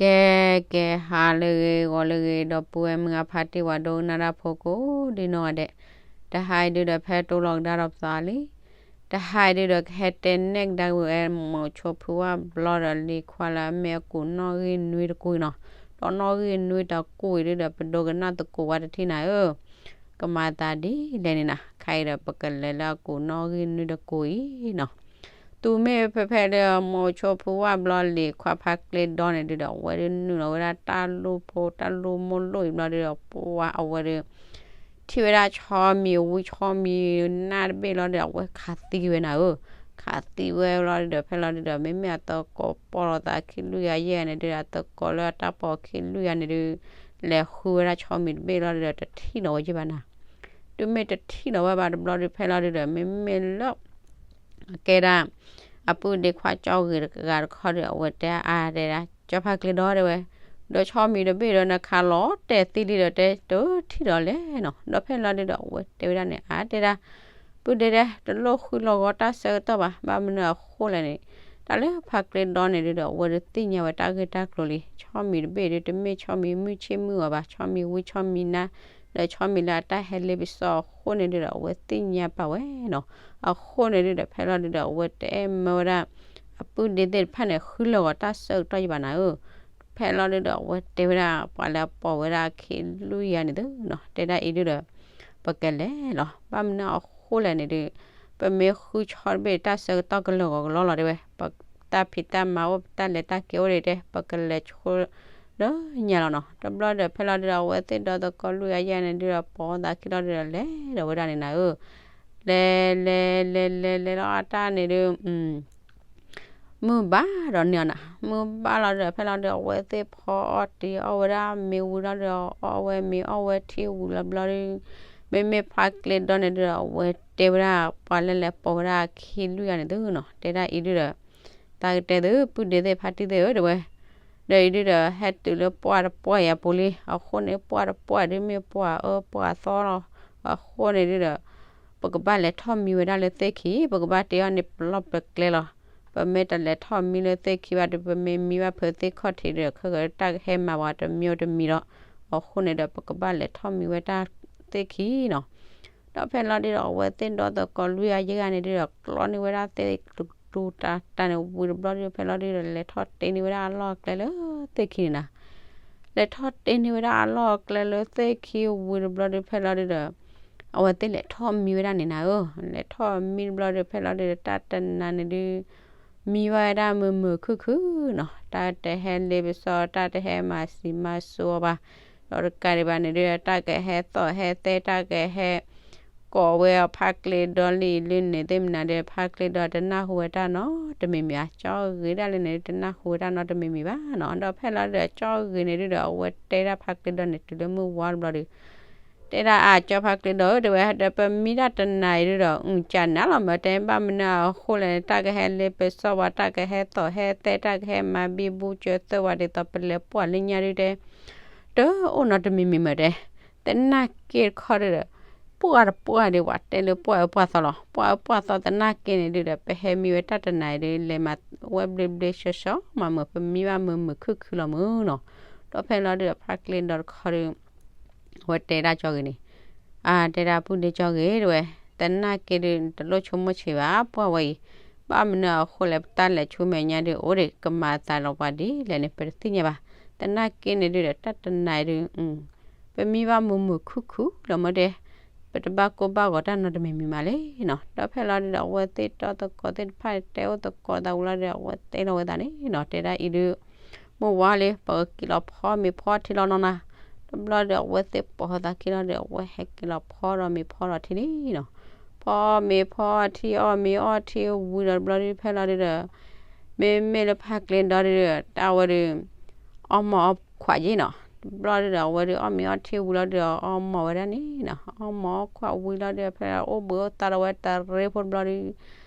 ကဲ ကဲ ဟါလၢအဂ့ၤ ဂီၤလၢအဂ့ၤ ဒီပုၢ်ဝဲၢ်မုၢ်အဖါတံၢ် ပှၤဒိကနၣ်တၢ်ဖိကိးဒ်နီၢ်ဂၤဒဲး, တဟါအံၤဒုဒီး ဖဲတိလီၤကဒါဒီးပသးလံ. တဟါအံၤဒုဒီး ကဟဲတဲနဲၣ်ကဒါဝဲ မိၤဆိဖုဝၣ်ဘျီဒီး လံၤခွါလၢအမ့ၢ်အကူးနီၣ်ဂံၢ်နွံတကူးအံၤနီၤ. ဒီးနီၣ်ဂံၢ်နွံတကူးအံၤဒုဒီး ပဒိကနၣ်သကိးဝဲတထံၣ်နၤဧၢ. ကမၤသးဒ်လဲၣ်န့ၣ်နၤ, ခဲအံၤဒီး ပကလဲၤလၢအကူးနီၣ်ဂံၢ်နွံတကူးအံၤနီၤ. တုၤမ့ၢ်ဖဲဖဲဒီး မိၤဆိဖုဝၣ်ဘျီ လံၤခွါဖါကျ့ဒီန့ၣ်ဒုဒီး အဝဲဒုနုာ်လီၤဝဲဒၣ်တၢ်လိၣ်ဖိ တၢ်လိၣ်မိၢ်လိၣ်အံၤဘျီဒုဒီး ပှၤအဝဲဒု ထံၣ်ဝဲဒၣ်ဆီမံၤဝံဆီမံၤနၢ်တဘ့ၣ်လီၤဒီး အဝဲခးသံဝဲနၤဧၢ. ခးသံဝဲလီၤဒုဒီး ဖဲလီၤဒုဒီး မ့မ့ၢ်အသကိးပိာ်လိာ်သးခံလွံၢ်ဂၤယဲၢ်ဂၤန့ၣ်ဒုဒီး အသကိးလၢအတၢ်ပိာ်ခံလွံၢ်ဂၤန့ၣ်ဒု လဲၤဃုဝဲဒၣ်ဆီမံၤတဘ့ၣ်လီၤဒုဒီး တထံၣ်လီၤဝဲက့ဘၣ်နၤ. တုၤမ့ၢ်တထံၣ်လီၤဝဲဘၣ်တဘျီဒု ဖဲလီၤဒုဒီး မ့မ့ၢ်လၢ ကဲဒၣ် အပုၢ်ဒ့ခွါကၠီဂ့ၤတဂၤတခီဒီး အဝဲတဲအါတဲဒၣ် ကၠီဖါကျ့ဒီတဲဝဲ, ဒီးဆီမံၤတဘ့ၣ်ဒီး နခးလီၤတဲာ်သံလံဒီး တဲတထံၣ်ဒီးလဲၣ်နီၤ. ဒီးဖဲလီၤဒုဒီး အဝဲတဲဝဲဒၣ်န့ၣ် အါတဲဒၣ် ပုၢ်ဒ့ဒဲ တလိၣ်ဃုလီၤဂီၤတၢ်ဆၢကတီၢ်ဘၣ်. ဘၣ်မနုၤအဃိလဲၣ်န့ၣ် တၢ်လၢဖါကျ့ဒီန့ၣ်ဒုဒီး အဝဲဒုသ့ၣ်ညါဝဲတၢ်ဂ့ၢ်တၢ်ကျိၤလံ. ဆီမံၤတဘ့ၣ်ဒု တမ့ၢ်ဆီမံၤမုၢ်ဆ့ၣ်မုၢ်ဂီၤဘၣ်, ဆီမံၤဝံဆီမံၤနၢ် ဒီးဆီမံၤလၢအတၢ်ဟဲလ့ပစီအဃိန့ၣ်ဒုဒီး အဝဲသ့ၣ်ညါပာ်ဝဲနီၤ. အဃိန့ၣ်ဒုဒီး ဖဲလီၤဒုဒီး အဝဲတအဲၣ်မၢဝဲဒၣ် အပုၢ်ဒ့သ့ၣ်တဖၣ်န့ၣ် ဃုလီၤဂီၤတၢ်ဆၢကတီၢ်ယဘၣ်နၤဧၢ. ဖဲလီၤဒုဒီး အဝဲတဲဝဲဒၣ် ပှၤလၢအပိာ်ဝဲဒၣ်ခံလွံၢ်ဂၤန့ၣ်သုနီၤ တဲဒၣ်အံၤဒုဒီး ပကလဲၤလီၤ. ဘၣ်မနုၤအဃိလဲၣ်န့ၣ်ဒု ပမ့ၢ်ဃုဆီတဘ့ၣ်တၢ်ဆၢကတီၢ်ကလီၤဂီၤကလီလီၤတဲဝဲ, ပတၢ်ဖံးတၢ်မၤအိၣ် ပတၢ်လဲၤတၢ်က့ၤအိၣ်ဒံးတဲ ပကလဲၤဆိလၢညါလီၤနီၤ. တဘျီဒီး ဖဲလီၤဒုဒီး အဝဲသ့ၣ်ဒီသကိးလွံၢ်ဂၤယဲၢ်ဂၤန့ၣ်ဒုဒီး ပိာ်သးခံလီၤဒုဒီး လဲၤဒီးဝဲဒၣ်န့ၣ်နၤဧၢ. လဲၤ လဲၤ လဲၤ လဲၤ လဲၤလီၤအတၢ်န့ၣ်ဒု မုၢ်ဘၣ်ဒီးန့ၢ်အီၤနၤ, မုၢ်ဘၣ်လီၤဒီး ဖဲလီၤဒုဒီး အဝဲသ့ၣ်ဖီအီၣ်တ့ၤအီၣ်ဝဲဒၣ်မ့ၤဝံၤလီၤဒီး အီၣ်ဝဲမ့ၤအီၣ်ဝဲထံဝံၤလီၤဘျီဒု မ့မ့ၢ်ဖါကျ့ဒီန့ၣ်ဒုဒီး အဝဲတဲဝဲဒၣ် ပှၤလၢလဲၤပိာ်ဝဲဒၣ်ခံလွံၢ်ဂၤန့ၣ်သုနီၤ တဲဒၣ်အံၤဒုဒီး သးကတဲသု ပုၢ်ဒ့သ့ၣ်ဖါတံၢ်သ့ၣ်ဧၢ တဲဝဲ, ဒီးအံၤဒုဒီး ဟဲတုၤလၢပှၢ်တပှၢ်အံၤအပူၤလံ. အဃိန့ၣ် ပှၢ်တပှၢ်ဒု မ့ၢ်ပှၢ်အၢပှၢ်သီလီၤ. အဃိန့ၣ်ဒုဒီး ပကဘၣ်လဲၤထီၣ်မံဝဲဒၣ်လၢသ့ၣ်ခံ, ပကဘၣ်တ့အီၣ်န့ၢ်ပလီၢ်ပကျဲလီၤ. ပမ့ၢ်တလဲၤထီၣ်မံလၢသ့ၣ်ခံဘၣ်ဒီး ပမ့ၢ်မံဘၣ်ဖုးသ့ၣ်ခီၣ်ထံးဒီး ခဲကတၢၢ်တၢ်ကဟဲမၤပှၤတမံၤတမံၤဒီး အဃိန့ၣ်ဒီး ပကဘၣ်လဲၤထီၣ်မံဝဲဒၣ်သ့ၣ်ခံနီၤ. ဒီးဖဲလီၤဒုဒီး အဝဲသ့ၣ်ဒီသကိးလွံၢ်ဂၤယဲၢ်ဂၤန့ၣ်ဒုဒီး ကျီန့ၢ်ဝဲဒၣ်သ့ၣ်တတူတၢ်တၢ်န့ၣ်ဝံၤတဘျီဒု ဖဲလီၤဒုဒီး လဲၤထီၣ်တ့န့ၢ်ဝဲဒၣ်အလီၢ်အကျဲလၢသ့ၣ်ခံန့ၣ်နၤ လဲၤထီၣ်တ့န့ၢ်ဝဲဒၣ်အလီၢ်အကျဲလၢသ့ၣ်ခံဝံၤတဘျီဒု ဖဲလီၤဒုဒီး အဝဲသ့ၣ်လဲၤထီၣ်မံဝဲဒၣ်န့ၣ်နၤဧၢ, လဲၤထီၣ်မံတဘျီဒု ဖဲလီၤဒုဒီး တၢ်တနၤန့ၣ်ဒု မံဘၣ်ဝဲဒၣ်မုာ်မုာ်ခုၣ်ခုၣ်နီၤ, တၢ်တဟဲလ့ပစီ တၢ်တဟဲမၤစံၤမၤစိအီၤဘၣ်, ဒီးတကးဒံးဘၣ်န့ၣ်ဒု တၢ်ကဟဲသီၣ်ဟဲသဲ တၢ်ကဟဲ ကိးဝဲအဖါကျ့ဒီလံလံန့ၣ် သ့ၣ်မနုၤဒု ဖါကျ့ဒီတနၢ်ဟူဝဲတၢ်နီတမံၤမံၤဘၣ်, ကၠီဂ့ၤဒၣ်လဲာ်န့ၣ်ဒု တနၢ်ဟူဝဲတၢ်နီတမံၤမံၤဘၣ်နီၤ, ဒီးဖဲလီၤဒုဒီး ကၠီဂ့ၤန့ၣ်ဒုဒီး အဝဲတဲဒၣ်ဖါကျ့ဒီန့ၣ် တုၤလၢမုၢ်ဝါတဘျီဒု တဲဒၣ်အကၠီဖါကျ့ဒီဧၢ တဲဝဲ ဒီးပမံဒၣ်တနၤအံၤဒုဒီး အကၢ်နးလီၤမၢ်တဲ ဘၣ်မနုၤအဃိလဲၣ်န့ၣ် တၢ်ကဟဲလ့ပစီပှၤ တၢ်ကဟဲသီၣ်ဟဲသဲ တၢ်ကဟဲမၤဘံဘူကၢသၢဝဲဒ်သိးပလဲၤပှၢ်လၢညါဒုတဲ တအိၣ်နီတမံၤမံၤမၢ်တဲ, သနာ်က့တခီဒုဒီး ပှၢ်တပှၢ်ဒု ပှၤတဲလၢပှၢ်အၢပှၢ်သီလီၤ, ပှၢ်အၢပှၢ်သီသနာ်က့န့ၣ်ဒုဒီး ပဟဲမံဝဲတၢ်တနၤအံၤဒု လဲၤမၤဝဲဘျ့ဘျ့ဆှီဆှီမးမၢ် ပမံဘၣ်မုာ်မုာ်ခုၣ်ခုၣ်လီၤမၢ်နီၤ, ဒီးဖဲလီၤဒုဒီး ဖါကျ့ဒီတခီဒု အဝဲတဲဒၣ်ကၠီဂ့ၤန့ၣ် အတဲဒၣ်ပုၢ်ဒ့ကၠီဂ့ၤ တဲဝဲ, သနာ်က့ဒု တလိၣ်ဆိကမိၣ်ဆံးဘၣ် ပှၢ်ဝဲအံၤ, ဘၣ်မနုၤအဃိလဲၣ် ပတၢ်လဲၤဆူမဲာ်ညါဒုအိၣ်ဒံး ကမၤအသးလီၤပှၤဒ်လဲၣ်န့ၣ် ပတသ့ၣ်ညါဘၣ်, သနာ်က့န့ၣ်ဒုဒီး တၢ်တနၤအံၤဒု ပမံဘၣ်မုာ်မုာ်ခုၣ်ခုၣ်လီၤမၢ်တဲ, ပတဘၣ်ကိၢ်ဘၣ်ဂီၤတၢ်နီတမံၤမံၤမးလဲၣ်နီၤ, ဒီးဖဲလီၤဒုဒီး အဝဲသ့ၣ်တီသကိးသ့ၣ်တဖၣ်တဲအိၣ်သကိးသးဝံၤလီၤဒုဒီး အဝဲတဲလီၤဝဲသးန့ၣ်နီၤ တဲဒၣ်အံၤဒု မုၢ်ဝါလံ ပကက့ၤလီၤဖီမ့ၤဖီထံလီၤနီၤနၤ, တဘျီဒီး အဝဲသ့ၣ်ပိာ်သးခံလီၤဒီး အဝဲဟဲက့ၤလီၤဖီဒီးမ့ၤဖီဒီးထံလံနီၤ, ဖီမ့ၤဖီထံအီၣ်မ့ၤအီၣ်ထံဝံၤဒီးတဘျီဒု ဖဲလီၤဒုဒီး မ့မ့ၢ်လၢဖါကျ့ဒီဒုဒီး တၢ်ဝဲဒု အီၣ်မ့ၤအီၣ်ခွးယ့ၣ်နီၤ, တဘျီဒုဒီး အဝဲဒု အီၣ်မ့ၤအီၣ်ထံဝံၤလီၤဒုဒီး အီၣ်မ့ၤဝဲဒၣ်န့ၣ်နီၤ, အီၣ်မ့ၤအီၣ်ခွးဝံၤလီၤဒုဒီး ဖဲအိၣ်ဘှံးအိၣ်သါဒီးဝဲတရ့ဖိတဘျီဒု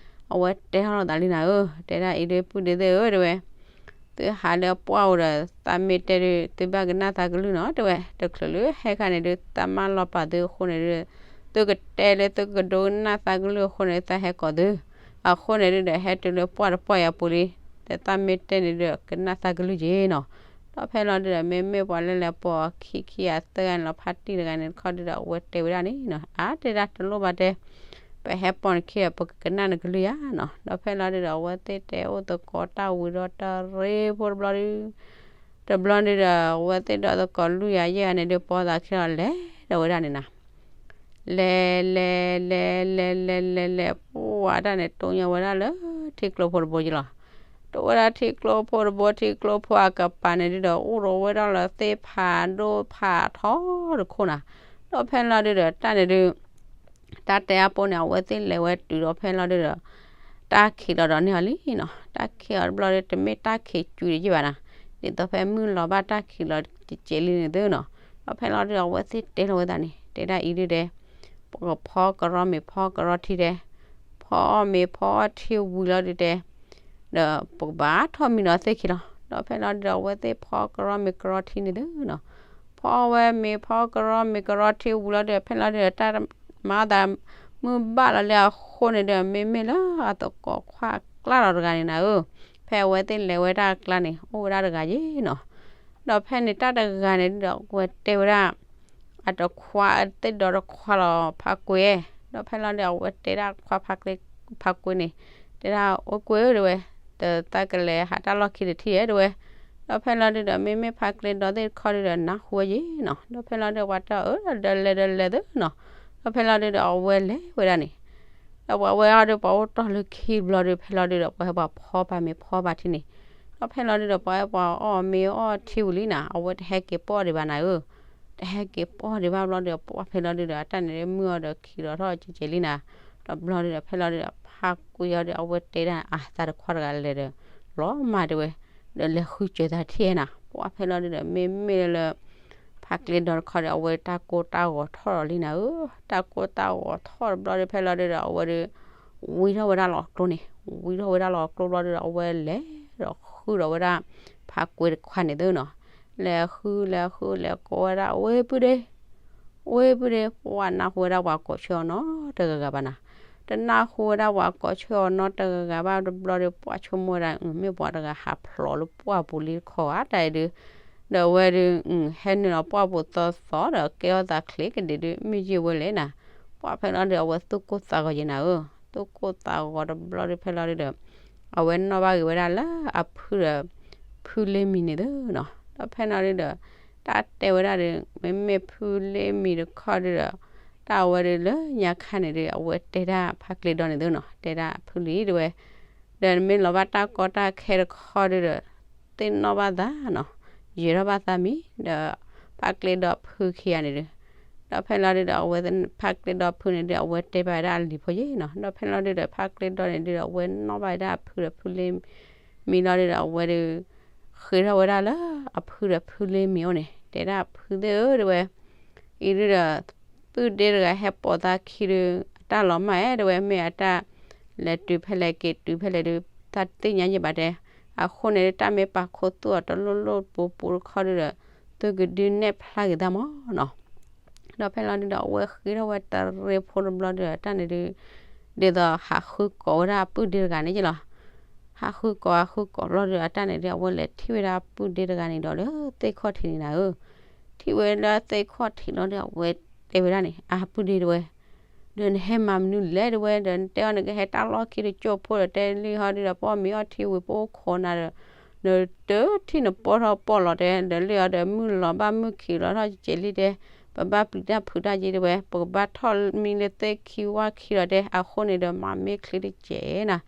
အဝဲတဲထီၣ်လိာ်သးလံနၤဧၢ, တဲဒၣ်အံၤဒု ပုၢ်ဒ့သ့ၣ်ဧၢ တဲဝဲ, သုဟးလၢပှၢ်အိၣ်ဒီး သးမ့ၢ်တဲဒု သုဘၣ်ကနၣ်သးကလုၢ်နီၤ တဲဝဲ, တချုးလၢဟဲခါန့ၣ်ဒု သးမၢလီၤပာ်သုအဃိန့ၣ်ဒု သုကတဲလၢသုကဒိကနၣ်သးကလုၢ်အဃိန့ၣ် သးဟဲကိးသု, အဃိန့ၣ်ဒုဒီး ဟဲတုၤလၢပှၢ်တပှၢ်အံၤအပူၤလံ, ဒီးသးမ့ၢ်တဲန့ၣ်ဒု ကနၣ်သးကလုၢ်က့ၤနီၤ, ဒီး ဒီးဖဲလီၤဒုဒီး မ့မ့ၢ်ပှၤလၢလဲၤပိာ်အခံခံဂၤသၢဂၤန့ၣ်လီၤ ဖါတံၢ်တဂၤန့ၣ်တခီဒုဒီး အဝဲတဲဝဲဒၣ်န့ၣ်နီၤ, အါတဲဒၣ်တလိၣ်ဘၣ်တဲ, ပဟဲပိာ်နခံဒီး ပကကနၣ်နကလုၢ်ယါနီၤ. ဒီးဖဲလီၤဒုဒီး အဝဲသ့ၣ်တဲအိၣ်သကိးတၢ်ဝံၤဒီးတရ့ဖိတဘျီဒု တဘျီဒုဒီး အဝဲသ့ၣ်ဒီးသကိးလွံၢ်ဂၤယဲၢ်ဂၤန့ၣ်ဒု ပိာ်သးခံလီၤ လဲၤဒီးဝဲဒၣ်န့ၣ်နီၤ. လဲၤ လဲၤ လဲၤ လဲၤ လဲၤ လဲၤ လဲၤ ပှၢ်တၢ်န့ၣ် တိၢ်ညါဝဲဒၣ်လၢထံကျိဖိတဘိယလီၤ. တိၢ်ဝဲဒၣ်ထံကျိဖိတဘိ ထံကျိဖိအကပၤန့ၣ်ဒုဒီး အိၣ်ဒီးဝဲဒၣ်လၢသ့ၣ်ဖးဒိၣ်ဖးထီတခိၣ်နီၤ. ဒီးဖဲလီၤဒုဒီး တၢ်န့ၣ်ဒု တၢ်တဲအါပိန့ၣ် အဝဲသ့ၣ်လဲၤဝဲတုၤဒီးဖဲလီၤဒုဒီး တၢ်ခံးလီၤဒီးန့ၢ်အီၤလံနီၤ. တၢ်ခံးအီၤတဘျီဒု တမ့ၢ်တၢ်ခံးစုၤဒံးယဲၢ်ဘၣ်နီၤ, ဒ်သိးဖဲမုၢ်လီၤဘၣ်တၢ်ခံးလီၤကကဲးလံန့ၣ်သုနီၤ. ဒီးဖဲလီၤဒုဒီး အဝဲသ့ၣ်တဲလီၤဝဲသးန့ၣ် တဲဒၣ်အံၤဒုတဲ ပကဖီကရီမ့ၤဖီကရီထံတဲ, ဖီအီၣ်မ့ၤဖီအီၣ်ထံဝံၤလီၤဒုတဲ ဒီးပကဘၣ်ထီၣ်မံဒီးသ့ၣ်ခံလီၤ. ဒီးဖဲလီၤဒုဒီး အဝဲသ့ၣ်ဖီကရီမ့ၤကရီထံန့ၣ်သုနီၤ. ဖီဝဲမ့ၤဖီကရီမ့ၤကရီထံဝံၤလီၤဒု ဖဲလီၤဒုဒီး တၢ်မၤအသးမုၢ်ဘၣ်လီၤလံအဃိန့ၣ်ဒီး မ့မ့ၢ်လၢအသကိးခွါအကျါလီၤတဂၤန့ၣ်နၤဧၢ, ဖဲအဝဲသ့ၣ်လဲၤဝဲဒၣ်အကျါန့ၣ် အိၣ်ဝဲဒၣ်တဂၤယဲၢ်နီၤ. ဒီးဖဲန့ၣ်တၢ်တဂၤန့ၣ်ဒုဒီး အဝဲတဲဝဲဒၣ် အတခွါအသ့ၣ်ဒီးတခွါလီၤ ဖါကွ့, ဒီးဖဲလီၤဒုဒီး အဝဲတဲဒၣ်ခွါဖါကွ့န့ၣ် တဲဒၣ် အိၣ်ကွ့ဧၢ တဲဝဲ, ဒီးသးကလဲၤဟးတၢ်လီၢ်ခံတထံၣ်ဧါ တဲဝဲ. ဒီးဖဲလီၤဒုဒီး မ့မ့ၢ်ဖါကျ့ဒီသ့ၣ်တခီဒုဒီး နၢ်ဟူဝဲယဲၢ်နီၤ. ဒီးဖဲလီၤဒုဒီး ပှၤတဲအီၤ အၢ ဒီးလဲၤဒီးလဲၤသုနီၤ. ဒီးဖဲလီၤဒုဒီး အဝဲလဲၤဝဲဒၣ်န့ၣ် ဒီးပှၤဝဲအီၤဒီး ပှၤအိၣ်တီၢ်လၢခံတဘျီဒု ဖဲလီၤဒုဒီး ပှၤဟဲပှၤဖီပာ်မ့ၤဖီပာ်ထံန့ၣ်, ဒီးဖဲလီၤဒုဒီး ပှၤဟဲပှၤအီၣ်မ့ၤအီၣ်ထံဝံၤလံနၤ, အဝဲတဟဲက့ၤပိာ်ဒံးဘၣ်နၤဧၢ, တဟဲက့ၤပိာ်ဒံးဘၣ်ဘျီဒုဒီး ပှၤဖဲလီၤဒုဒီး အတၢ်န့ၣ်မုၢ်အီၤဒီးခံးလီၤထီၣ်ကဲးကဲးလံနၤ, ဒီးဘျီဒုဒီး ဖဲလီၤဒုဒီး ဖါကွ့အီၤဒီး အဝဲတဲဒၣ်အသးတခွါတဂၤလဲၤဒီး လီၤမၢ်တဲဝဲ, ဒီးလဲၤဃုစၢၤသးထံၣ်နၤ, ပှၤဖဲလီၤဒုဒီး မ့မ့ၢ်လၢ ဖါကျ့ဒီတခီဒီး အဝဲတၢ်ကိၢ်တၢ်ဂီၤထီၣ်လီၤလံနၤဧၢ, တၢ်ကိၢ်တၢ်ဂီၤထီၣ်တဘျီဒီး ဖဲလီၤဒုဒီး အဝဲဒီး ဝံထီၣ်ဝဲဒၣ်လီၤအကျိန့ၣ်, ဝံထီၣ်ဝဲဒၣ်လီၤအကျိဘျီဒုဒီး အဝဲလဲၤဒီးဃုဒီးဝဲဒၣ် ဖါကွ့တခွါန့ၣ်သုနီၤ, လဲၤဃုလဲၤဃုလဲၤကိးဝဲဒၣ် ဝ့ၢ်ပုၢ်ဒ့, ဝ့ၢ်ပုၢ်ဒ့, ပှၤနၢ်ဟူဝဲဒၣ်ပှၤကိးဆၢအီၤနီတဂၤဂၤဘၣ်နၤ, တနၢ်ဟူဝဲဒၣ်ပှၤကိးဆၢအီၤနီတဂၤဂၤဘၣ်တဘျီဒီး ပှၤဆိကမိၣ်ဝဲဒၣ် မ့ၢ်ပှၤတဂၤဟးဖျိးလၢပှၢ်ပူၤလံတခီဧါတၢ်အံၤဒု, ဒီးအဝဲဒု ဟဲနုာ်လီၤပှၢ်ပူၤသီသီဒီး ကဲထီၣ်သးချ့ကဒံးဒု မ့ၢ်ယုၢ်ဝဲလဲၣ်နၤ, ပှၤဖဲလီၤဒုဒီး အဝဲသူၣ်ကိၢ်သးဂီၤယဲၢ်နၤဧၢ, သူၣ်ကိၢ်သးဂီၤတဘျီဒု ဖဲလီၤဒုဒီး အဝဲနီၣ်ဘၣ်က့ၤဝဲဒၣ်လၢအဖုဒီး ဖုလ့မံၤန့ၣ်သုနီၤ, ဒီးဖဲလီၤဒုဒီး တၢ်တဲဝဲဒၣ်ဒီး မ့မ့ၢ်ဖုလ့မံၤတခီဒုဒီး တၢ်အဝဲဒုလၢညါခါန့ၣ်ဒု အဝဲတဲဒၣ်ဖါကျ့ဒီန့ၣ်သုနီၤ, တဲဒၣ်ဖုလံတဲဝဲ, ဒီးနမ့ၢ်လီၤဘၣ်တၢ်ကီတၢ်ခဲတခီဒုဒီး သ့ၣ်နီၣ်ဘၣ်သးနီၤ, ယဲၤထီၣ်ဘၣ်သးမံၤ ဒီးဖါကျ့ဒီဖုခံဂၤန့ၣ်ဒု, ဒီးဖဲလီၤဒုဒီး အဝဲဖါကျ့ဒီဖုန့ၣ်ဒု အဝဲတဲဘၣ်ဝဲဒၣ်အလံၤဖိယဲၢ်နီၤ, ဒီးဖဲလီၤဒုဒီး ဖါကျ့ဒီန့ၣ်ဒုဒီး အဝဲနီၣ်ဘၣ်ဝဲဒၣ်အဖုဒီးဖုလ့မံၤလီၤဒုဒီး အဝဲဒု ဃ့ထီၣ်ဝဲဒၣ်လၢအဖုဒီးဖုလ့မံၤအိၣ်န့ၣ် တဲဒၣ်ဖုသ့ၣ်ဧၢတဲဝဲ, အံၤဒုဒီး ပုၢ်ဒ့တဂၤဟဲပိာ်သးခံဒု အတၢ်လီၤမၢ်ဧါတဲဝဲ, မ့ၢ်အတၢ်လဲၤတုၤဖဲလဲၣ်က့ၤတုၤဖဲလဲၣ်ဒု တၢ်တသ့ၣ်ညါယဲၢ်ဘၣ်တဲ, အဃိန့ၣ်ဒု တၢ်မ့ၢ်ပာ်ခူသူၣ်အီၤတလိၣ်လိၣ်ပူၤပူၤတခီဒုဒီး သုကဒုနဲၣ်ဖျါက့ၤသးမၢ်နီၤ, ဒီးဖဲလီၤဒုဒီး အဝဲဃ့ထီၣ်ဝဲတရ့ဖိတဘျီဒုဒီး တၢ်န့ၣ်ဒု ဒ်သိးဟးဃုကိးဝဲဒၣ်အပုၢ်ဒ့တဂၤန့ၣ်ယဲၢ်လီၤ, ဟးဃုကိးဟးဃုကိးဘျီဒုဒီး အတၢ်န့ၣ်ဒု အဝဲလဲၤထံၣ်ဝဲဒၣ်အပုၢ်ဒ့တဂၤန့ၣ်ဒီးလၢသ့ၣ်ခီၣ်ထံးန့ၣ်နၤဧၢ, ထံၣ်ဝဲလၢသ့ၣ်ခီၣ်ထံးလီၤဒု အဝဲတဲဝဲဒၣ်န့ၣ် အပုၢ်ဒ့တဲဝဲ ဒီးနဟဲမၤမနုၤလဲၣ်တဲဝဲ, ဒီးနတဲအီၤနကဟဲတၢ်လီၢ်ခံတကၠိၢ်ဖိဒီး တဲလံဟီဒုဒီး ပအီၣ်မ့ၤအီၣ်ထံဝံၤ ပအိၣ်ခိးနၤဒီး နတထံၣ်နပီထီၣ်ပီၣ်လီၤတဲ, ဒီးလံအီၤဒီး မုၢ်လီၤဘၣ်မုၢ်ခံးလီၤထီၣ်ကဲးလံတဲ, ပဘၣ်ပျံၤတၢ်ဖုးတၢ်ယ့တဲဝဲ, ပကဘၣ်ထီၣ်မံလၢသ့ၣ်ခံဝၣ်ခံလီၤတဲ, အဃိန့ၣ်ဒီး မၤမ့ၢ်ချ့တကဲးနၤ,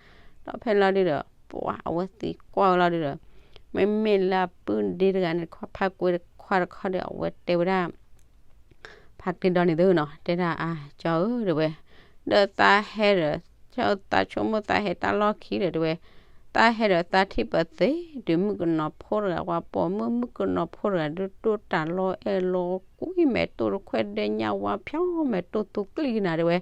ဒီးဖဲလီၤဒုဒီး ပှၤအဝဲသံကွၢ်ဝဲလီၤဒုဒီး မ့မ့ၢ်လၢအပုၢ်ဒ့တဂၤန့ၣ် ဖါကွ့တခွါတခီဒီး အဝဲတဲဝဲဒၣ် ဖါကျ့ဒီန့ၣ်သုနီၤ, တဲဒၣ်အါကၠီဧၢတဲဝဲ, ဒီးသးဟဲဒီး သးဆိကမိၣ်သးဟဲတၢ်လီၢ်ခံဒီးတဲဝဲ, သးဟဲဒီးသးထံၣ်ပသ့ၣ်ဒုး မုၣ်ကနီၤဖိတဂၤ ပှၤပိာ်မုၣ်မုၣ်ကနီၤဖိတဂၤဒုး တိၢ်တၢ်လီၤအဲၣ်လီၤကွံ မဲာ်တိၢ်တခွဲၣ်ဒဲညၣ်ဝါဖၠီ မဲာ်တိၢ်သူကျံကနၤတဲဝဲ,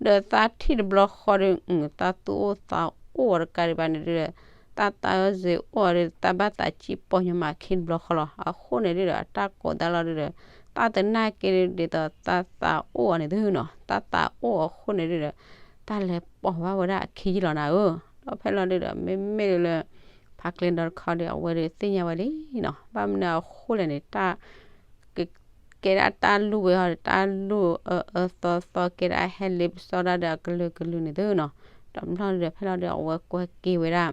ဒီးသးထံၣ်တဘျီဃီဒီး သးသူၣ်အိၣ်သးအိၣ်အီၤတကးဒံးဘၣ်န့ၣ်ဒုး သးသးအၢစ့အိၣ်အီၤဒီး သးဘၣ်သးစံၣ်ပီၢ်ညီမးခံတဘျီဃီလီၤ. အဃိန့ၣ်ဒုးဒီး အတၢ်ကိးသးလီၤဒုးဒီး သးတနာ်က့ၤဒုး ဒ်သိးသးသးအိၣ်အီၤန့ၣ်သုနီၤ, သးသးအိၣ်အီၤအဃိန့ၣ်ဒုးဒီး သးလဲၤပိာ်ဘၣ်ဝဲဒၣ်အခံယ့ၢ်လီၤနၤဧၢ. ဒီးဖဲလီၤဒုးဒီး မ့မ့ၢ်လၢ ဖ ဖါကျ့ဒီတခီဒီး အဝဲဒီးသ့ၣ်ညါဝဲလံနီၤ. ဘၣ်မနုၤအဃိလဲၣ်န့ၣ် တၢ် ကဲဒၣ်တၢ်လူၢ်ဝဲအီၤဒီး တၢ်လူၢ်အၢအၢသီသီ ကဲဒၣ်ဟဲလ့ပစီဒၣ်ဒီးအကလုာ်ကလုာ်န့ၣ်သုနီၤ. တဘျီဒီးဖဲလီၤဒီး အဝဲကွဲက့ၤဝဲဒၣ်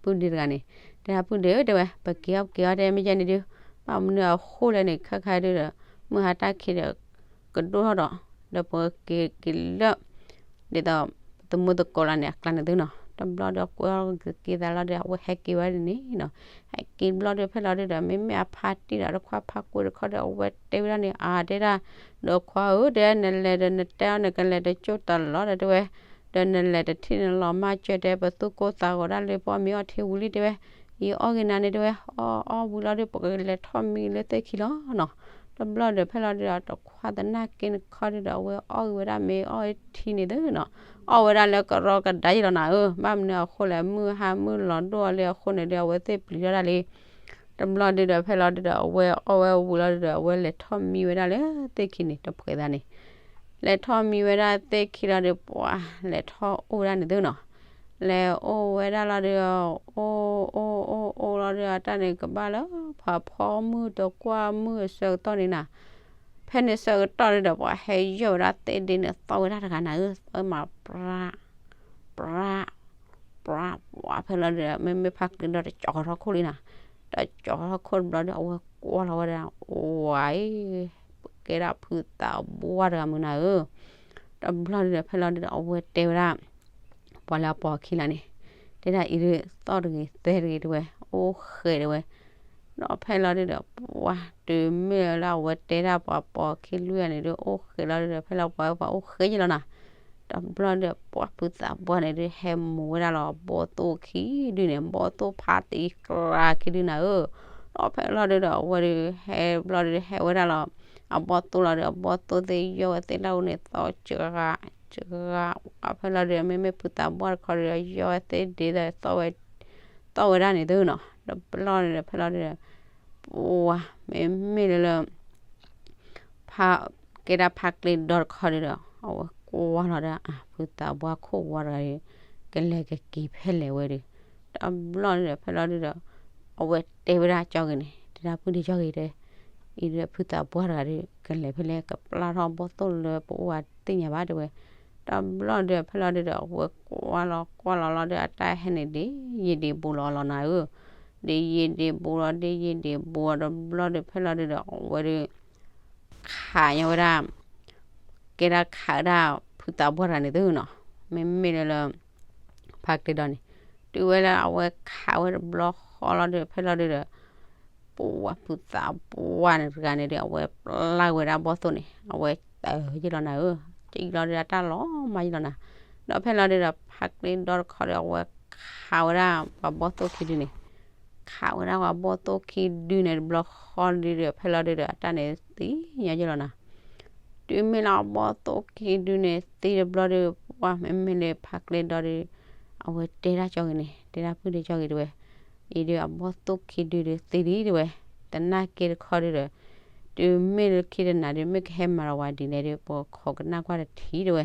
ပုၢ်ဒ့တဂၤန့ၣ် တဲဒၣ်ပုၢ်ဒ့ဧၢ တဲဝဲ ပက့ၤအီၣ်က့ၤအီၣ်တဲမ့ၢ်ယဲန့ၣ်ဒုး ဘၣ်မနုၤအဃိလဲၣ်န့ၣ် ခဲခါဒုးဒီး မုၢ်ဟါတၢ်ခံးဒီး ကဒိၣ်ထီၣ်ဒီး ဒီးပက့ၤက့ၤလၢ ဒ်သိး သမူသကိးလီၤန့ၣ် အကျါန့ၣ်သုနီၤ. တဘျီဒီးကွဲအီၣ်က့ၤသးလီၤဒီး အဝဲဟဲက့ၤဝဲဒ်န့ၣ်နီၤ. ဟဲက့ၤတဘျီဒီး ဖဲလီၤဒုးဒီး မ့မ့ၢ်အဖါတံၢ်ဒီး တခွါဖါကွံတခီဒီး အဝဲတဲဝဲဒၣ်န့ၣ် အါတဲဒၣ် ဒီးခွါဧၢ တဲ နလဲၤဒီးနတဲအီၤ နကလဲၤတကၠိၣ်တၢ်လီၤဒီးတဲဝဲ ဒီးနလဲၤတထံၣ်နလီၤမၢ်ကၢတဲ ပသူၣ်ကိၢ်သးဂီၤဒၣ်လၢပအီၣ်မ့ၤအီထံဝံၤလံတဲဝဲ ယအီၣ်ဂ့ၤနၤန့ၣ်တဲဝဲ အီၣ်အီၣ်ဝံၤလီၤဒီး ပကလဲၤထီၣ်မံလၢသ့ၣ်ခံလီၤနီၤ. တဘျီဒီးဖဲလီၤဒုးဒီး တခွါသနာ်က့တခီဒုးဒီး အဝဲအီၣ်ဂ့ၤဝဲဒၣ်မ့ၤအီထံန့ၣ်သုနီၤ. အီၣ်ဝဲဒၣ်လၢကရီကဒါယ့ၢ်လီၤနၤဧၢ, ဘၣ်မနုၤအဃိလဲၣ် မုၢ်ဟါမုၢ်လီၤဒိၣ်အီၤလံအဃိန့ၣ်ဒီး အဝဲသ့ၣ်ပျံၤထီၣ်ဒၣ်လံ. တဘျီဒုးဒီးဖဲလီၤဒုးဒီး အဝဲအီၣ်ဝဲဝံၤလီၤဒုးဒီး အဝဲလဲၤထီၣ်မံဝဲဒၣ်လၢသ့ၣ်ခံန့ၣ် တဖှဲးသးန့ၣ် လဲၤထီၣ်မံဝဲဒၣ်သ့ၣ်ခံလီၤဒီး ပှၤလဲၤထီၣ်အိၣ်ဝဲဒၣ်န့ၣ်သုနီၤ. လဲၤအိၣ်ဝဲဒၣ်လီၤဒီး အိၣ်အိၣ်အိၣ်အိၣ်လီၤဒီး အတၢ်န့ၣ်ကဘၣ်လၢ ဖးဖီမုၢ်တကွၢ်မုၢ်အဆၢကတီၢ်န့ၣ်နၤ. ဖဲန့ၣ်ဆၢကတီၢ်ဒုးဒီး ပှၤဟဲယီၢ်ဝဲဒၣ်သ့ၣ်ဒ့န့ၣ် သီၣ်ဝဲဒၣ်တဂၤနၤဧၢ, သီၣ်မး ပြး ပြး ပြး ပှၤဖဲလီၤဒုးဒီး မ့မ့ၢ်ဖါကျ့ဒီတကၠီၤထီၣ်ခိၣ်လံနၤ. တကၠီၤထီၣ်ခိၣ်တဘျီဒီး အဝဲကွၢ်လီၤဝဲဒၣ် ဝၤအံၤ ကဲဒၣ်ဖုသးပှၢ်တဂၤမုၢ်နၤဧၢ. တဘျီဒုးဒီး ဖဲလီၤဒုးဒီး အဝဲတဲဝဲဒၣ် ပှၤလၢအပိာ်အခံလၢန့ၣ် တဲဒၣ်အံၤဒုး သီၣ်တဂ့ၤသဲတဂ့ၤတဲဝဲ အိၣ်ဃဲးတဲဝဲ. ဒီးဖဲလီၤဒုးဒီး ပှၤတုၤမ့ၢ်လၢအဝဲတဲဒၣ်ပှၤပိာ်အခံလွံၢ်ဂၤန့ၣ်ဒုး အိၣ်ဃဲးလီၤဒုးဒီး ဖဲလီၤပှၤဝဲပှၤအိၣ်ဃဲးယ့ၢ်လီၤနၤ. တဘျီဒီး ပှၤဖုသးပှၢ်န့ၣ်ဒုး ဟဲမိၤဝဲဒၣ်လီၤ ဘီၣ်သိၣ်ခံဒုန့ၣ် ဘီၣ်သိၣ်ဖးတံၢ်ကြၢးခံဒုနၤဧၢ. ဒီးဖဲလီၤဒုးဒီး အဝဲဒုးဟဲဘျီဒုးဟဲဝဲဒၣ်လီၤ အဘီၣ်သိၣ်လီၤဒီး အဘီၣ်သိၣ်သ့ၣ်ယီၢ်ဝဲသ့ၣ်လၢအအိၣ်န့ၣ် သီၣ်စှၤ စှၤ ဖဲလီၤဒုးဒီး မ့မ့ၢ်ဖုသးပှၢ်တခီဒုးဒီး ယီၢ်ဝဲသ့ၣ်ဒ့ဒီး သီၣ်ဝဲဒၣ်န့ၣ်သုနီၤ. တဘျီဒုးဒီး ဖဲလီၤဒုးဒီး ပှၤ မ့မ့ၢ်လၢလၢ ဖး ကဲဒၣ်ဖးကျ့ဒီတခီဒုးဒီး အဝဲကွၢ်လီၤဒီး အဖုသးပှၢ်ခိၣ်ဝါတဂၤဒီး ကလဲၤကက့ၤဖဲလဲၣ်ဝဲဒီး တဘျီဒုးဒီး ဖဲလီၤဒုးဒီး အဝဲတဲဝဲဒၣ်ကၠီဂ့ၤန့ၣ် တဲဒၣ်ပုၢ်ဒ့ကၠီဂ့ၤတဲ အံၤဒုးဖုသးပှၢ်တဂၤဒီး ကလဲၤဖဲလဲၣ် ကပျၢ်ထီၣ်ဘီၣ်သိၣ်လၢပအိၣ်ဝဲသ့ၣ်ညါဘၣ်တဲဝဲ. တဘျီဒုးဒီး ဖဲလီၤဒုးဒီး အဝဲကွၢ်လီၤကွၢ်လီၤလီၤဒီး အတၢ်ဟဲန့ၣ်ဒ်ယံာ်ဒံးဘူးလီၤလီၤနၤဧၢ. ဒ်ယံာ်ဒံးဘူးလီၤ ဒ်ယံာ်ဒံးဘူးအီၤတဘျီဒီး ဖဲလီၤဒုးဒီး အဝဲဒုး ခးညီဝဲဒၣ် ကဲဒၣ်ခးဝဲဒၣ်ဖုသးပှၢ်တဂၤန့ၣ်သုနီၤ. မ့မ့ၢ်လၢလၢ ဖးကျ့ဒီန့ၣ် တုၤဝဲလၢအဝဲခးဝဲတဘျီဃီလီၤဒီး ဖဲလီၤဒုးဒီး ပှၤဖုသးပှၢ်န့ၣ်တဂၤန့ၣ်ဒီး အဝဲပျၢ်ဝဲဒၣ်ဘီၣ်သိၣ်န့ၣ် အဝဲတၢၢ်ယ့ၢ်လီၤနၤဧၢ. ကံလီၤဒုးအတၢ်လီၤမၢ်ယ့ၢ်လီၤနၤ. ဒီးဖဲလီၤဒုးဒီး ဖးကျ့ဒီတခီဒီး အဝဲခးဝဲဒၣ်ပှၤဘီၣ်သိၣ်ခံဒုန့ၣ် ခးဝဲဒၣ်ပှၤဘီၣ်သိၣ်ခံဒုန့ၣ်တဘျီဃီဒုးဒီး ဖဲလီၤဒုးဒီး အတၢ်န့ၣ်သံညါယ့ၢ်လီၤနၤ. တုၤမ့ၢ်လၢအဘီၣ်သိၣ်ခံဒုန့ၣ်သံတဘျီဒီး ပှၤမ့မ့ၢ်လၢဖးကျ့ဒီဒီး အဝဲတဲဒၣ်ကၠီဂ့ၤန့ၣ် တဲဒၣ်ပုၢ်ဒ့ကၠီဂ့ၤတဲဝဲ အံၤဒုးအဘီၣ်သိၣ်ခံဒုဒီးသံလံတဲဝဲ. သနာ်က့တခီဒုးဒီး တုၤမ့ၢ်လၢခံတနၤဒုး မ့ၢ်ကဟဲမၤဒီးဝဲဒ်လဲၣ်ဒီး ပခိးကနၣ်ကွၢ်တထံၣ်တဲဝဲ.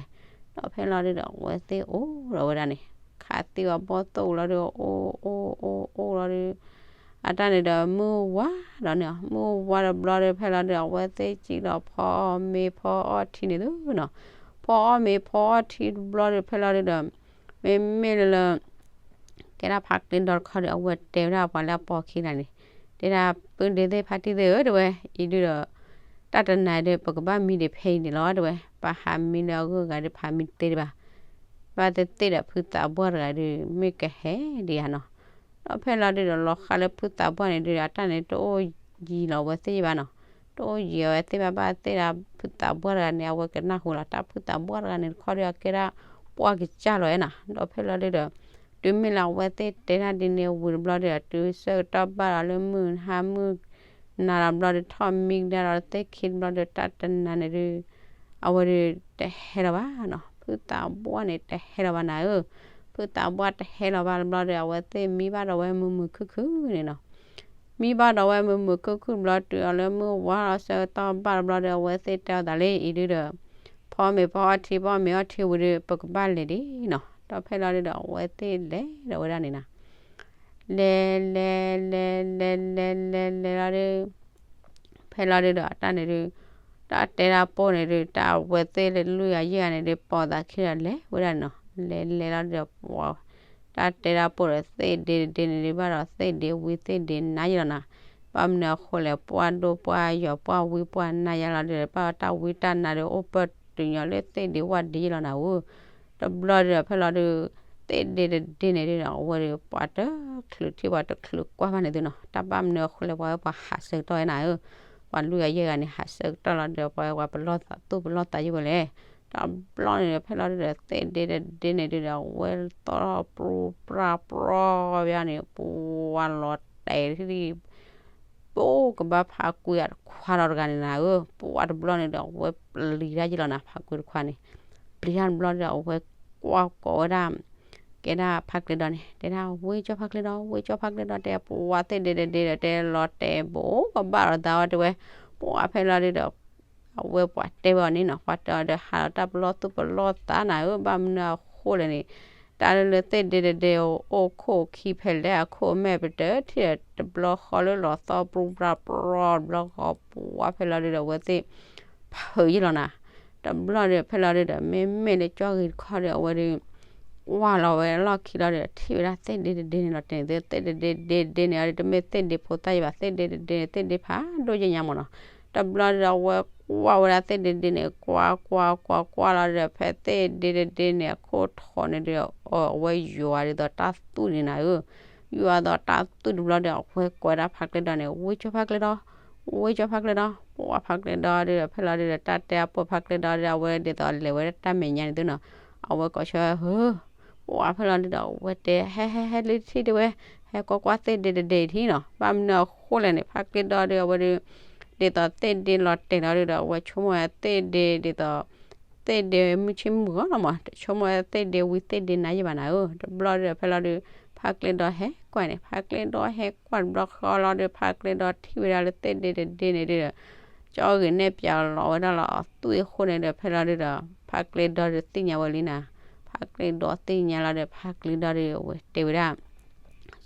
ဒီးဖဲလီၤဒုးဒီး အဝဲသ့ၣ်အိၣ်ဒီးဝဲဒၣ်န့ၣ် ခးသံဝဲဘီၣ်သိၣ်လီၤဒီး အိၣ်အိၣ်အိၣ်အိၣ်လီၤဒီး အတၢ်န့ၣ်ဒီးမုၢ်ဝါဒီးန့ၣ် မုၢ်ဝါတဘျီဒီး ဖဲလီၤဒုး အဝဲသ့ၣ်စံၣ်လီၤဖီအီၣ်မ့ၤဖီအီၣ်ထံန့ၣ်သုနီၤ. ဖီအီၣ်မ့ၤဖီအီၣ်ထံတဘျီဒီး ဖဲလီၤဒုးဒီး မ့မ့ၢ်လၢလၢ ကဲဒၣ်ဖးကျ့ဒီတခီဒီး အဝဲတဲဝဲဒၣ်ပှၤလၢအပိာ်ခံဂၤန့ၣ် တဲဒၣ်ပုၢ်ဒ့သ့ၣ်ဖါတံၢ်သ့ၣ်ဧၢ တဲဝဲ အံၤဒုးဒီး တၢ်တနၤဒီး ပကဘၣ်မံဒံးဖဲအံၤန့ၣ်လီၤ တဲဝဲ. ပဟးမံလၢအဂုၤအဂၤဒီး ပဟးမံတသ့ဒံးဘၣ်. ဘၣ်သ့ၣ်သ့ၣ်ဒီးဖုသးပှၢ်တဂၤဒီး မ့ၢ်ကဟဲဒံးဧါနီၤ. ဒီးဖဲလီၤဒုးဒီး လီၤဃးလၢဖုသးပှၢ်န့ၣ်ဒုးဒီး အတၢ်န့ၣ်တအိၣ်ယံၤလီၤဝဲသ့ၣ်ဘၣ်နီၤ. တအိၣ်ယံၤအဝဲသ့ၣ်ဘၣ် ဘၣ်သ့ၣ်ဒီးဖုသးပှၢ်တဂၤန့ၣ် အဝဲကနၣ်ဟူလီၤ တၢ်ဖုသးပှၢ်တဂၤန့ၣ်တခီဒီး အကဲဒၣ်ပှၢ်ကစၢ်လီၤအဲၣ်နီၤ. ဒီးဖဲလီၤဒုးဒီး တုၤမ့ၢ်လၢအဝဲသ့ၣ်တဲတၢ်ဒ်န့ၣ်ဝံၤတဘျီဒီး တုၤဆၢကတီၢ်ဘၣ်ဒီးလၢမုၢ်ဟါမုၢ်နၤတဘျီဒီး ထီၣ်မံကဒါဒီးသ့ၣ်ခံတဘျီဒီး တၢ်တနၤန့ၣ်ဒုး အဝဲဒုးတဟဲလီၤဘၣ်နီၤ. ဖုသးပှၢ်န့ၣ်တဟဲလီၤဘၣ်နၤဧၢ. ဖုသးပှၢ်တဟဲလီၤဘၣ်တဘျီဒီး အဝဲသ့ၣ်မံဘၣ်ဒီးဝဲမုာ်မုာ်ခုၣ်ခုၣ်န့ၣ်နီၤ. မံဘၣ်ဒီးဝဲမုာ်မုာ်ခုၣ်ခုၣ်တဘျီ တုၤအီၤလၢမုၢ်ဝါလီၤဆၢကတီၢ်ဘၣ်တဘျီဒီး အဝဲသ့ၣ်တဲအီၤသးလၢအံၤဒုးဒီး ဖီမ့ၤဖီအီၣ်ထံ ဖီမ့ၤအီၣ်ထံဝံၤဒီး ပကဘၣ်လဲၤဒံးနီၤ. ဒီးဖဲလီၤဒုးဒီး အဝဲသ့ၣ်လဲၤဒီးဝဲဒၣ်န့ၣ်နီၤ. လဲၤလဲၤလဲၤလဲၤလဲၤလဲၤလဲၤလီၤဒုး ဖဲလီၤဒုးဒီးတၢ်န့ၣ်ဒုး တၢ်တဲတၢ်ပိၢ်န့ၣ်ဒုး တၢ်ဝဲသ့ၣ်လၢလွံၢ်ဂၤယဲၢ်ဂၤန့ၣ်ဒုး ပိာ်သးခံဒီးလဲၤဝဲဒၣ်န့ၣ်နီၤ လဲၤလဲၤလီၤဒုးဒီး တၢ်တဲတၢ်ပိၢ်ဒီးသ့ၣ်ဒ့တဒ့န့ၣ်ဒုး ဘၣ်ဒီးသ့ၣ်ဒ့ဝံသ့ၣ်ဒ့နါယဲၢ်လီၤနၤ ဘၣ်မနုၤအဃိလဲၣ် ပှၢ်ဒိၣ်ပှၢ်ယီၤပှၢ်ဝံပှၢ်နါယဲၢ်လီၤဒုးဒီး ဘၣ်ဒီးတၢ်ဝံတၢ်နါဒုး အိၣ်ပၢၢ်တုၤညီလၢသ့ၣ်ဒ့ဝၣ်ဒ့ယဲၢ်လီၤနၤဧၢ တဘျီဒုးဒီးဖဲလီၤဒုး သ့ၣ်ဒ့တဒ့န့ၣ်ဒုးဒီး အဝဲဒုးပှၤတချုးထံၣ်ပှၤတချုးကွၢ်ဘၣ်န့ၣ်သုနီၤ တၢ်ဘၣ်မနုၤအဃိလဲၣ် ပှၤဝဲပှၤဟးဆၢကတီၢ်ဝဲနၤဧၢ ပှၤလွံၢ်ဂၤယဲၢ်ဂၤန့ၣ် ဟးဆၢကတီၢ်လီၤဒုးဒီး ပှၤဝဲပှၤပလီၢ်သးသူၣ်ပလီၢ်သးယဲၢ်ဝဲလဲၣ် တဘျီန့ၣ်ဒီးဖဲလီၤဒုးဒီး သ့ၣ်ဒ့တဒ့န့ၣ်ဒုးဒီး အဝဲသီၣ်ထီၣ်ပြူပြၢပြီဘၣ်န့ၣ် ပှၤလီၤတဲာ်ထံၣ် ပအိၣ်ကဘၣ်ဖါကွံအတခွါဒီးတဂၤန့ၣ်နၤဧၢ ပှၤတဘျီန့ၣ်ဒီး အဝဲပျံၤတၢ်ယဲၢ်လီၤနၤ ဖါကွံတခွါန့ၣ် ပျံၤတၢ်တဘျီဒီး အဝဲကွၢ်ကိးဝဲဒၣ် ကဲဒၣ်ဖါကျဲဒီန့ၣ် တဲဒၣ် ဝ့ၢ်ကၠီဖါကျဲဒီ ဝ့ၢ်ကၠီဖါကျဲဒီ တဲ ပှၤသ့ၣ်ဒ့တဒ့ဒီး တဲလီၤတဲာ်ဘိးကဘၣ်ဒီးသးဝဲတဲဝဲ ပှၤဖဲလီၤဒုးဒီး အဝဲပှၤတဲဝဲအီၤန့ၣ်နီၤ ပှၤတဲအီၤဒီးဟးလီၤတၢ်ပလီၢ်သူၣ်ပလီၢ်သးနၤဧၢ ဘၣ်မနုၤအဃိလဲၣ်န့ၣ် တၢ်လၢလၢသ့ၣ်ဒ့တဒ့အိၣ်ခိၣ်ခံဖဲလဲၣ်အခိၣ်မဲာ်ပတၢၢ်ထံၣ်ဒီးတဘျီဃီလၢလီၤသီၣ်ပြူပြၢပြီတဘျီဃီ ပှၤဖဲလီၤဒုးဒီးအဝဲသ့ၣ် ဖုးယဲၢ်လီၤနၤ တဘျီဒီးဖဲလီၤဒုးဒီး မ့မ့ၢ်လၢကၠီဂ့ၤတခီဒီး အဝဲဒုး ကွၢ်လီၤဝဲလီၢ်ခံလီၤဒီး ထံၣ်ဝဲဒၣ်သ့ၣ်ဒ့တဒ့န့ၣ်လီၤတဲာ်န့ၣ် သ့ၣ်ဒ့တဒ့န့ၣ်အီၤဒီး တမ့ၢ်သ့ၣ်ဒ့ဖိသၣ်ယဲၢ်ဘၣ် သ့ၣ်ဒ့တဒ့န့ၣ် သ့ၣ်ဒ့ဖးဒိၣ်ယဲၢ်ညါမးနီၤ တဘျီဒီးအဝဲကွၢ်ဝဲဒၣ်သ့ၣ်ဒ့တဒ့န့ၣ် ကွၢ်ကွၢ်ကွၢ်ကွၢ်လီၤဒီး ဖဲသ့ၣ်ဒ့တဒ့န့ၣ် အခိၣ်ထိးန့ၣ်ဒီး အဝဲယွၤဒ်သိးတၢ်သူၣ်န့ၣ်နၤဧၢ ယွၤဒ်သိးတၢ်သူၣ်တဘျီဒီး အဝဲကိးဝဲဒၣ်ဖါကျဲဒီန့ၣ် ဝ့ၢ်ကၠီဖါကျဲဒီ ဝ့ၢ်ကၠီဖါကျဲဒီ ပှၤဖါကျဲဒီဒီး ဖဲလီၤဒုးဒီး တၢ်တဲအပိၢ်ဖါကျဲဒီဒီး အဝဲဒ်သိးလဲၤဝဲဒၣ်တၢ်မဲာ်ညါန့ၣ်သုနီၤ အဝဲကိးဆၢဟၢ ပှၤဖဲလီၤဒုးဒီး အဝဲတဲ ဟဲဟဲဟဲလၢထံၣ်တဲဝဲ ဟဲကွၢ်ကွၢ်သ့ၣ်ဒ့တဒ့ထံနီၤ ဘၣ်မနုၤအဃိလဲၣ်န့ၣ် ဖါကျဲဒီဒီး အဝဲဒုး ဒ်သိးသ့ၣ်ဒ့လီၤတဲာ်လီၤဒုးဒီး အဝဲဆိကမိၣ်ဝဲသ့ၣ်ဒ့ဒ်သိး သ့ၣ်ဒ့မုၢ်ဆ့ၣ်မုၢ်ဂီၤလီၤမး တဆိကမိၣ်ဝဲသ့ၣ်ဒ့ဝံသ့ၣ်ဒ့နါယဲၢ်ဘၣ်နၤဧၢ တဘျီဒီးဖဲလီၤဒုး ဖါကျဲဒီဟဲကွၢ်န့ၣ် ဖါကျဲဒီဟဲကွၢ်တဘျီဃီလီၤဒီး ဖါကျဲဒီထံၣ်ဝဲဒၣ်လၢသ့ၣ်ဒ့တဒ့န့ၣ်ဒုးဒီး ကၠီဂ့ၤန့ၣ်ပျဲလီၤဝဲဒၣ်လီၤအသွံၣ်အဃိန့ၣ်ဒီး ဖဲလီၤဒုးဒီး ဖါကျဲဒီဒုးသ့ၣ်ညါဝဲလံနၤ ဖါကျဲဒီသ့ၣ်ညါလီၤဒီး ဖါကျဲဒီဒုးအဝဲတဲဝဲဒၣ်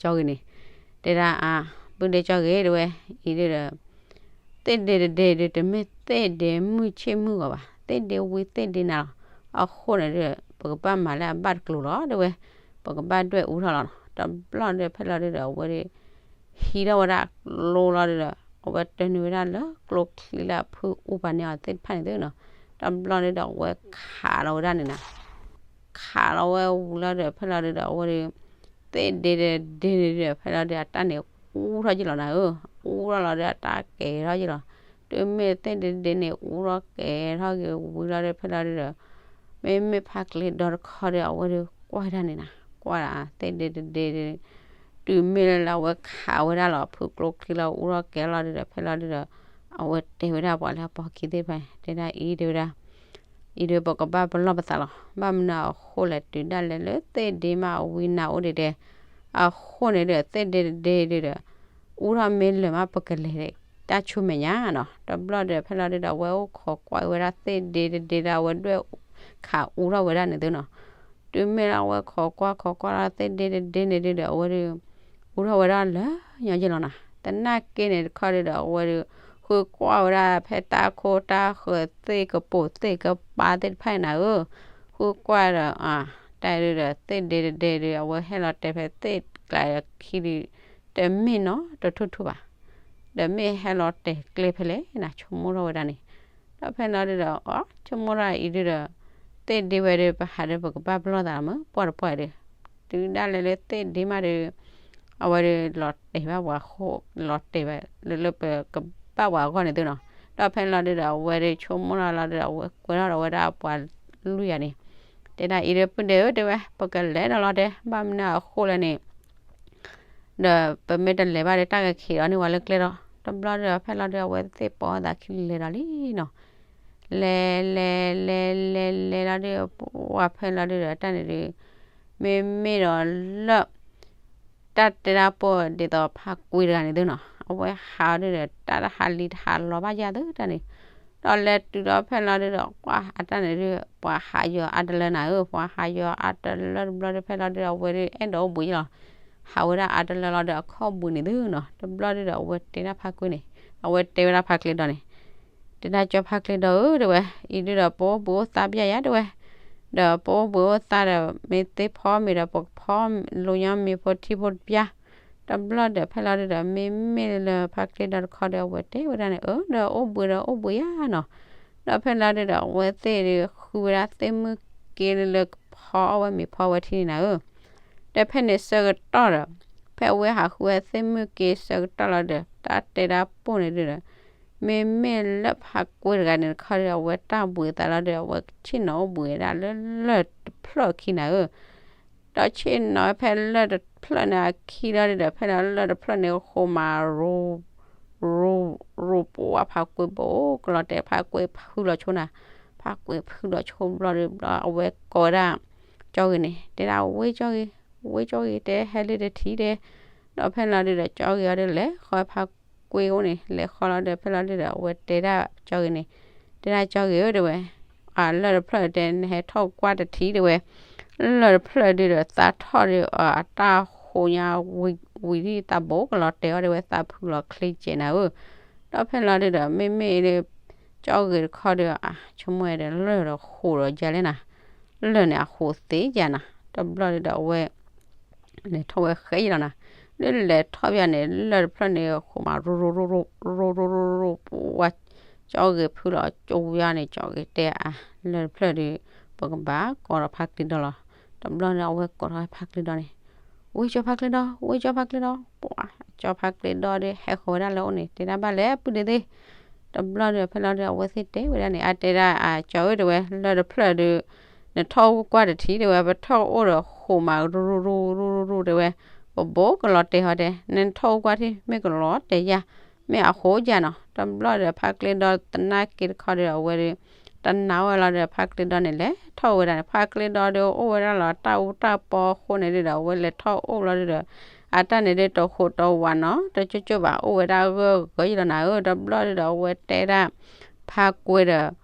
ကၠီဂ့ၤန့ၣ် တဲဒၣ်အါ ပုၢ်ဒ့ကၠီဂ့ၤတဲဝဲ အံၤဒုးဒီး သ့ၣ်ဒ့တဒ့ဒုး တမ့ၢ်သ့ၣ်ဒ့မုၢ်ဆ့ၣ်မုၢ်ဂီၤဘၣ် သ့ၣ်ဒ့ဝံသ့ၣ်ဒ့နၤလီၤ အဃိန့ၣ်ဒီး ပကဘၣ်မၤလၢအဘၣ်တကျိၤလီၤတဲဝဲ ပကဘၣ်ဒွဲၣ်အူထီၣ်လီၤနီၤ တဘျီဒီးဖဲလီၤဒုးဒီး အဝဲဒုး ဟံးထီၣ်ဝဲဒၣ်ကျိလီၤဒုးဒီး အဝဲတနုာ်ဝဲဒၣ်လၢကျိချံလၢအဖုအူပာ်န့ၢ်အီၤသ့ၣ်တဖၣ်န့ၣ်သုနီၤ တဘျီဒုးဒီး အဝဲခးလီၤဝဲဒၣ်န့ၣ်နၤ ခးလီၤဝဲဝံၤလီၤဒီး ဖဲလီၤဒုးဒီး အဝဲဒုး သ့ၣ်ဒ့တဒ့န့ၣ်ဒီး ဖဲလီၤဒုး အတၢ်န့ၣ်အူထီၣ်ယ့ၢ်လီၤနၤဧၢ အူထီၣ်လီၤဒီး အတၢ်ကဲၤထီၣ်ယ့ၢ်လီၤ တုၤမ့ၢ်သ့ၣ်ဒ့တဒ့န့ၣ် အူထီၣ်ကဲၤထီၣ်က့ၤဝံၤလီၤဒီး ဖဲလီၤဒုးဒီး မ့မ့ၢ်ဖါကျဲဒီတခီဒီး အဝဲဒုးကွၢ်ဒၣ်န့ၣ်နၤ ကွၢ်ဒၣ်သ့ၣ်ဒ့တဒ့ဒီး တုၤမ့ၢ်လၢလၢအဝဲခးဝဲဒၣ်လီၤ ဖုကျိချံလီၤ အူထီၣ်ကဲၤလီၤဒုးဒီး ဖဲလီၤဒုးဒီး အဝဲတဲဝဲဒၣ်ပှၤလၢအပိာ်ခံသ့ၣ်တဖၣ် တဲဒၣ်အံၤတဲဝဲဒၣ် အံၤဒုးပကဘၣ်ပလီၢ်ပသးလီၤ ဘၣ်မနုၤအဃိလဲၣ် တုၤဒၣ်လဲာ်လၢသ့ၣ်ဒ့မးအဝံနၤအိၣ်ဒံးဒဲး အဃိန့ၣ်ဒီး သ့ၣ်ဒ့တဒ့ဒုးဒီး အူထီၣ်မ့ၢ်လၢာ်မး ပကလဲၤတၢ်ဆူမဲာ်ညါနီၤ တဘျီဒီး ဖဲလီၤဒုးဒီး အဝဲအိၣ်ခိးကွၢ်ဝဲဒၣ်သ့ၣ်ဒ့တဒ့ဒီး အဝဲဒွဲၣ်ခးအူထီၣ်ဝဲဒၣ်န့ၣ်သုနီၤ တုၤမ့ၢ်လၢအဝဲခိးကွၢ်ခိးကွၢ်လီၤသ့ၣ်ဒ့တဒ့န့ၣ်ဒုးဒီး အဝဲဒုး အူထီၣ်ဝဲဒၣ်လၢာ်ညီယ့ၢ်လီၤနၤ သနာ်က့န့ၣ်တခီဒုးဒီး အဝဲဒုး ဃုကွၢ်ဝဲဒၣ်ဖဲတၢ်ခိတၢ်ဃၢၤသ့ၣ်ကပိာ်သ့ၣ်ကပၤသ့ၣ်တဖၣ်န့ၣ်နၤဧၢ ဃုကွၢ်ဒီး တၢ်ဒုးဒီး သ့ၣ်ဒ့တဒ့ဒုး အဝဲဟဲလီၤတဲာ်ဖဲသ့ၣ်ကျးခံဒုး တမ့ၢ်နီတထူၣ်ထူၣ်ဘၣ် ဒီးမ့ၢ်ဟဲလီၤတဲာ်ကျဲဖဲလဲၣ်နၤ ဆိကမိၣ်ထီၣ်ဝဲဒၣ်န့ၣ် ဒီးဖဲလီၤဒုးဒီး အီ ဆိကမိၣ်ထီၣ်အံၤဒုးဒီး သ့ၣ်ဒ့ဝဲဒုး ပဟးဒီးပကဘၣ်ပလီၢ်သးလီၤမ့ၢ် ပှၢ်တပှၢ်ဒုး တုၤဒၣ်လဲာ်လၢသ့ၣ်ဒ့မးဒုး အဝဲဒုးလီၤတဲာ်ဘၣ်ပှၤဃိ လီၤတဲာ်ဘၣ်လၢလၢပကဘၣ်ပှၤအဂီၢ်န့ၣ်သုနီၤ ဒီးဖဲလီၤဒုးဒီး အဝဲဒုးဆိကမိၣ်ထီၣ်လီၤဒုးဒီး အဝဲကွဲထီၣ်ဒီးဝဲဒၣ်ပှၤလွံၢ်ဂၤန့ၣ် တဲဒၣ်အံၤဒုး ပုၢ်ဒ့ဧၢ တဲဝဲ ပကလဲၤဒီးလီၤတဲ ဘၣ်မနုၤအဃိလဲၣ်န့ၣ် ဒီးပမ့ၢ်တလဲၤဘၣ်ဒီး တၢ်ကခံးဒီးန့ၢ်ဝဲလၢကျဲဒီး တဘျီဒီး ဖဲလီၤဒုး အဝဲသ့ၣ်ပိာ်သးခံလဲၤဒီးလံနီၤ လဲၤလဲၤလဲၤလဲၤလဲၤလီၤဒုး ပှၢ်ဖဲလီၤဒုးဒီး တၢ်န့ၣ်ဒုး မ့မ့ၢ်ဒီးလၢ တၢ်တဲတၢ်ပိၢ်ဒ်သိးဖါကွံတဂၤန့ၣ်သုနီၤ အဝဲဟးအီၤဒုးဒီး တၢ်တဟးလံတဟးလီၤဘၣ်ယၤသုတၢ်န့ၣ် ဒီးလဲၤတုၤဒီးဖဲလီၤဒုးဒီး ပှၢ်အတၢ်န့ၣ်ဒုး ပှၤဟးယီၤအါတလၢနၤဧၢ ပှၤဟးယီၤအါတလၢတဘျီဒုး ဖဲလီၤဒုးဒီး အဝဲဒုးအဲၣ်ဒိးအိၣ်ဘှံးယလီၤ ဟးဝဲဒၣ်အါတလၢလီၤဒီးအခီၣ်ဘှံးန့ၣ်သုနီၤ. တဘျီဒုဒီးအဝဲတဲဒၣ်ဖါကွ့န့ၣ်, အဝဲတဲဝဲဒၣ်ဖါကျဲဒီန့ၣ်, တဲဒၣ်ကၠီဖါကျဲဒီဧၢ တဲဝဲ, အံၤဒုဒီး ပအိၣ်ဘှံးအိၣ်သါဘၣ်ယၤ တဲဝဲ, ဒီးပအိၣ်ဘှံးအိၣ်သါဒီး မ့ၢ်သ့ၣ်ဖီမ့ၤဒီး ပကဖီလိာ်ညီမ့ၤဖိထံဖိတပျၢ်. တဘျီဒီးဖဲလီၤဒုဒီး မ့မ့ၢ်လၢဖါကျဲဒီတခီဒီး အဝဲတဲဝဲဒၣ်န့ၣ် အၢ ဒီးအိၣ်ဘှံးဒီးအိၣ်ဘှံးယၤနီၤ. ဒီးဖဲလီၤဒုဒီး အဝဲသ့ၣ်ဒီးဃုဝဲဒၣ်သ့ၣ်မုၢ်က့လၢကဖီအီၣ်ဝဲမ့ၤဖီဝဲထံန့ၣ်နၤဧၢ. ဒီးဖဲန့ၣ်ဆၢကတီၢ်ဒီး ဖဲအဝဲဟးဃုဝဲသ့ၣ်မုၢ်က့ဆၢကတီၢ်လီၤဒီး တၢ်တဲဒၣ်ပိၢ်န့ၣ်ဒုဒီး မ့မ့ၢ်လၢဖါကွ့တဂၤန့ၣ်တခီဒီး အဝဲတၢ်ဘှံးသးလီၤဒီး အဝဲဆ့ၣ်နီၤအိၣ်ဘှံးဝဲဒၣ်လၢလၢၢ်တဖျၢၣ်အခံနၤဧၢ. ဒီးဆ့ၣ်နီၤဖဲလၢၢ်တဖျၢၣ်န့ၣ်အခံလီၤဒုဒီး ဖဲလၢလၢၢ်တဖျၢၣ်န့ၣ် ဃိးမး ရူ ရူ ရူ ပဝဲဖါကွ့ဘိကလီၤတဲာ် ဖါကွ့ဖုလီၤဆိနၤ. ဖါကွ့ဖုလီၤဆိဘျီဒုဘျီ အဝဲကိးဝဲဒၣ် ကၠီဂ့ၤန့ၣ် တဲဒၣ် ဝ့ၢ်ကၠီဂ့ၤ, ဝ့ၢ်ကၠီဂ့ၤ တဲဟဲလၢတထံၣ်တဲ. ဒီးဖဲလီၤဒုဒီး ကၠီဂ့ၤအီၤဒီးလဲၤဃီဖါကွ့အိၣ်န့ၣ် လဲၤဃီလီၤဒီး ဖဲလီၤဒုဒီး အဝဲတဲဒၣ်ကၠီဂ့ၤန့ၣ်, တဲဒၣ်ကၠီဂ့ၤဧၢ တဲဝဲ, အလၢၢ်တဖျၢၣ်တဲ နဟဲထီၣ်ကွၢ်တထံၣ်တဲဝဲ, လၢၢ်တဖျၢၣ်ဒုဒီး သးထီၣ်ဒီး အတၢ်ဃိညါဝံၤဒ်သးဘိကလီၤတဲာ်အီၤတဲဝဲ သးဖုလီၤချ့ကဲနၤဧၢ. ဒီးဖဲလီၤဒုဒီး မ့မ့ၢ်လၢ ကၠီဂ့ၤတခီဒီး အဆိကမိၣ်ဝဲဒီး လၢၢ်ဒီးဃိးဒီးယၤလဲၣ်နၤ, လၢၢ်န့ၣ်အဃိးသ့ယၤနၤ. တဘျီဒုဒီးအဝဲ လဲၤထီၣ်ဝဲဃဲအံၤလီၤနၤ. လၢလဲၤထီၣ်ဘၣ်န့ၣ် လၢၢ်တဖျၢၣ်န့ၣ် ဃိးမး ရူရူရူရူ ရူရူရူရူ ပဝဲ ကၠီဂ့ၤဖုလီၤကၠိဝဲန့ၣ် ကၠီဂ့ၤတဲအါ လၢၢ်တဖျၢၣ်ဒီး ပကဘၣ်ကိးဒီးဖါကျဲဒီလီၤ. တဘျီန့ၣ် အဝဲကိးထီၣ်ဖါကျဲဒီန့ၣ်, ဝ့ၢ်ကၠီဖါကျဲဒီ, ဝ့ၢ်ကၠီဖါကျဲဒီ, ပှၤကၠီဖါကျဲဒီဒီး ဟဲဃီၤဝဲဒၣ်လၢအအိၣ်န့ၣ် တဲဒၣ်ဘၣ်လဲၣ် ပုၢ်ဒ့သ့ၣ်. တဘျီဒီး ဖဲလီၤဒုဒီး အဝဲသ့ၣ်တဲဝဲဒၣ်န့ၣ် အတဲဒၣ် အကၠီဧၢ တဲဝဲ လၢၢ်တဖျၢၣ်ဒီး နထီၣ်အိၣ်ကွၢ်တထံၣ် တဲဝဲ ပထီၣ်အိၣ်ဒီးဃိးမး ရူရူရူရူရူ တဲဝဲ, ပဘိကလီၤတဲာ်ဟီတဲ နထီၣ်အိၣ်ကွၢ်ထံၣ် မ့ၢ်ကလီၤတဲာ်ယၤ မ့ၢ်အဃိယၤနီၤ. တဘျီဒီး ဖါကျဲဒီတနာ်က့တခီဒီး အဝဲဒီး တနာ်ဝဲလီၤဒီး ဖါကျဲဒီန့ၣ် လဲၤထီၣ်ဝဲဒၣ်န့ၣ် ဖါကျဲဒီဒီး အိၣ်ဝဲဒၣ်လီၤ တၢ်အူတၢ်ပီအဃိန့ၣ်ဒုဒီး အဝဲလဲၤထီၣ်အိၣ်လီၤဒုဒီး အတၢ်န့ၣ်ဒု တဃိးတဝးနီၤ တကၠိကၠိဘၣ် အိၣ်ဝဲဒၣ်ဂၢၢ်ဂၢၢ်ယံလီၤနၤဧၢ. တဘျီဒုဒီး အဝဲတဲဒၣ် ဖါကွဲဒီး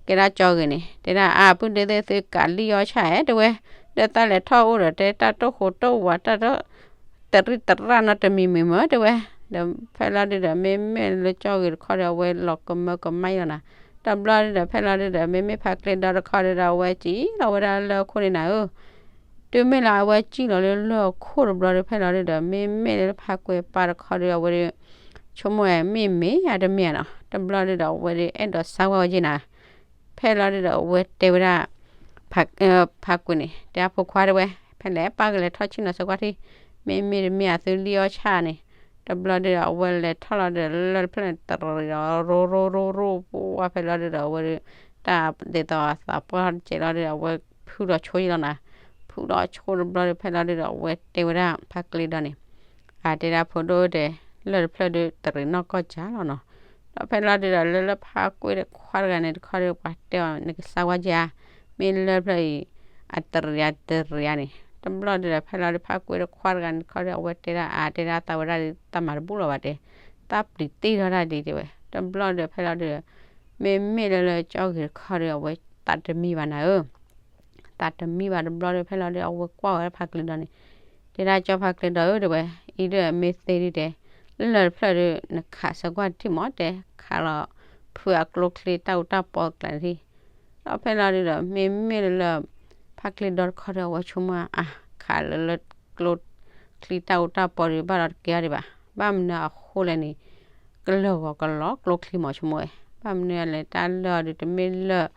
ကဲဒၣ်ကၠီဂ့ၤန့ၣ် တဲဒၣ် အါ ပုၢ်ဒ့သ့ၣ် သုကးလံၣ်အီၣ်ဆၣ်အဲ တဲဝဲ, ဒီးသးလဲၤထီၣ်အိၣ်ဒီး တဲတၢ်တိၢ်ဃိးတိၢ်ဝး တၢ် တရံၣ်တရၣ်နီတမံၤမံၤမ့ၢ် တဲဝဲ. ဒီးဖဲလီၤဒုဒီး မ့မ့ၢ်လၢကၠီဂ့ၤတခီဒီး အဝဲလီၤကမၢကမၣ်ယံလီၤနၤ. တဘျီဒုဒီး ဖဲလီၤဒုဒီး မ့မ့ၢ်ဖါကျဲဒီတခီဒုဒီး အဝဲစံၣ်လီၤဝဲဒၣ်လၢအခိၣ်န့ၣ်နၤဧၢ. တုၤမ့ၢ်လၢအဝဲစံၣ်လီၤလၢလၢၢ်အခိၣ်တဘျီဒီး ဖဲလီၤဒုဒီး မ့မ့ၢ်လၢဖါကွဲပၢ်တခီဒီး အဝဲဒု ဆိကမိၣ်ဝဲ မ့ၢ်မ့ၢ်ယၤတမ့ၢ်ဧါနီၤ. တဘျီဒုဒီး အဝဲဒု အဲၣ်ဒိးစါဝဲဝဲက့ၤနၤ. ဖဲလီၤဒုဒီး အဝဲတဲဝဲဒၣ် ဖါကွဲန့ၣ် တဲအဖိခွါတဲဝဲ, ဖဲလဲၣ် ပၢ်ကလဲၤထီၣ်ဆံၣ်နီၤစၢၤကွၢ်ထံၣ်, မ့မ့ၢ်တမ့ၢ်အသုလံၣ်အီၣ်ဆၣ်န့ၣ်. တဘျီဒုဒီး အဝဲလဲၤထီၣ်လီၤဒီး လၢၢ်တဖျၢၣ်န့ၣ် တရံးဒီး ရိရိရိရိ ပှၤဖဲလီၤဒုဒီး အဝဲဒု တၢ်ဒ်သိးအသးပှၢ်တစဲးလီၤဒုဒီး အဝဲဖုဒီးဆိယံလီၤနၤ. ဖုဒီးဆိတဘျီဒု ဖဲလီၤဒုဒီး အဝဲတဲဝဲဒၣ် ဖါကျဲဒီန့ၣ် အတဲဒၣ်ဖိဒိၣ်တဲ လၢၢ်တဖျၢၣ်ဒု တရံးနီၢ်ကီၢ်ကၢ်လီၤနီၤ. ဒီးဖဲလီၤဒုဒီး လၢလၢဖါကွဲတခွါတဂၤန့ၣ်တခီဒီး ပှၤတဲအီၤ နကစါဝါက့ၤဧါ, မ့ၢ်လၢၢ်တဖျၢၣ်အံၤ အတရံးအတရံးဧါန့ၣ်. တဘျီဒုဒီး ဖဲလီၤဒုဖါကွဲတခွါတဂၤန့ၣ်တခီဒီး အဝဲတဲဒၣ် အတဲဒၣ်သးဝဲဒၣ်ဒု တၢ်မၤတဘူၣ်လီၤဘၣ်တဲ, တၢ်ပျံၤတ့ၢ်ထီၣ်တၢ်ဒ်တဲဝဲ. တဘျီဒုဒီး ဖဲလီၤဒုဒီး မ့မ့ၢ်လၢလၢကၠီဂ့ၤတခီဒီး အဝဲသးတမံဘၣ်နၤဧၢ. သးတမံဘၣ်တဘျီဒီး ဖဲလီၤဒု အဝဲကွၢ်ဝဲဒၣ်ဖါကျဲဒီန့ၣ် တဲဒၣ်ကၠီဖါကျဲဒီဧၢ တဲဝဲ, အံၤဒုမ့ၢ်သ့ဒုတဲ လၢၢ်တဖျၢၣ်ဒု နခးစၢၤကွၢ်တထံၣ်မးတဲ, ခးလီၤဖုအကျိချံတၢ်အူတၢ်ပီအကျါတထံၣ်. ဒီးဖဲလီၤဒုဒီး မ့မ့ၢ်လၢလၢ ဖါကျဲဒီတခီဒီး အဝဲဆိကမိၣ် အါ ခးလၢလၢ ကျိချံတၢ်အူတၢ်ပီဒု ဘၣ်ဒီးတကဲအီၤဒံးဘၣ်. ဘၣ်မနုၤအဃိလဲၣ်န့ၣ် ကလၢာ်ဂီၤကလီကျိချံမးဆိကမိၣ်ဝဲ, ဘၣ်မနုၤလဲၣ် တၢ်လၢာ်အီၤဒု တမ့ၢ်လၢာ်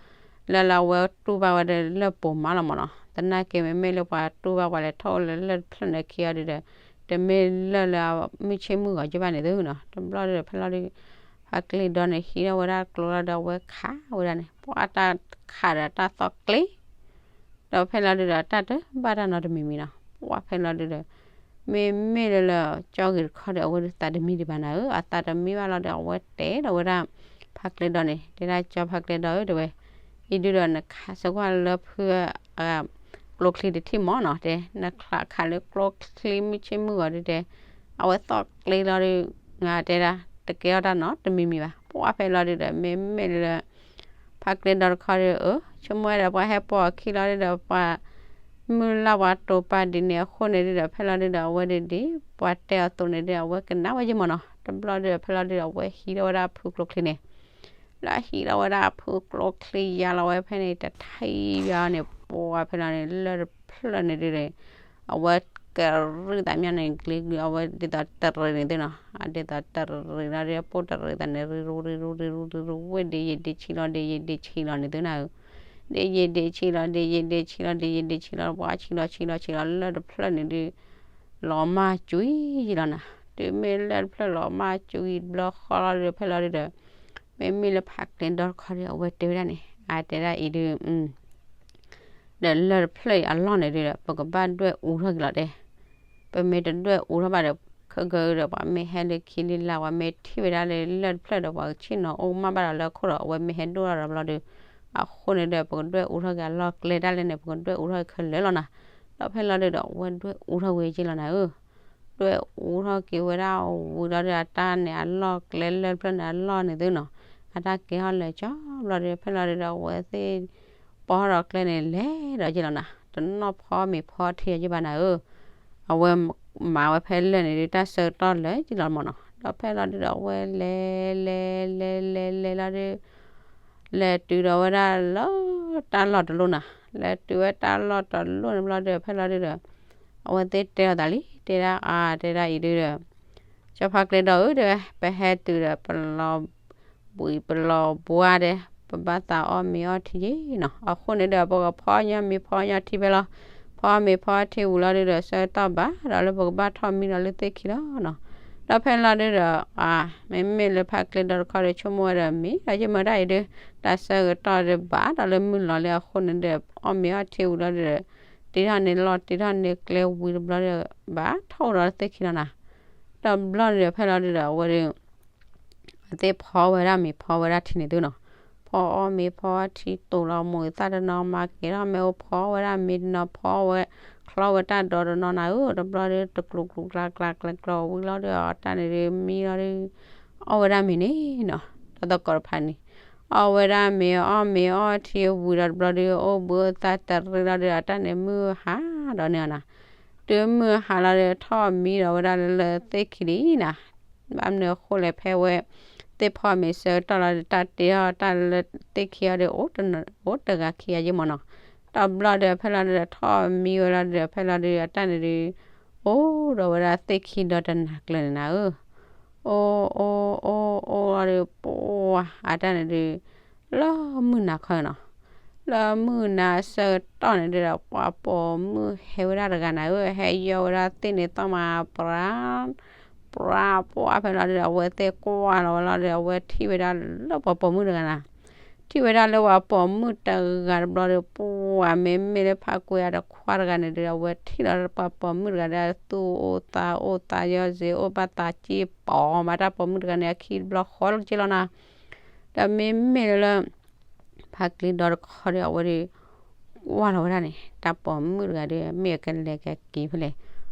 လၢလၢအဝဲတူၢ်ဘၣ်ဝဲဒၣ်လၢာ်ပိာ်မးလီၤမးနီၤ. သနာ်က့ မ့မ့ၢ်လၢပှၤတူၢ်ဘၣ်ပှၤလဲၤထီၣ်အိၣ်လၢလၢၢ်တဖျၢၣ်န့ၣ်ခံအီၤဒုဒီး တမ့ၢ်လၢာ်လၢမုၢ်ဆ့ၣ်မုၢ်ဂီၤက့ဘၣ်န့ၣ်သုနီၤ. တဘျီဒုဒီး ဖဲလီၤဒု ဖါကျဲဒီန့ၣ် ဟံးထီၣ်ဝဲဒၣ်ကျိလီၤဒီး အဝဲခးဝဲဒၣ်န့ၣ် ပှၤတၢ်ခးဒီးတၢ်သီၣ်ကျ့ ဒီးဖဲလီၤဒုဒီး တၢ်တဘၣ်တၢ်နီတမံၤမံၤနီၤ. ပှၤဖဲလီၤဒုဒီး မ့မ့ၢ်လၢလၢကၠီဂ့ၤတခီဒီး အဝဲဒုးသးတမံဒံးဘၣ်နၤဧၢ. အသးတမံဘၣ်လီၤဒီး အဝဲတဲဒီးဝဲဒၣ် ဖါကျဲဒီန့ၣ် တဲဒၣ်ကၠီဖါကျဲဒီဧၢ တဲဝဲ, အံၤဒုဒီး နခးစၢၤကွၢ်လၢဖု ကျိချံတထံၣ်မးနီၤ တဲ, နခးခးလၢကျိချံမုၢ်ဆ့ၣ်မုၢ်ဂီၤဒုတဲ အဝဲသီၣ်ကျ့လီၤဒု တဲဒၣ် တကဲထီၣ်တၢ်နီတမံၤမံၤဘၣ်. ပှၤဖဲလီၤဒုဒီး မ့မ့ၢ်လၢ ဖါကျဲဒီတခီဒီး အၢ ဆိကမိၣ်ဝဲဒီး ပှၤဟဲပိာ်အခံလီၤဒုဒီး ပှၤ မုၢ်လၢ်ပှၤတိာ်ပာ်ဒ်န့ၣ်အဃိန့ၣ်ဒုဒီး ဖဲလီၤဒုဒီး အဝဲဒ်ဒ် ပှၤတဲအီၤသိးန့ၣ်ဒု အဝဲကနၣ်ဝဲယ့ၢ်မၢ်နီၤ. တဘျီဒုဒီး ဖဲလီၤဒုဒီး အဝဲဟံးထီၣ်ဝဲဒၣ်အဖုကျိချံန့ၣ် လၢဟံးထီၣ်ဝဲဒၣ်အဖုကျိချံယါလီၤဝဲဖဲန့ၣ် တထံၣ်ဘၣ်န့ၣ် ပှၤဖဲလီၤန့ၣ် လၢၢ်တဖျၢၣ်န့ၣ်ဒုဒီး အဝဲကရူၢ်သးမံန့ၣ် ကလံၤကလံၤ အဝဲဒ်သိးတရံးန့ၣ်သုနီၤ, အဒ်သိးတရံးလီၤဒု ပိၢ်တရံးသးန့ၣ် ရံရူရံရူရံရူရံရူဝ့ၢ် ဒ်ယံာ်ဒ်ဆံးလီၤ ဒ်ယံာ်ဒ်ဆံးလီၤန့ၣ်သုနီၤဧၢ, ဒ်ယံာ်ဒ်ဆံးလီၤ ဒ်ယံာ်ဒ်ဆံးလီၤ ဒ်ယံာ်ဒ်ဆံးလီၤ ပှၤဆံးလီၤဆံးလီၤဆံးလီၤ လၢၢ်တဖျၢၣ်န့ၣ်ဒု လီၤမၢ်ကွံာ်ယံာ်လီၤနီၤ. တုၤမ့ၢ်လၢၢ်တဖျၢၣ်လီၤမၢ်ကွံာ်တဘျီဃီလီၤဒုဒီး ဖဲလီၤဒုဒီး မ့မ့ၢ်လၢဖးကျဲဒီတခီဒီး အဝဲတဲဝဲဒၣ်န့ၣ် အတဲဒၣ်အံၤဒု ဒီးလၢၢ်တဖျၢၣ်အံၤအလီၢ်န့ၣ်ဒုဒီး ပကဘၣ်ဒွဲၣ်အူထီၣ်က့ၤလီၤတဲ. ပမ့ၢ်တဒွဲၣ်အူထီၣ်ဘၣ်ဒီး ခဲကဒီး ပှၤမ့ၢ်ဟဲလၢခံလံလၢ် ပှၤမ့ၢ်ထံၣ်ဝဲဒၣ်လၢလၢၢ်တဖျၢၣ်ဒီး ပှၤကဆ့ၣ်နီၤအိၣ်ကမၣ်ဘၣ်ဒီးလၢခိၣ်ဒီး အဝဲမ့ၢ်ဟဲဒိၣ်ထီၣ်ဒီးဘျီဒီး အဃိန့ၣ်ဒီး ပကဒွဲၣ်အူထီၣ်က့ၤအလီၢ်ကျဲဒၣ်လဲာ်န့ၣ် ပကဒွဲၣ်အူထီၣ်က့ၤခဲလၢာ်လီၤနီၤ. ဒီးဖဲလီၤဒုဒီး အဝဲဒွဲၣ်အူထီၣ်ဝဲက့ၤလီၤနီၤဧၢ ဒွဲၣ်အူထီၣ်က့ၤဝဲဒၣ်ဝံၤလီၤဒီး အတၢ်န့ၣ်အလီၢ်ကျဲလၢၢ်တဖျၢၣ်န့ၣ်အလီၢ်န့ၣ်သုနီၤ, အတၢ်ကဲထီၣ်လၢာ်ကၠီဘျီဒီး ဖဲလီၤဒုဒီး အဝဲသ့ၣ် ပိာ်ထီၣ်ဒီးကျဲန့ၣ် လဲၤဒီးယ့ၢ်လီၤနီၤ, တနီၣ်ဖီမ့ၤဖီထံယ့ၢ်ဘၣ်နီၤဧၢ. အဝဲမၤဝဲဖဲလၢၢ်န့ၣ်ဒု တၢ်ဆၢကတီၢ်လၢာ်ယ့ၢ်လီၤမၢ်နီၤ. ဒီးဖဲလီၤဒုဒီး အဝဲလဲၤလဲၤလဲၤလဲၤလဲၤလီၤဒု လဲၤတုၤဒီးဝဲဒၣ်လၢတၢ်လီၢ်တလီၢ်နီၤ, လဲၤတုၤဝဲတၢ်လီၢ်တလီၢ်န့ၣ်ဘျီဒီး ဖဲလီၤဒုဒီး အဝဲသ့ၣ်တဲအီၤသးလံ တဲဒၣ်အါ တဲဒၣ်အံၤဒုဒီး ကၠီဖါကျဲဒီးဧၢ တဲဝဲ ပဟဲတုၤဒီး ပလီၤဘှံး ပလီၤဘှါဒီး ပဘၣ်သးအီၣ်မ့ၤအီထံယ့ၢ်နီၤ, အဃိန့ၣ်ဒီး ပကဖီအီၣ်မ့ၤဖီအီၣ်ထံဖဲလီၤ. ဖီအီၣ်မ့ၤဖီအီၣ်ထံဝံၤလီၤဒုဒီး ဆၢကတီၢ်ဘၣ်ဒီးလၢပကဘၣ်ထီၣ်မံဒီးလၢသ့ၣ်ခံလီၤနီၤ. ဒီးဖဲလီၤဒုဒီး အါ မ့မ့ၢ်လၢဖါကျဲဒီတခီဒီး ဆိကမိၣ်ဝဲဒီးမ့ၢ်ဒီးယမ့ၢ်ဒၣ်အံၤဒု တၢ်ဆၢကတီၢ်ဒီးဘၣ်ဒီးလၢမုၢ်လီၤလံအဃိန့ၣ်ဒီး အီၣ်မ့ၤအီထံဝံၤလီၤဒုဒီး တ့ထီၣ်န့ၢ်လီၢ်တ့ထီၣ်န့ၢ်ကျဲဝံၤတဘျီဒီး ဘၣ်ထီၣ်ဒီးလၢသ့ၣ်ခံလီၤနီၤ. ဒီးဘျီန့ၣ်ဒီး ဖဲလီၤဒုဒီး အဝဲဒု အဝဲသ့ၣ်ဖီဝဲဒၣ်မ့ၤဖီဝဲဒၣ်ထံန့ၣ်သုနီၤ, ဖီအီၣ်မ့ၤဖီအီၣ်ထံ တိာ်လီၤမိၢ်သၣ်တနီၤ မၤကဲၤထီၣ်မ့ၣ်အူ ဖီဝဲဒၣ်မ့ၤတနီၤ ဖီဝဲ ချီဝဲတၢ်ဒီတနီၤနီၤဧၢ. တဘျီဒီး တကျိၤကျိၤကျါကျါကျါကျါဝံၤလီၤဒီး အတၢ်န့ၣ်ဒု မံလီၤဒု အီၣ်ဝဲဒၣ်မ့ၤန့ၣ်နီၤ, တၢ်သကိးတဖၣ်န့ၣ် အီၣ်ဝဲဒၣ်မ့ၤ အီၣ်မ့ၤအီထံဝံၤဒီးတဘျီဒီး အိၣ်ဘှံးအိၣ်သါတရံးလီၤဒီး အတၢ်န့ၣ်မုၢ်ဟါဒီးန့ၣ်နီၤ. တုၤမုၢ်ဟါလီၤဒီး ထီၣ်မံဒီးဝဲဒၣ်လၢလၢသ့ၣ်ခံလံနီၤ. ဘၣ်မနုၤအဃိလဲၣ် ဖဲဝဲသ့ၣ်ဖီမ့ၤဆၢကတီၢ်လီၤဒီး တၢ်တ့ထီၣ်တၢ်လၢသ့ၣ်ခံအီၤဒီး အိၣ်တဂၤခံဂၤယ့ၢ်မၢ်နီၤ. တဘျီဒီး ဖဲလီၤဒုဒီး ထီၣ်မံဝဲလီၤဒုဒီး ဖဲလီၤဒုဒီး အတၢ်န့ၣ်ဒု အိၣ်ဒီးဝဲဒၣ်သ့ၣ်ခံဒီတနၤကျၢၤန့ၣ်နီၤဧၢ. အိၣ်အိၣ်အိၣ်အိၣ်လီၤဒီး ပှၤအတၢ်န့ၣ်ဒု လၢမုၢ်နၤခီနီၤ, လၢမုၢ်နၤဆၢကတီၢ်န့ၣ်ဒုဒီး ပှၤပိာ်မုၣ်ဟဲဝဲဒၣ်တဂၤနၤဧၢ, ဟဲယီၢ်ဝဲဒၣ်သ့ၣ်န့ၣ်သီၣ်မး ပြၢ ပြၢ ပှၤဖဲလီၤဒုဒီး အဝဲသ့ၣ်ကွၢ်လီၤဝဲလီၤဒီး အဝဲထံၣ်ဝဲဒၣ်လၢပှၤပိာ်မုၣ်တဂၤနၤ, ထံၣ်ဝဲဒၣ်လၢပှၤပိာ်မုၣ်တဂၤတဘျီဒီး ပှၤမ့မ့ၢ်လၢဖးကွဲးအတခွါတဂၤန့ၣ်ဒုဒီး အဝဲထံၣ်လီၤပှၤပိာ်မုၣ်တဂၤဒီး သူၣ်အိၣ်သးအိၣ်သးယီၢ်စ့အိၣ် ဘၣ်သးစ့ပိာ်မး တၢ်ပိာ်မုၣ်တဂၤန့ၣ် အခံတဘျီဃီလၢက့လီၤနၤ. ဒီးမ့မ့ၢ်လၢ ဖးကျဲဒီတခီဒီး အဝဲဒု ကွၢ်လီၤဝဲဒၣ်န့ၣ် တၢ်ပိာ်မုၣ်တဂၤဒီး မ့ၢ်အကလဲၤကက့ၤဖဲလဲၣ်,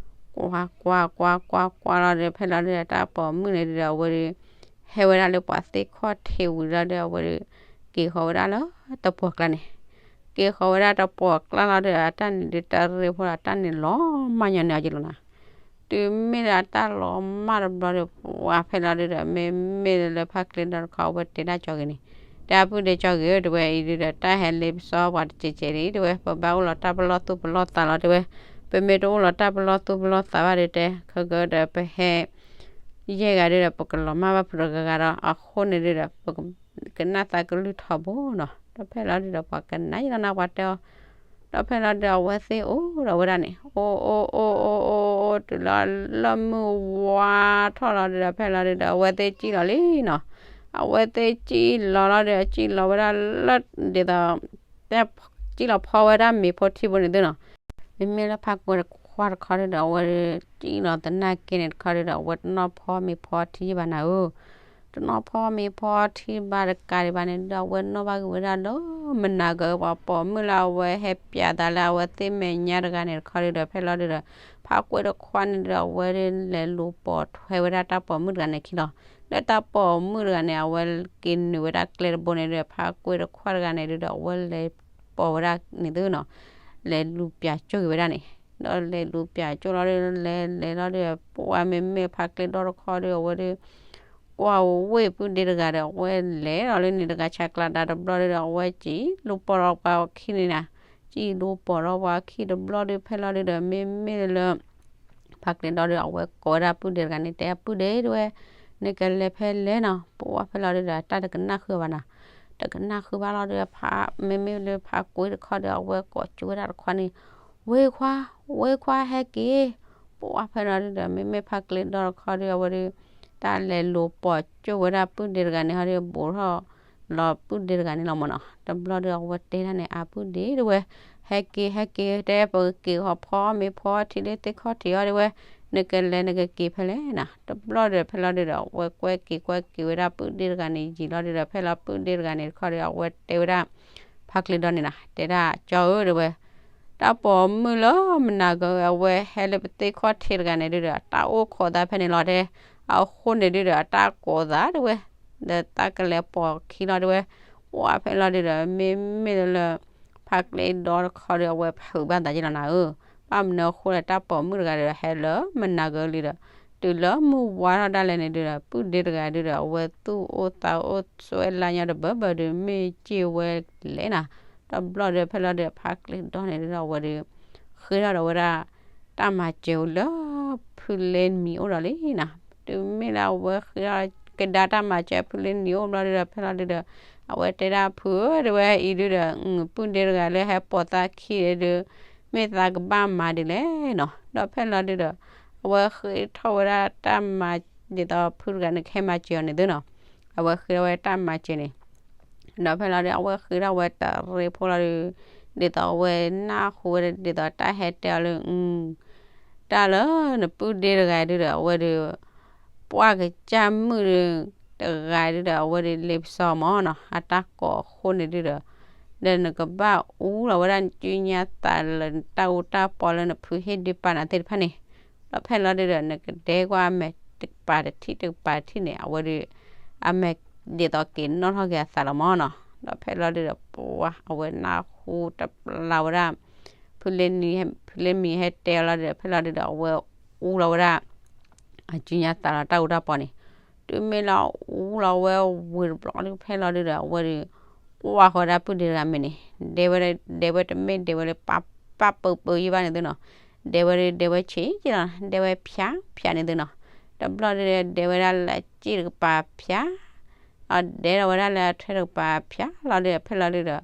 ကွၢ်ကွၢ်ကွၢ်ကွၢ်ကွၢ်လီၤဒီး ဖဲလီၤဒုဒီး တၢ်ပိာ်မုၣ်န့ၣ်ဒုဒီး အဝဲဒု ဟဲဝဲဒၣ်လၢပှၤသ့ၣ်ခီၣ်ထံးဝံၤလီၤဒီး အဝဲဒု က့ၤဃီၤဝဲဒၣ်လၢတပှီၢ်ကျါန့ၣ်, က့ၤဃီၤဝဲဒၣ်တပှီၢ်ကျါလီၤဒီး အတၢ်န့ၣ်ဒု တရံးဖိဒီး အတၢ်န့ၣ်လီၤမၢ်ညီန့ၢ်အီၤက့လီၤနၤ. တုၤမ့ၢ်လၢအတၢ်လီၤမၢ်တဘျီဒီး ပှၤဖဲလီၤဒုဒီး မ့မ့ၢ်လၢဖးကျဲဒီတခီ အဝဲတဲဒၣ်ကၠီဂ့ၤန့ၣ်, တဲအပုၢ်ဒ့ကၠီဂ့ၤဧၢ တဲဝဲ အံၤဒုဒီး တၢ်ဟဲလ့ပစီပှၤတစဲးစဲးဒံး တဲဝဲ ပဘၣ်အိၣ်လီၤတၢ်ပလီၢ်သူၣ်ပလီၢ်သးလီၤ တဲဝဲ, ပမ့ၢ်တအိၣ်လီၤတၢ်ပလီၢ်သူၣ်ပလီၢ်သးဘၣ်ဒီး တဲခဲကဒီး ပဟဲ ယဲၢ်ဂၤဒုဒီး ပကလီၤမၢ်ဘၣ်ဖုးတဂၤဂၤဒီး အဃိန့ၣ်ဒုဒီး ပကနၣ်သးကလုၢ်ထီဘိနီၤ. ဒီးဖဲလီၤဒုဒီး ပှၤကနၣ်ယဲလီၤနၤ ပှၤတဲအီၤ, ဒီးဖဲလီၤဒုဒီး အဝဲသ့ၣ်အိၣ်ဒီးဝဲဒၣ်န့ၣ် အိၣ်အိၣ်အိၣ်အိၣ်အိၣ်အိၣ် တုၤလၢလၢမုၢ်ဝါထီၣ်လီၤဒုဒီး ဖဲလီၤဒုဒီး အဝဲသ့ၣ်စံၣ်လီၤလံနီၤ. အဝဲသ့ၣ်စံၣ်လီၤလီၤဒီး စံၣ်လီၤဝဲဒၣ်လၢ ဒ်သိး စံၣ်လီၤဖီဝဲဒၣ်မ့ၤဖိထံဖိန့ၣ်သုနီၤ. မ့မ့ၢ်လၢဖးကွဲးတခွါတခီဒုဒီး အဝဲစံၣ်လီၤသနာ်က့န့ၣ်တခီဒုဒီး အဝဲတနီၣ်ဖီမ့ၤဖီထံယံၢ်ဘၣ်နၤဧၢ. တနီၣ်ဖီမ့ၤဖီထံဘၣ်တကးဒံးဘၣ်န့ၣ်ဒုဒီး အဝဲနီၣ်ဘၣ်က့ၤဝဲဒၣ်လၢမနၤကပှၤပိာ်မုၣ်လၢအဝဲဟဲပျးသးလၢအဝဲသ့ၣ်မဲာ်ညါတဂၤန့ၣ်တခီဒုဒီး ဖဲလီၤဒုဒီး ဖးကွဲးတခွါန့ၣ်ဒုဒီး အဝဲလဲၤလူၤပိာ်ထွဲဝဲဒၣ်တၢ်ပိာ်မုၣ်တဂၤန့ၣ်ခံလီၤ. လၢတၢ်ပိာ်မုၣ်တဂၤန့ၣ် အဝဲက့ၤနုာ်ဝဲဒၣ်ကျဲတဘိန့ၣ်ဒုဒီး ဖးကွဲးတခွါတဂၤန့ၣ်ဒုဒီး အဝဲလဲၤပိာ်ဝဲဒၣ်န့ၣ်သုနီၤ. လဲၤလူၤပၠးကၠိၣ်က့ၤဝဲဒၣ်န့ၣ်, ဒီးလဲၤလူၤပၠးကၠိၣ်လီၤဒီး လဲၤလဲၤလီၤဒီး ပှၢ်မ့မ့ၢ်ဖါကျ့ဒီတခီဒီး အဝဲဒီး ကွၢ်ဝ့ၢ်ပုၢ်ဒ့တဂၤဒီး အဝဲလဲၤလီၤလၢန့ၣ်တဂၤဆးကျးဒါတဘျီဒီး အဝဲစံၣ်လူၤပိာ်ထီၣ်ပှၤအခံန့ၣ်နၤ, စံၣ်လူၤပိာ်ထီၣ်ပှၤအခံတဘျီဒီး ဖဲလီၤဒုဒီး မ့မ့ၢ်လၢ ဖါကျ့ဒီဒီး အဝဲကိးဝဲဒၣ်ပုၢ်ဒ့တဂၤန့ၣ် တဲပုၢ်ဒ့တဝဲ, နကလဲၤဖဲလဲၣ်နီၤ, ပှၢ်ဖဲလီၤဒုဒီး တၢ်တကနၣ်ဃုာ်ဘၣ်နၤ, တကနၣ်ဃုာ်ဘၣ်လီၤဒီး ဖါ မ့မ့ၢ်လၢဖါကွ့တခီဒီး အဝဲကိးကၠိဝဲဒၣ်တခွါန့ၣ်, ဝ့ၢ်ခွါ, ဝ့ၢ်ခွါဟဲက့ၤ, ပှၢ်ဖဲလီၤဒုဒီး မ့မ့ၢ်ဖါကျ့ဒီတခီဒီး အဝဲဒီး တၢ်လဲၤလူၤပိာ်ကၠိၣ်ဝဲဒၣ်ပုၢ်ဒ့တဂၤန့ၣ်ဟီဒီး ဘူးထီၣ်လီၤပုၢ်ဒ့တဂၤန့ၣ်လီၤမၢ်နီၤ, တဘျီဒီး အဝဲတဲဒၣ်န့ၣ် အပုၢ်ဒ့တဝဲ, ဟဲက့ၤ ဟဲက့ၤ တဲပကက့ၤဃီဖီမ့ၤဖီထံလၢသ့ၣ်ခီၣ်ထံးအီၤတဝဲ, နကလဲၤနကက့ၤဖဲလဲၣ်နၤ, တဘျီဒီး ဖဲလီၤဒုဒီး အဝဲကွဲက့ၤကွဲက့ၤဝဲဒၣ်ပုၢ်ဒ့တဂၤန့ၣ်ယံာ်လီၤဒုဒီး ဖဲလီၤပုၢ်ဒ့တဂၤန့ၣ်တခီဒီး အဝဲတဲဝဲဒၣ် ဖါကျ့ဒီန့ၣ်နၤ, တဲဒၣ်ကၠီဧၢတဝဲ တၢ်ပိာ်မုၣ်လၢမနၤဂၤအဝဲဟဲလၢပသ့ၣ်ခီၣ်ထံးတဂၤန့ၣ်ဒုဒီး တၢ်အိၣ်ခိးသးဖဲန့ၣ်လီၤတဲ, အဃိန့ၣ်ဒုဒီး အတၢ်ကိးသးတဝဲ, ဒီးတၢ်ကလဲၤပိာ်ခံလီၤတဝဲ, ပှၢ်ဖဲလီၤဒုဒီး မ့မ့ၢ်လၢ ဖါကျ့ဒီတခီဒီး အဝဲဖုးဘၣ်သးယ့ၢ်လီၤနၤဧၢ, ဘၣ်မနုၤအဃိလဲၣ် တၢ်ပိာ်မုၣ်တဂၤဒီးဟဲလၢမနၤဂၤလံဒီး တုၤလၢမုၢ်ဝါထီၣ်ဒၣ်လဲာ်န့ၣ်ဒုဒီး ပုၢ်ဒ့တဂၤဒုဒီး အဝဲသူၣ်အိၣ်သးအိၣ်စွဲလါညီတဘၢဘၢဒီး မ့ၢ်စ့ၢ်ဝဲလဲၣ်နၤ, တဘျီဒီး ဖဲလီၤဒုဒီး ဖါကျ့ဒီန့ၣ်ဒုဒီး အဝဲဒီး ဃ့ထီၣ်ဒီးဝဲဒၣ် တၢ်မၤစၢၤလၢ ဖုလ့နံၤအိၣ်ဒီးလံနၤ, တုၤမ့ၢ်လၢအဝဲဃ့ထီၣ်ကဒါတၢ်မၤစၢၤဖုလ့နံၤအိၣ်ဘျီဒုဒီး ဖဲလီၤဒုဒီး အဝဲတဲဒၣ်ဖုဧၢတဝဲအံၤဒုဒီး ပုၢ်ဒ့တဂၤလၢဟဲပိာ်သးခံဒု မ့ၢ်သးကဘၣ်မၤဒ်လဲၣ်နီၤ, ဒီးဖဲလီၤဒုဒီး အဝဲဃ့ထီၣ်ဝဲဒၣ်တၢ်မၤ ဒ်သိးဖုတဂၤန့ၣ်ကဟဲမၤစၢၤအီၤန့ၣ်သုနီၤ, အဝဲဃ့ထီၣ်ဝဲတၢ်မၤစၢၤန့ၣ် ဒီးဖဲလီၤဒုဒီး အဝဲဃ့ထီၣ်ဝဲတရ့ဖိလီၤဒု, ဒ်သိးအဝဲနၢ်ဟူဝဲဒၣ်ဒ်သိးတၢ်ဟဲတဲအီၤလၢ တၢ်လၢနပုၢ်ဒ့တဂၤဒုဒီး အဝဲဒီး ပှၢ်ကစၢ်မုၣ်ဒီး တဂၤဒုဒီး အဝဲဒီးလ့ပစီမၢ်နီၤ အတၢ်ကိးအဃိန့ၣ်ဒုဒီး ဒီးနကဘၣ်အူလီၤဝဲဒၣ်နစုညါသးလၢနတၢ်အူတၢ်ပီလၢနဖုဟ့ၣ်ဒုးပာ်နၤသ့ၣ်တဖၣ်န့ၣ်, ဒီးဖဲလီၤဒုဒီး နကဒဲကွၢ်အမဲာ်တကပၤတထံၣ်တကပၤတထံၣ်န့ၣ် အဝဲဒီး အမဲာ်ဒ်သိးက့ၤနီၣ်ထီၣ်က့ၤအသးလီၤမၢ်နီၤ, ဒီးဖဲလီၤဒုဒီး ပှၢ်အဝဲနၢ်ဟူတပျၢ်ဝဲဒၣ် ဖုလ့မံၤဟဲတဲအီၤလီၤဒုဒီး ဖဲလီၤဒုဒီး အဝဲအူလီၤဝဲဒၣ် အစုညါသးလီၤတၢ်အူတၢ်ပီန့ၣ်, တုၤမ့ၢ်လၢအူလီၤဝဲဝံၤတဘျီဒု ဖဲလီၤဒုဒီး အဝဲဒီး ကွၢ်ဃီၤဝဲဒၣ်ပုၢ်ဒ့တဂၤမဲာ်န့ၣ်, ဒဲဝဲဒဲဝဲတမ့ၢ်ဒဲဝဲလၢပၢ်ပၢ်ပၢပၢယံၤဘၣ်န့ၣ်သုနီၤ, ဒဲဝဲဒဲဝဲဆံးက့လီၤ ဒဲဝဲဖၠါဖၠါန့ၣ်သုနီၤ, တဘျီဒုဒီး ဒဲဝဲဒၣ်လၢအစ့ၣ်တကပၤဖၠါ အဒဲထီၣ်ဝဲဒၣ်လၢအထွဲတကပၤဖၠါလီၤဒုဒီး ဖဲလီၤဒုဒီး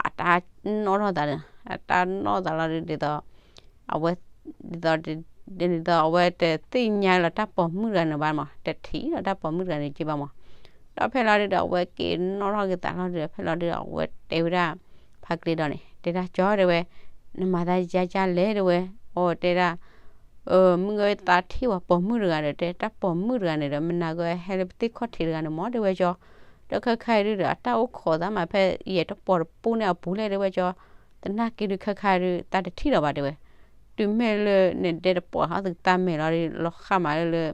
အတၢ်နီၣ်ထီၣ်သးဒီး အတၢ်နီၣ်သးလီၤဒု ဒ်သိး အဝဲ ဒ်သိး ဒ်သိးအဝဲတသ့ၣ်ညါလီၤတၢ်ပိာ်မုၣ်တဂၤန့ၣ်ဘၣ်မး တထံၣ်လီၤတၢ်ပိာ်မုၣ်တဂၤန့ၣ်က့ဘၣ်မး, ဒီးဖဲလီၤဒုဒီး အဝဲက့ၤနီၣ်ထီၣ်က့ၤသးလီၤဒုဒီး ဖဲလီၤဒုဒီး အဝဲတဲဝဲဒၣ် ဖါကျ့ဒီန့ၣ် တဲဒၣ်ကၠီတဲဝဲ နမၤသးယါကၢ်လဲၣ်တဲဝဲ, အိၣ်တဲဒၣ် မုၢ်ဂၤသးထံၣ်ဝဲပိာ်မုၣ်တဂၤဒီး တဲတၢ်ပိာ်မုၣ်တဂၤန့ၣ်ဒီး မနၤဂၤဟဲလၢပသ့ၣ်ခီၣ်ထံးတဂၤန့ၣ်မး တဲဝဲကၠီ, ဒီးခဲခါအံၤဒုဒီး အတၢ်အိၣ်ခိးသးမးဖဲယဲၢ်တပိာ်တပူၤန့ၣ်အပူၤလဲၣ်တဲဝဲကၠီ, သနာ်က့ဒုခဲခါအံၤဒု သးတထံၣ်လီၤဘၣ်တဲဝဲ, တုၤမ့ၢ်လၢနဒဲတပိာ်ဟီသးမ့ၢ်လီၤဒု လီၤဃၣ်မးလၢလၢ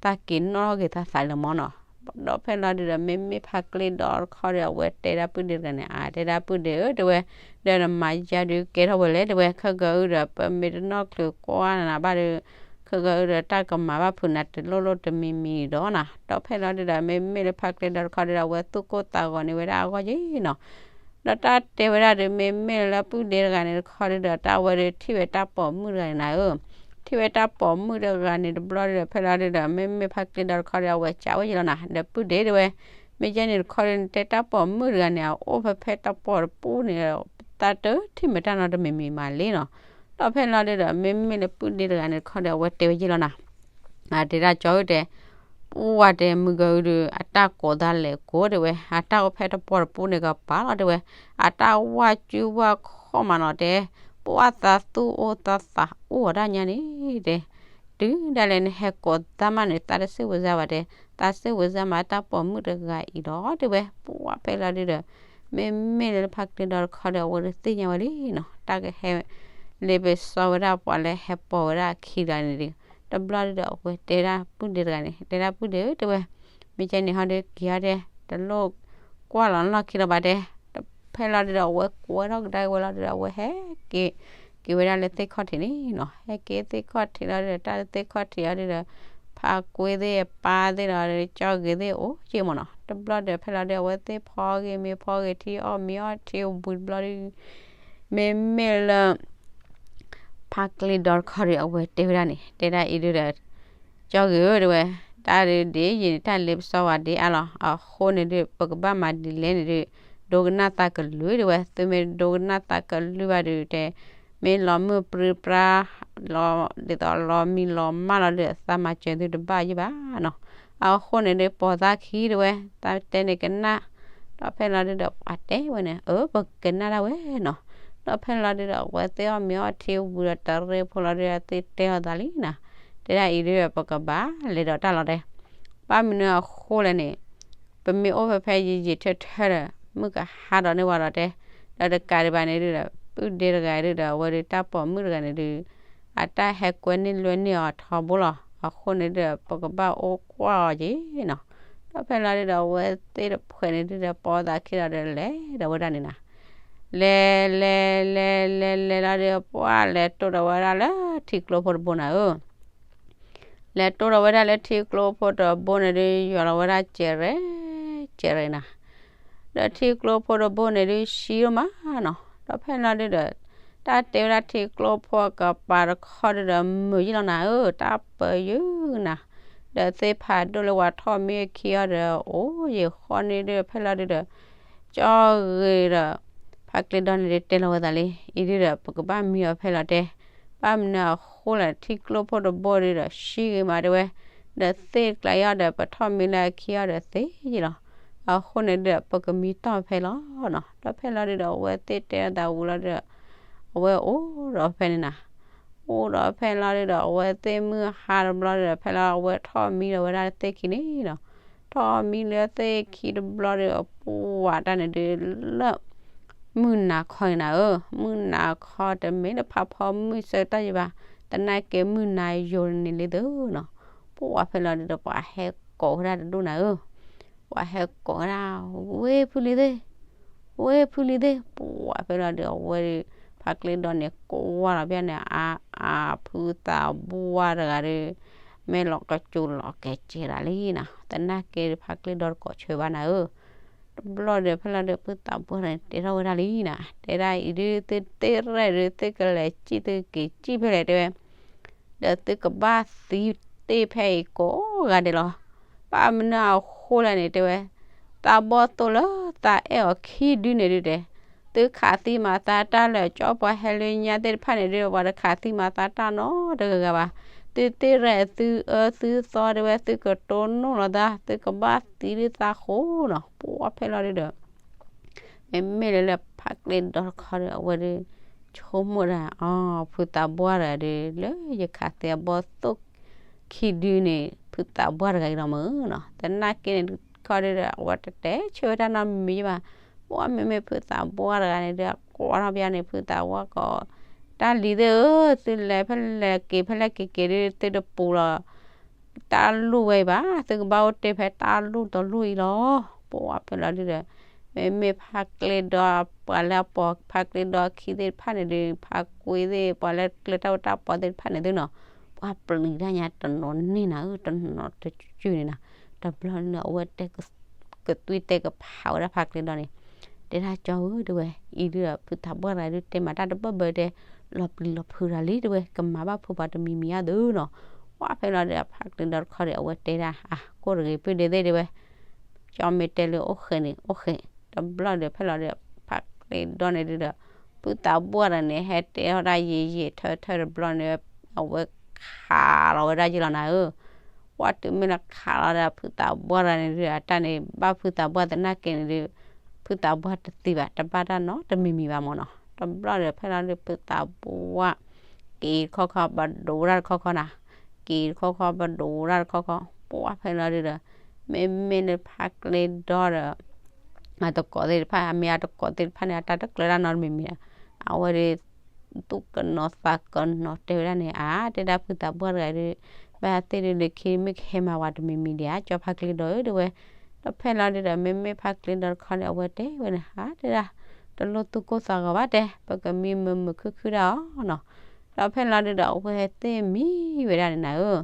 သးက့ၤနီၣ်ထီၣ်က့ၤသးသးလၢမးနီၤ, ဒီးဖဲလီၤဒုဒီး မ့မ့ၢ်ဖါကျ့ဒီတခီဒီး အဝဲတဲဒၣ်ပုၢ်ဒ့တဂၤန့ၣ် အါ တဲဒၣ်ပုၢ်ဒ့ဧၢတဲဝဲ, ဒီးနမၤယါဒုကဲထီၣ်ဝဲလဲၣ်တဲဝဲ ခဲကၢအုဒီး ပမ့ၢ်တနီၣ်ချုးကွၢ်နၤဘၣ်ဒီး ခဲကၢအုဒီးတၢ်ကမၤဘၣ်ဖုးနၤတလိၣ်လိၣ်တမံၤမံၤဒီးနီၤ, ဒီးဖဲလီၤဒုဒီး မ့မ့ၢ်လၢဖါကျ့ဒီတခီဒုဒီး အဝဲသူၣ်ကိၢ်သးဂီၤန့ၢ်ဝဲဒၣ်အဂီၢ်ယ့ၣ်နီၤ, ဒီးတၢ်တဲဝဲဒၣ်ဒီး မ့မ့ၢ်လၢပုၢ်ဒ့တဂၤန့ၣ်တခီဒုဒီး တၢ်ဝဲဒီးထံၣ်ဝဲတၢ်ပိာ်မုၣ်တဂၤန့ၣ်နၤဧၢ, ထံၣ်ဝဲတၢ်ပိာ်မုၣ်တဂၤန့ၣ်တဘျီဒုဒီး ဖဲလီၤဒုဒီး မ့မ့ၢ်ဖါကျ့ဒီတခီဒီး အဝဲကးဝဲယ့ၣ်လီၤနၤ, ဒီးပုၢ်ဒ့တဲဝဲ မ့ၢ်ကဲန့ၣ်တခီဒု နတဲတၢ်ပိာ်မုၣ်တဂၤန့ၣ် အအိၣ်ဖဲဖဲတၢ်ပိာ်တပူၤန့ၣ် သးတထံၣ်မ့ၢ်တၢ်နီတမံၤမံၤမးလံနီၤ, ဒီးဖဲလီၤဒုဒီး မ့မ့ၢ်လၢပုၢ်ဒ့တဂၤန့ၣ်တခီဒီး အဝဲတဲဝဲယ့ၣ်လီၤနၤ တဲဒၣ်ကၠီဧၢတဲ, ပှၢ်တဲမုၢ်ဂၤအုဒီး အတၢ်ကိးသးလဲၤကိးတဲဝဲ အတၢ်အိၣ်ဖဲတပိာ်တပူၤန့ၣ်ကပၤလီၤတဲဝဲ, အတၢ်ဝါစုဝါခီၣ်မးနီၤတဲ, ပှၢ်သးသူၣ်အိၣ်သးသးအိၣ်အီၤဒၣ်ညါန့ၣ်တဲ, တုၤဒၣ်လဲာ်နဟဲကိးသးမးန့ၣ် သးတစံးဝဲစၢ်ဘၣ်တဲ, သးစံးဝဲစၢ်မးတၢ်ပိာ်မုၣ်တဂၤအံၤလီၤတဲဝဲ, ပှၢ်ဖဲလီၤဒုဒီး မ့မ့ၢ်လၢဖါကျ့ဒီတခီဒီး အဝဲဒီးသ့ၣ်ညါဝဲလံနီၤ, တၢ်ကဟဲ လ့ပစီဝဲဒၣ်ပှၤလၢဟဲပိာ်ဝဲဒၣ်အခံဂၤန့ၣ်ဒီး တဘျီဒုဒီး အဝဲတဲဒၣ်ပုၢ်ဒ့တဂၤန့ၣ် တဲဒၣ်ပုၢ်ဒ့ဧၢတဲဝဲ, မ့ၢ်ကဲန့ၣ်ဟီဒီးက့ၤဟီတဲ, တလိၣ်ကွၢ်လီၤလီၢ်ခံလီၤဘၣ်တဲ, တ ဖဲလီၤဒုဒီး အဝဲကွဲထီၣ်ကဒါက့ၤဝဲလီၤဒုဒီး အဝဲဟဲက့ၤ က့ၤဝဲဒၣ်လၢသ့ၣ်ခီၣ်ထံးန့ၣ်နီၤ. ဟဲက့ၤသ့ၣ်ခီၣ်ထံးလီၤဒုဒီး တၢ်လၢသ့ၣ်ခီၣ်ထံးအီၤဒုဒီး ဖးကွ့သ့ၣ်ပၢ်သ့ၣ်ဒီး ကၠီဂ့ၤသ့ၣ်အိၣ်က့မ့ၢ်နီၤ. တဘျီဒီး ဖဲလီၤဒုဒီး အဝဲသ့ၣ်ဖီဂ့ၤမ့ၤဖီဂ့ၤထံ အီၣ်မ့ၤအီထံ ဝံၤတဘျီဒု မ့မ့ၢ်လၢ ဖးကျ့ဒီတခီဒီး အဝဲတဲဝဲဒၣ်န့ၣ် တဲဒၣ်အံၤဒုဒီး ကၠီဂ့ၤဧၢ တဲဝဲ, တၢ်ဒုးဒ်ယံာ်န့ၣ် တၢ်လ့ပစီဝဲဒ်အါလီၤ. အဃိန့ၣ်ဒုး ပကဘၣ်မၤဒ်လဲၣ်န့ၣ်ဒုး ဒိကနၣ်သးကလုၢ် တဲဝဲ, သုမ့ၢ်ဒိကနၣ်သးကလုၢ်ဘၣ်ဒုးတဲ မ့ၢ်လီၤမုၢ်ပြံပြါ လီၤ ဒ်သိးလီၤမံလီၤမၢ်လီၤဒုး သးမၤစၢၤသုတဘၣ်ယံၣ်ဘၣ်နီၤ. အဃိန့ၣ်ဒုး ပိာ်သးခံ တဲဝဲ, သးတဲန့ၣ်ကနၣ်. ဒီးဖဲလီၤဒုဒီး ပှၤတဲဝဲန့ၣ် အၢ ပကနၣ်ဒၣ်ဝဲနီၤ. ဒီးဖဲလီၤဒုဒီး အဝဲသ့ၣ်အီၣ်မ့ၤအီထံဝံၤဒီးတရ့ဖိလီၤဒုဒီး သ့ၣ်တဲအီၤသးလံနီၤ, တဲဒၣ်အံၤဒုဒီး ပကဘၣ်လဲၤဒီးတၢ်လီၤတဲ ဘၣ်မနုၤအဃိလဲၣ်န့ၣ် ပမ့ၢ်အိၣ်ဖဲဖဲယံာ်ယံာ်ထၢထၢဒီး မုၢ်ကဟါဒီးန့ၢ်ဝဲဒီးတဲ, ဒီးတကးဒံးဘၣ်န့ၣ်ဒုဒီး ပုၢ်ဒ့တဂၤဒုဒီး အဝဲဒုးတၢ်ပိာ်မုၣ်တဂၤန့ၣ်ဒုး အတၢ်ဟဲကွဲန့ၢ်လွဲန့ၢ်အီၤထီဘိလီၤ. အဃိန့ၣ်ဒုဒီး ပကဘၣ်အိၣ်ကွၢ်အီၤက့ၤနီၤ. ဒီးဖဲလီၤဒုဒီး အဝဲသ့ၣ်တဖှဲးန့ၣ်ဒုဒီး ပိာ်သးခံဒီး လဲၤဒီးဝဲဒၣ်န့ၣ်နီၤ. လဲၤလဲၤလဲၤလဲၤလဲၤလီၤဒီး ပှၤလဲၤတိၢ်ဒီးဝဲဒၣ်လၢထံကျိဖိတဘိနၤဧၢ လဲၤတိၢ်ဒီးဝဲဒၣ်လၢထံကျိဖိတဘိန့ၣ်ဒုး ယွၤလီၤဝဲဒၣ်စဲးရဲၣ်စဲးရဲၣ်နၤ. ဒီးထံကျိဖိတဘိန့ၣ်ဒုး ဆံးဒိၣ်မးနီၤ. ဒီးဖဲလီၤဒုဒီး တၢ်တဲဝဲဒၣ်ထံကျိဖိအကပၤတခီဒုဒီး မုာ်ယံာ်လီၤနၤဧၢ, တၢ်ပၢယုၢ်နၤ. ဒီးသ့ၣ်ဖးဒိၣ်လၢပှၤထီၣ်မံအခံအီၤဒီး အိၣ်ယံာ်ဃီန့ၣ်ဒုဒီး ဖဲလီၤဒုဒီး ကၠီဂ့ၤဒီး ဖးကျ့ဒီန့ၣ်ဒုး တဲလီၤဝဲသးလံ, အံၤဒုဒီး ပကဘၣ်မံအီၤဖဲလီၤတဲ ဘၣ်မနုၤအဃိလဲၣ် ထံကျိဖိတဘိဒုဒီး ဆံးဂ့ၤမးတဲဝဲ, ဒီးသ့ၣ်ကျါအံၤဒီး ပထီၣ်မံလၢအခံအီၤဒီးသ့ယံာ်လီၤ. အဃိန့ၣ်ဒုဒီး ပကမံတီၢ်ဖဲလီၤနီၤ. ဒီးဖဲလီၤဒုဒီး အဝဲသ့ၣ်တဲအသးဝံၤလီၤဒီး အဝဲအိၣ်ဒီးဖဲန့ၣ်နၤ အိၣ်ဒီးဖဲလီၤဒုဒီး အဝဲသ့ၣ်မုၢ်ဟါတဘျီဒုဒီး ဖဲလီၤအဝဲထီၣ်မံဒီးဝဲဒၣ်သ့ၣ်ခံန့ၣ်နီၤ. ထီၣ်မံလၢသ့ၣ်ခံတဘျီဒီး အပူၤဝးတၢ်န့ၣ်ဒုးလၢ မုၢ်နၤခီန့ၣ်နၤဧၢ, မုၢ်နၤခီတမ့ၢ်လၢဖးဖီမုၢ်ဆၢတၢ်ယံၤဘၣ်, သနာ်က့မုၢ်နၤယိာ်န့ၣ်လံသုနီၤ. ပှၤဖဲလီၤဒုဒီး ပှၤဟဲကိးဝဲဒၣ်တဒူၣ်နၤဧၢ, ပှၤဟဲကိးဝဲဒၣ်, ဝ့ၢ်ဖုလံၤသ့ၣ်, ဝ့ၢ်ဖုလံၤသ့ၣ်, ပှၤဖဲလီၤဒုး အဝဲဒုး ဖးကျ့ဒီန့ၣ် ကိးဝါလီၤဘၣ်န့ၣ် အါအါ ဖုသးဘှၢ်တဂၤဒီး မ့ၢ်လီၤကစူၤလီၤကဲကဲဒၣ်လံနၤ, သနာ်က့ဖးကျ့ဒီတကိးဆၢဘၣ်နၤဧၢ. တဘျီဒီး ဖဲလီၤဒုး ဖုသးဘှၢ်တဂၤန့ၣ် တဲထီၣ်ဝဲဒၣ်လံနၤ, တဲဒၣ်အံၤဒုး သုသ့ၣ်ရဲၣ်ဒုး သုကလဲၤစံၣ် သုက့ၤစံၣ်ဖဲလဲၣ်တဲဝဲ ဒီးသုကဘၣ်သံတ့ၢ်ဖဲအံၤကိးဂၤဒဲးလီၤ. ဘၣ်မနုၤအဃိလဲၣ်န့ၣ်တဲဝဲ, သးဘီၣ်သိၣ်လၢသးအဲၣ်အီၤခံဒုန့ၣ်ဒုတဲ, သုခးသံမၤသးတၢ်လၢာ်ကၠီပှၤဟဲလၢညါသ့ၣ်တဖၣ်န့ၣ်ဒု ပှၤတခးသံမၤသးတၢ်နီတဂၤဂၤဘၣ်. သုသ့ၣ်ရဲၣ်သုအၢသုသီတဲဝဲ သုကတိၢ်နီၣ်လီၤသး သုကဘၣ်သံဒုသးဃိနီၤ. ပှၤဖဲလီၤဒုဒီး မ့မ့ၢ်လၢလၢဖးကျ့ဒီတခီဒီး အဝဲဒုး ဆိကမိၣ်ဒၣ် အီ ဖုသးဘှၢ်တဂၤဒုး လၢယခးသံအဘီၣ်သိၣ်ခံဒုန့ၣ် ဖုသးဘှၢ်တဂၤအံၤလီၤမၢ်နီၤ. သနာ်က့န့ၣ်တခီဒုဒီး အဝဲတတဲဆၢဝဲတၢ်နီတမံၤယဘၣ်. ပှၤမ့မ့ၢ်ဖုသးဘှၢ်တဂၤန့ၣ်ဒုး အကွၢ်ထီၣ်ဘၣ်န့ၣ် ဖုသးဘှၢ်ကိး တၢ်လံၤသ့ၣ်ဧၢ, သုလဲၤဖဲလဲၣ်က့ၤဖဲလဲၣ်က့ၤက့ၤဒုး သုတပူၤလီၤ တၢ်လူၢ်ဝဲအံၤဘၣ်, သုကဘၣ်အိၣ်တ့ၢ်ဖဲတၢ်လူၢ်တလူၢ်အံၤလီၤ. ပှၤဖဲလီၤဒုဒီး မ့မ့ၢ်ဖးကျ့ဒီ ပှၤလၢအပိာ်ဖးကျ့ဒီခံသ့ၣ်တဖၣ်န့ၣ်ဒုး ဖးကွ့သ့ၣ် ပှၤလၢကျဲတၢ်အိၣ်တၢ်ပီသ့ၣ်တဖၣ်န့ၣ်သုနီၤ, ပှၤပျံၤတၢ်ညါတနီၤန့ၣ်နၤဧၢ, တနီၤတစုန့ၣ်နၤ. တဘျီန့ၣ် အဝဲတဲ ကသွံတဲကဖးဝဲဒၣ်ဖးကျ့ဒီန့ၣ်, တဲဒၣ်ကၠီဧၢ တဲဝဲ, အံၤဒုဒီး ဖုသးဘှၢ်တဂၤဒုးတဲမၤတၢ်တဘၢဘၢတဲ, လီၤပျံၤလီၤဖုးတၢ်လံတဲဝဲ, ကမၤဘၣ်ဖိပှၤတမံၤမံၤအါသုနီၤ. ပှၤဖဲလီၤဒုး ဖးကျ့ဒီတခီဒီး အဝဲတဲဒၣ် အါ ကိၣ်တဂ့ၤ ပုၢ်ဒ့သ့ၣ်တဲဝဲ ကၠီမ့ၢ်တဲလၢအိၣ်ဃဲးန့ၣ် အိၣ်ဃဲး. တဘျီဒီး ဖဲလီၤဒုး ဖးကျ့ဒီန့ၣ်ဒုဒီး ဖုသးဘှၢ်တဂၤန့ၣ် ဟဲတဲထီၣ်ဒၣ်ယံာ်ယံာ်ထၢထၢတဘျီန့ၣ် အဝဲခးလီၤဝဲဒၣ်ယံလီၤနၤဧၢ. ပှၤတုၤမ့ၢ်လၢခးလီၤဒီး ဖုသးဘှၢ်တဂၤန့ၣ်ဒုး အတၢ်န့ၣ် ဘၣ်ဖုသးဘှၢ်သနာ်က့န့ၣ်ဒုး ဖုသးဘှၢ်တသံဘၣ် တဘၣ်တၢ်နီတမံၤမံၤဘၣ်မၢ်နီၤ. တဘျီဒီး ဖဲလီၤဒုး ဖုသးဘှၢ် က့ၤတခီခီ ပဒိးဝဲဒၣ်တခီခီနၤ, က့ၤတခီခီ ပဒိးဝဲဒၣ်တခီခီ, ပှၤဖဲလီၤဒုဒီး မ့မ့ၢ်လၢဖးကျ့ဒီဒီး အတကိးသ့ၣ်တဖၣ် အမ့ၢ်အတကိးသ့ၣ်တဖၣ်န့ၣ် အတၢ်တကျၢၤတၢ်နီတမံၤမံၤဒီး အဝဲဒုး သူၣ်ကနိးသးကနိးတဲဝဲဒၣ်န့ၣ် အါ တဲဒၣ်ဖုသးဘှၢ်တဂၤဒုး ဘၣ်သ့ၣ်ဒုးလၢခံမ့ၢ်ကဟဲမၤဝဲတမံၤမံၤဒံးဧါ ကၠီဖးကျ့ဒီဧၢ တဲဝဲ. ဒီးဖဲလီၤဒုဒီး မ့မ့ၢ်ဖးကျ့ဒီတခီန့ၣ် အဝဲတဲဝဲန့ၣ် အါ တဲဒၣ် တလိၣ်သူၣ်ကိၢ်သးဂီၤဘၣ်တဲ, ပကမံမုာ်မုာ်ခုၣ်ခုၣ်ဒၣ်အီၤနီၤ. ဒီးဖဲလီၤဒုဒီး အဝဲသ့ၣ်မံဝဲဒၣ်န့ၣ်နၤဧၢ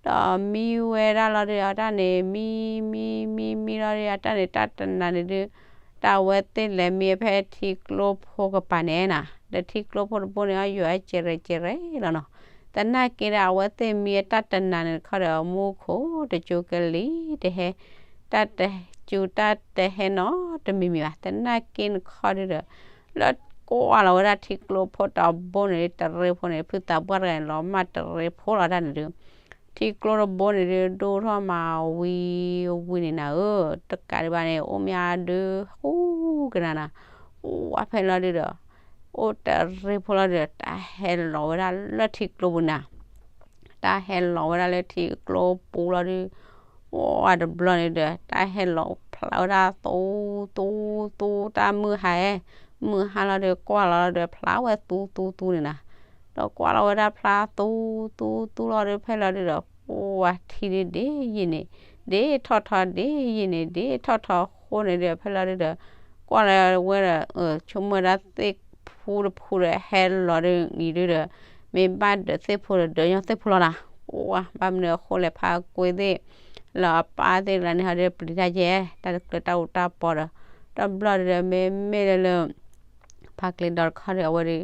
ဒီးမံဝဲဒၣ်လီၤဒုဒီး အတၢ်န့ၣ် မံ မံ မံ မံလီၤဒု အတၢ်န့ၣ် တၢ်တနၤန့ၣ်ဒု တၢ်အဝဲသ့ၣ်လဲၤမံဖဲထံကျိဖိကပၤန့ၣ်နၤ, ဒီးထံကျိဖိတဘိန့ၣ် အယိာ်အစဲးရဲၣ်စဲးရဲၣ်လီၤနီၤ. သနာ်က့ဒီး အဝဲသ့ၣ်မံအတၢ်တနၤန့ၣ်တခီဒီး မူခိၣ်တစူၤကလံၤတဟဲ, တၢ်တစူၤတၢ်တဟဲနီတမံၤမံၤဘၣ်. သနာ်က့န့ၣ်တခီဒုဒီး လၢကွၢ်လီၤဝဲဒၣ်ထံကျိဖိတဘိန့ၣ်ဒု တရ့ဖိန့ၣ် ဖုသးပှၢ်တဂၤန့ၣ် လီၤမၢ်တရ့ဖိလီၤတၢ်န့ၣ်ဒု ထံကျိတဘိန့ၣ်ဒု ဒိၣ်ထီၣ်မးဝံၤဝံၤန့ၣ်နၤဧၢ, တကးဒံးဘၣ်န့ၣ် အိၣ်မးဒု ဟူကနၤနၤ, ဝါဖဲလီၤဒုဒီး အိၣ်တရ့ဖိလီၤဒုဒီး တၢ်ဟဲလီၤဝဲဒၣ်လၢထံကျိပူၤနၤ, တၢ်ဟဲလီၤဝဲဒၣ်လၢထံကျိပူၤလီၤဒု ဝါတဘျီန့ၣ်ဒီး တၢ်ဟဲလီၤဖျါဝဲဒၣ်သူ သူ သူ တၢ်မုၢ်ဟါအဲ, မုၢ်ဟါလီၤဒု ကွၢ်လီၤလီၤဒီး ဖျါဝဲသူ သူ သူန့ၣ်နၤ, ဒီးကွၢ်လီၤဝဲဒၣ်ဖျါသူ သူ သူလီၤဒု ဖဲလီၤဒုဒီး ပှၤထံဒုဒ့ယံာ်န့ၣ် ဒ့ထီၣ်ထီ ဒ့ယံာ်န့ၣ် ဒ့ထီၣ်ထီဃိန့ၣ်ဒီး ဖဲလီၤဒုဒီး ကွၢ်လီၤဝဲဒီး ဆိကမိၣ်ဝဲဒၣ်သ့ၣ်ဖူတဖူဒီး ဟဲလီၤဒုအံၤဒုဒီး မ့ၢ်ဘၣ်ဒၢးသ့ၣ်ဖူဒီး ဒၢးညီသ့ၣ်ဖူလီၤနၤ, ပှၤဘၣ်မနုၤအဃိလဲၣ် ဖါကွ့သ့ၣ် လၢအပၢ်သ့ၣ်တဂၤန့ၣ် ဟီဒုပျံၤတၢ်ယဲ တၢ်တကျၢၤတၢ်အူးတၢ်ပီဒီး တဘျီဒုဒီး မ့မ့ၢ်လၢလၢ ဖါကျ့ဒီတခီဒီး အဝဲဒု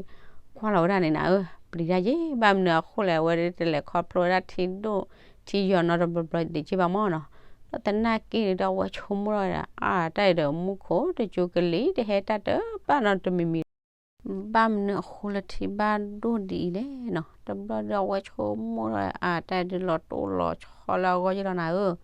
ကွၢ်လီၤဝဲဒၣ်န့ၣ်နၤဧၢ, ပျံၤတၢ်ယဲ ဘၣ်မနုၤအဃိလဲၣ် အဝဲဒုတလဲၤခီဖျိဝဲဒၣ်ထံဒိၣ်ထံယီၤနီတဘျီဘျီဒံးက့ဘၣ်မီၢ်နီၤ, ဒီးသနာ်က့န့ၣ်ဒီး အဝဲဆိကမိၣ်ထီၣ်ဝဲဒၣ် အါ တၢ်အံၤဒီး မူခိၣ်တစူၤကလံၤတဟဲတၢ်တဘၣ်နီတမံၤမံၤ ဘၣ်မနုၤအဃိလၢထံဘၣ်ဒိၣ်ဒ်အံၤလဲၣ်နီၤ, တဘျီဒီး အဝဲဆိကမိၣ်ထီၣ်ဝဲဒၣ် အါ တၢ်အံၤဒုလီၤတိၢ်လီၤဆီလၢအဂီၢ်ယဲလီၤနၤဧၢ,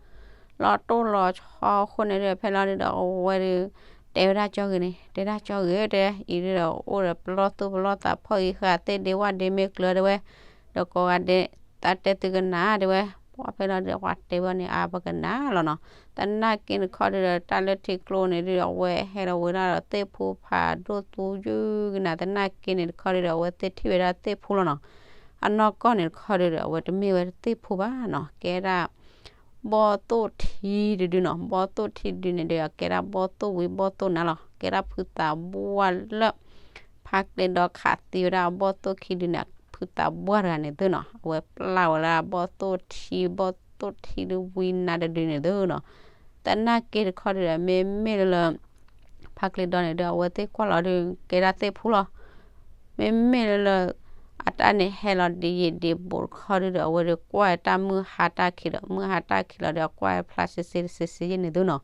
လီၤတိၢ်လီၤဆီအဃိန့ၣ်ဒီး ဖဲလီၤဒုဒီး အဝဲဒု တဲဝဲဒၣ်ကၠီဂ့ၤန့ၣ် တဲဒၣ်ကၠီဂ့ၤတဲ အံၤဒုဒီး အိၣ်ဒီးပလီၢ်သူၣ်ပလီၢ်သးဖီၣ်ဂံၢ်ဃာ်သ့ၣ်ဒ့ဝၣ်ဒ့မ့ၢ်ကျၢၤတဲဝဲ, ဒီးကိးဂၤဒဲး သးတဲသုကနၣ်တဲဝဲ, ပှၤဖဲလီၤဒုဒီး ပှၤတဲဝဲန့ၣ်အါပကနၣ်လီၤနီၤ, သနာ်က့န့ၣ်တခီဒုဒီး တၢ်လၢထံကျိန့ၣ်ဒုဒီး အဝဲဟဲလီၤဝဲဒၣ်ဒီးသ့ၣ်ဖူဖးဒိၣ်သူယုၢ်ကနၤ သနာ်က့န့ၣ်တခီဒုဒီး အဝဲသ့ၣ်ထံၣ်ဝဲဒၣ်သ့ၣ်ဖူလီၤနီၤ, အနီၢ်ကီၢ်န့ၣ်တခီဒုဒီး အဝဲတမ့ၢ်ဝဲသ့ၣ်ဖူဘၣ်နီၤ ကဲဒၣ် ဘီၣ်သိၣ်ထံတဒုနီၤ, ဘီၣ်သိၣ်ထံတဒုန့ၣ်ဒီး ကဲဒၣ်ဘီၣ်သိၣ်ဝံၤဘီၣ်သိၣ်နါလီၤ, ကဲဒၣ်ဖုသးဘှၢ်လၢ ဖါကျ့ဒီခးသံဝဲဒၣ်အဘီၣ်သိၣ်ခံဒုန့ၣ် ဖုသးဘှၢ်တဂၤန့ၣ်သုနီၤ, အဝဲပျၢ်ဝဲလၢအဘီၣ်သိၣ်ထံ ဘီၣ်သိၣ်ထံဒုဝံနါတဒုန့ၣ်သုနီၤ, သနာ်က့တခီဒုဒီး မ့မ့ၢ်လၢလၢ ဖါကျ့ဒီန့ၣ်ဒီး အဝဲသ့ၣ်ကွၢ်လီၤဒု ကဲဒၣ်သ့ၣ်ဖူလီၤ မ့မ့ၢ်လၢလၢ အတၢ်န့ၣ်ဟဲလီၤဒ်ယံာ်ဒ်ဘူးတခီဒုဒီး အဝဲဒုးကွၢ်တၢ်မုၢ်ဟါတၢ်ခံးဒီး မုၢ်ဟါတၢ်ခံးလီၤဒီး အကွၢ်ဖျါစ့စ့တစ့စ့ယဲၢ်န့ၣ်သုနီၤ,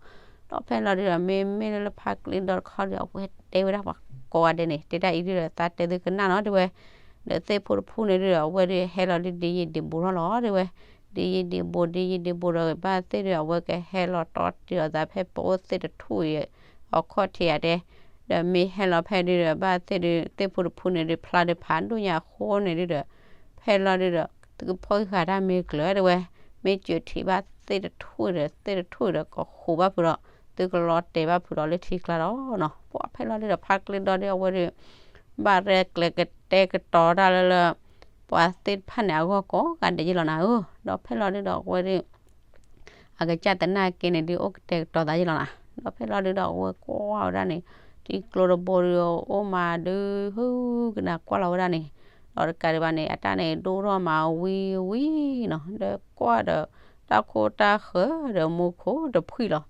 ဒီးဖဲလီၤဒုဒီး မ့မ့ၢ်လၢလၢဖါကျ့ဒီတခီဒီး အဝဲတဲဝဲဒၣ်ပှၤကိးဂၤဒဲးန့ၣ် တဲဒၣ်အံၤဒုဒီး သးတဲသုကနၣ်နီၤတဲဝဲ, ဒီးသ့ၣ်ဖူတဖူန့ၣ်ဒုဒီး အဝဲဒုးဟဲလီၤဒုဒ်ယံာ်ဒ်ဘူးထီၣ်လီၤတဲဝဲ, ဒ်ယံာ်ဒ်ဘူး ဒ်ယံာ်ဒ်ဘူးဒီး ဘၣ်သ့ၣ်ဒုး အဝဲကဟဲလီၤတီတံၢ်အသးဖဲပအိၣ်သ့ၣ်တထူၣ်အံၤ အခီၣ်ထံးယၤတဲ ဒီးမ့ၢ်ဟဲလီၤဖဲဒုဒီး ဘၣ်သ့ၣ်ဒုး သ့ၣ်ဖူတဖူန့ၣ်ဒုး ဖျါဒုးဖးဒိၣ်ညါအဃိန့ၣ်ဒုဒီး ဖဲလီၤဒုဒီး သုကဖီၣ်ဃာ်တၢ်မ့ၢ်ကျၢၤတဲဝဲ, မ့ၢ်စၢၤထံးဘၣ်သ့ၣ်တထူၣ်ဒီး သ့ၣ်တထူၣ်ဒီး ကဃိးဘၣ်ဖုးဒီး သုကလီၤတဲာ်ဘၣ်ဖုးဒီးလၢထံကျါလီၤနီၤ, ပှၤဖဲလီၤဒုဒီး ဖါကျ့ဒီဒု အဝဲဒုး ဘၣ်ရဲၣ်ကျဲၤကတဲာ်ကတီၤတၢ်လၢလၢ ပှၤသ့ၣ်တဖၣ်န့ၣ် အဂီၢ်ကိးဂၤဒဲးယဲၢ်လီၤနၤဧၢ, ဒီးဖဲလီၤဒုဒီး အဝဲဒုး အကစၢ်သနာ်က့န့ၣ်ဒုး အိၣ်ကတဲာ်ကတီၤသးယဲၢ်လီၤနၤ, ဒီးဖဲလီၤဒုဒီး အဝဲကွၢ်ဝဲဒၣ်န့ၣ် ထံကျိတဘိဒုး အိၣ်မးဒုး ဟုကနၣ်ကွၢ်လီၤဝဲဒၣ်န့ၣ်, ဒီးတကးဒံးဘၣ်န့ၣ် အတၢ်န့ၣ်ဒိၣ်ထီၣ်မးဝံၤဝံၤနီၤ, ဒီးကွၢ်ဒီး တၢ်ခိၣ်တၢ်ဃၢၤဒီးမူခိၣ်တဖှံၣ်လီၤ,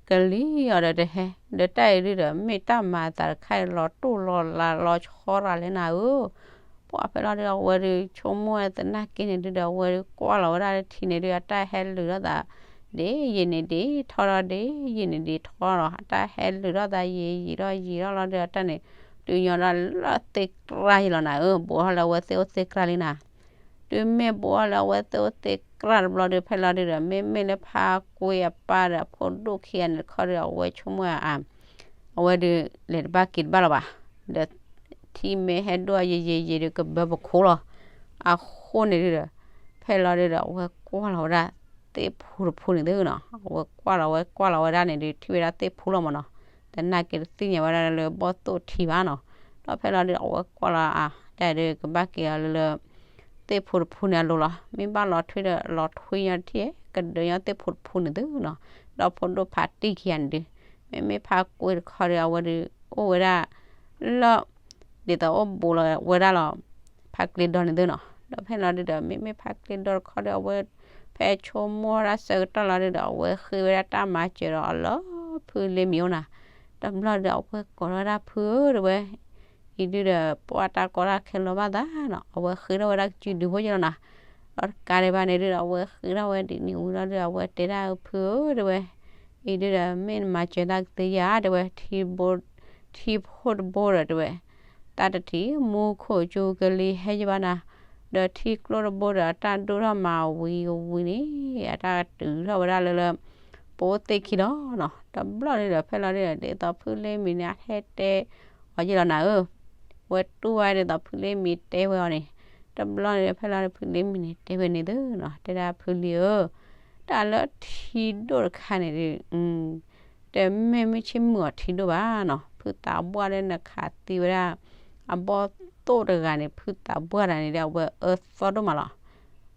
ကလံၤအီၤဒီးတဟဲ, ဒီးတၢ်အံၤဒုဒီး မ့ၢ်တၢ်မၤအသးတခါအံၤ လီၤတိၢ်လီၤလးလီၤဆီရၤလဲၣ်နၤဧၢ ပှၤဖဲလီၤဒုဒီး အဝဲဒုး ဆိကမိၣ်ဝဲသနာ်က့န့ၣ်ဒုဒီး အဝဲဒုးကွၢ်လီၤဝဲဒၣ်လၢထံန့ၣ်ဒုး အတၢ်ဟဲလုာ်ထီၣ်သး ဒ်ယံာ်န့ၣ်ဒ်ထီၣ်ဒီး ဒ်ယံာ်န့ၣ်ဒ်ထီၣ်လီၤ, အတၢ်ဟဲလုာ်ထီၣ်သးယံာ်ယံာ်ထီၣ်ယံာ်ထီၣ်လီၤဒီး အတၢ်န့ၣ် တုၤညီဒီးလၢသ့ၣ်ကြၢ်ယဲၢ်လီၤနၤဧၢ, ဘူးထီၣ်လၢအဝဲသ့ၣ်အိၣ်သ့ၣ်ကြၢ်လံနၤ တုၤမ့ၢ်ဘူးထီၣ်လၢအဝဲသ့ၣ်အိၣ်သ့ၣ်ကြၢ်တဘျီဒုး ဖဲလီၤဒုဒီး မ့မ့ၢ်လၢဖါကွ့အပၢ်ဒီးအဖိဒိၣ်ခံဂၤန့ၣ်တခီဒီး အဝဲဆိကမိၣ်ဧါ အဝဲဒုး လဲၤတဘၣ်က့ၤတဘၣ်လီၤဘၣ်, ဒီး ထံမ့ၢ်ဟဲဒိၣ်ယံာ်ယံာ်ယံာ်ဒုး ကဘၢပခိၣ်လီၤ, အဃိန့ၣ်ဒုဒီး ဖဲလီၤဒုဒီး အဝဲကွၢ်လီၤဝဲဒၣ် သ့ၣ်ဖူတဖူန့ၣ်သုနီၤ, အဝဲကွၢ်လီၤဝဲကွၢ်လီၤဝဲဒၣ်န့ၣ်ဒုး ထံၣ်ဝဲဒၣ်သ့ၣ်ဖူလီၤမးနီၤ, သနာ်က့တသ့ၣ်ညါဝဲဒၣ်လၢဘီၣ်သိၣ်ထံဘၣ်နီၤ, ဒီးဖဲလီၤဒုဒီး အဝဲကွၢ်လီၤအါ တၢ်ဒုးကဘၣ်က့ၤအီၤလၢလၢ သ့ၣ်ဖူတဖူန့ၣ်အလိၤလီၤ, မ့ၢ်ဘၣ်လီၤထွံဒီးလီၤထွံညီတထံၣ် ကဒုးညီသ့ၣ်ဖူတဖူန့ၣ်သုနီၤ, ဒီးဖိဒိၣ်ဖးတံၢ်ခံဂၤန့ၣ်ဒုး မ့မ့ၢ်ဖါကွ့တခီဒီး အဝဲဒုး အိၣ်ဝဲဒၣ် လၢ ဒ်သိးအိၣ်ဘူးလီၤဝဲဒၣ်လီၤ ဖါကျ့ဒီန့ၣ်သုနီၤ. ဒီးဖဲလီၤဒုဒီး မ့မ့ၢ်ဖါကျ့ဒီတခီဒီး အဝဲ ဖဲဆိကမိၣ်တၢ်ဆၢကတီၢ်လီၤဒုဒီး အဝဲဃ့ဝဲဒၣ်တၢ်မၤစၢၤဒီးအီၤလၢဖုလ့မံၤအိၣ်နၤ. တဘျီဒီး အဝဲကိးထီၣ်ဝဲဒၣ်ဖုဧၢ တဲဝဲ, အံၤဒုဒီး ပှၤတၢ်ကီတၢ်ခဲလၢာ်ဘၣ်သးနီၤ, အဝဲဃ့ထီၣ်ဝဲဒၣ်ကစုဒုဖိကလီၤနၤ. ဒီးတကးဒံးဘၣ်န့ၣ်ဒုဒီး အဝဲဃ့ထီၣ်ဝဲဒ်န့ၣ်ဝံၤလီၤဒုဒီး အဝဲတဲဒၣ်ဖုဧၢ တဲဝဲ, အံၤဒုဒီး မ့ၢ်နမၤစၢၤတၢ်ကသ့ဧါ တဲဝဲ, ထံဖိတဘိဒီး တဲဝဲ, တၢ်တထံၣ်မူခိၣ်ကၠူကလံၤဟဲယဘၣ်နၤ, ဒီးထံကျိတဘိဒီး အတၢ်ဒိၣ်ထီၣ်မၤဝံၤဝံၤန့ၣ် အတၢ်တုၤထီၣ်ဝဲဒၣ်လၢလၢ ပအိၣ်သ့ၣ်ခံလီၤနီၤ. တဘျီန့ၣ်ဒီး ဖဲလီၤဒုဒီး ဒ်သိးဖုလ့မံၤန့ၣ် အဟဲတဲအီၤယဲၢ်လီၤနၤဧၢ, ဝဲတူၢ်ဝဲဒ်သိးဖုလ့မံၤတဲဝဲအီၤန့ၣ်, တဘျီန့ၣ်ဒီး ဖဲလီၤဒုဒီး ဖုလ့မံၤန့ၣ် တဲဝဲန့ၣ်သုနီၤ, တဲဒၣ်ဖုလံၤဧၢ, တၢ်လၢထံဒိၣ်တခါန့ၣ်ဒု တမ့ၢ်မုၢ်ဆ့ၣ်မုၢ်အီၤထံဒိၣ်ဘၣ်နီၤ, ဖုသးပှၢ်လၢနခးသံဝဲဒၣ် အဘီၣ်သိၣ်တဂၤန့ၣ် ဖုသးပှၢ်တဂၤန့ၣ်ဒီး အဝဲအၢသီဒိၣ်မးလီၤ.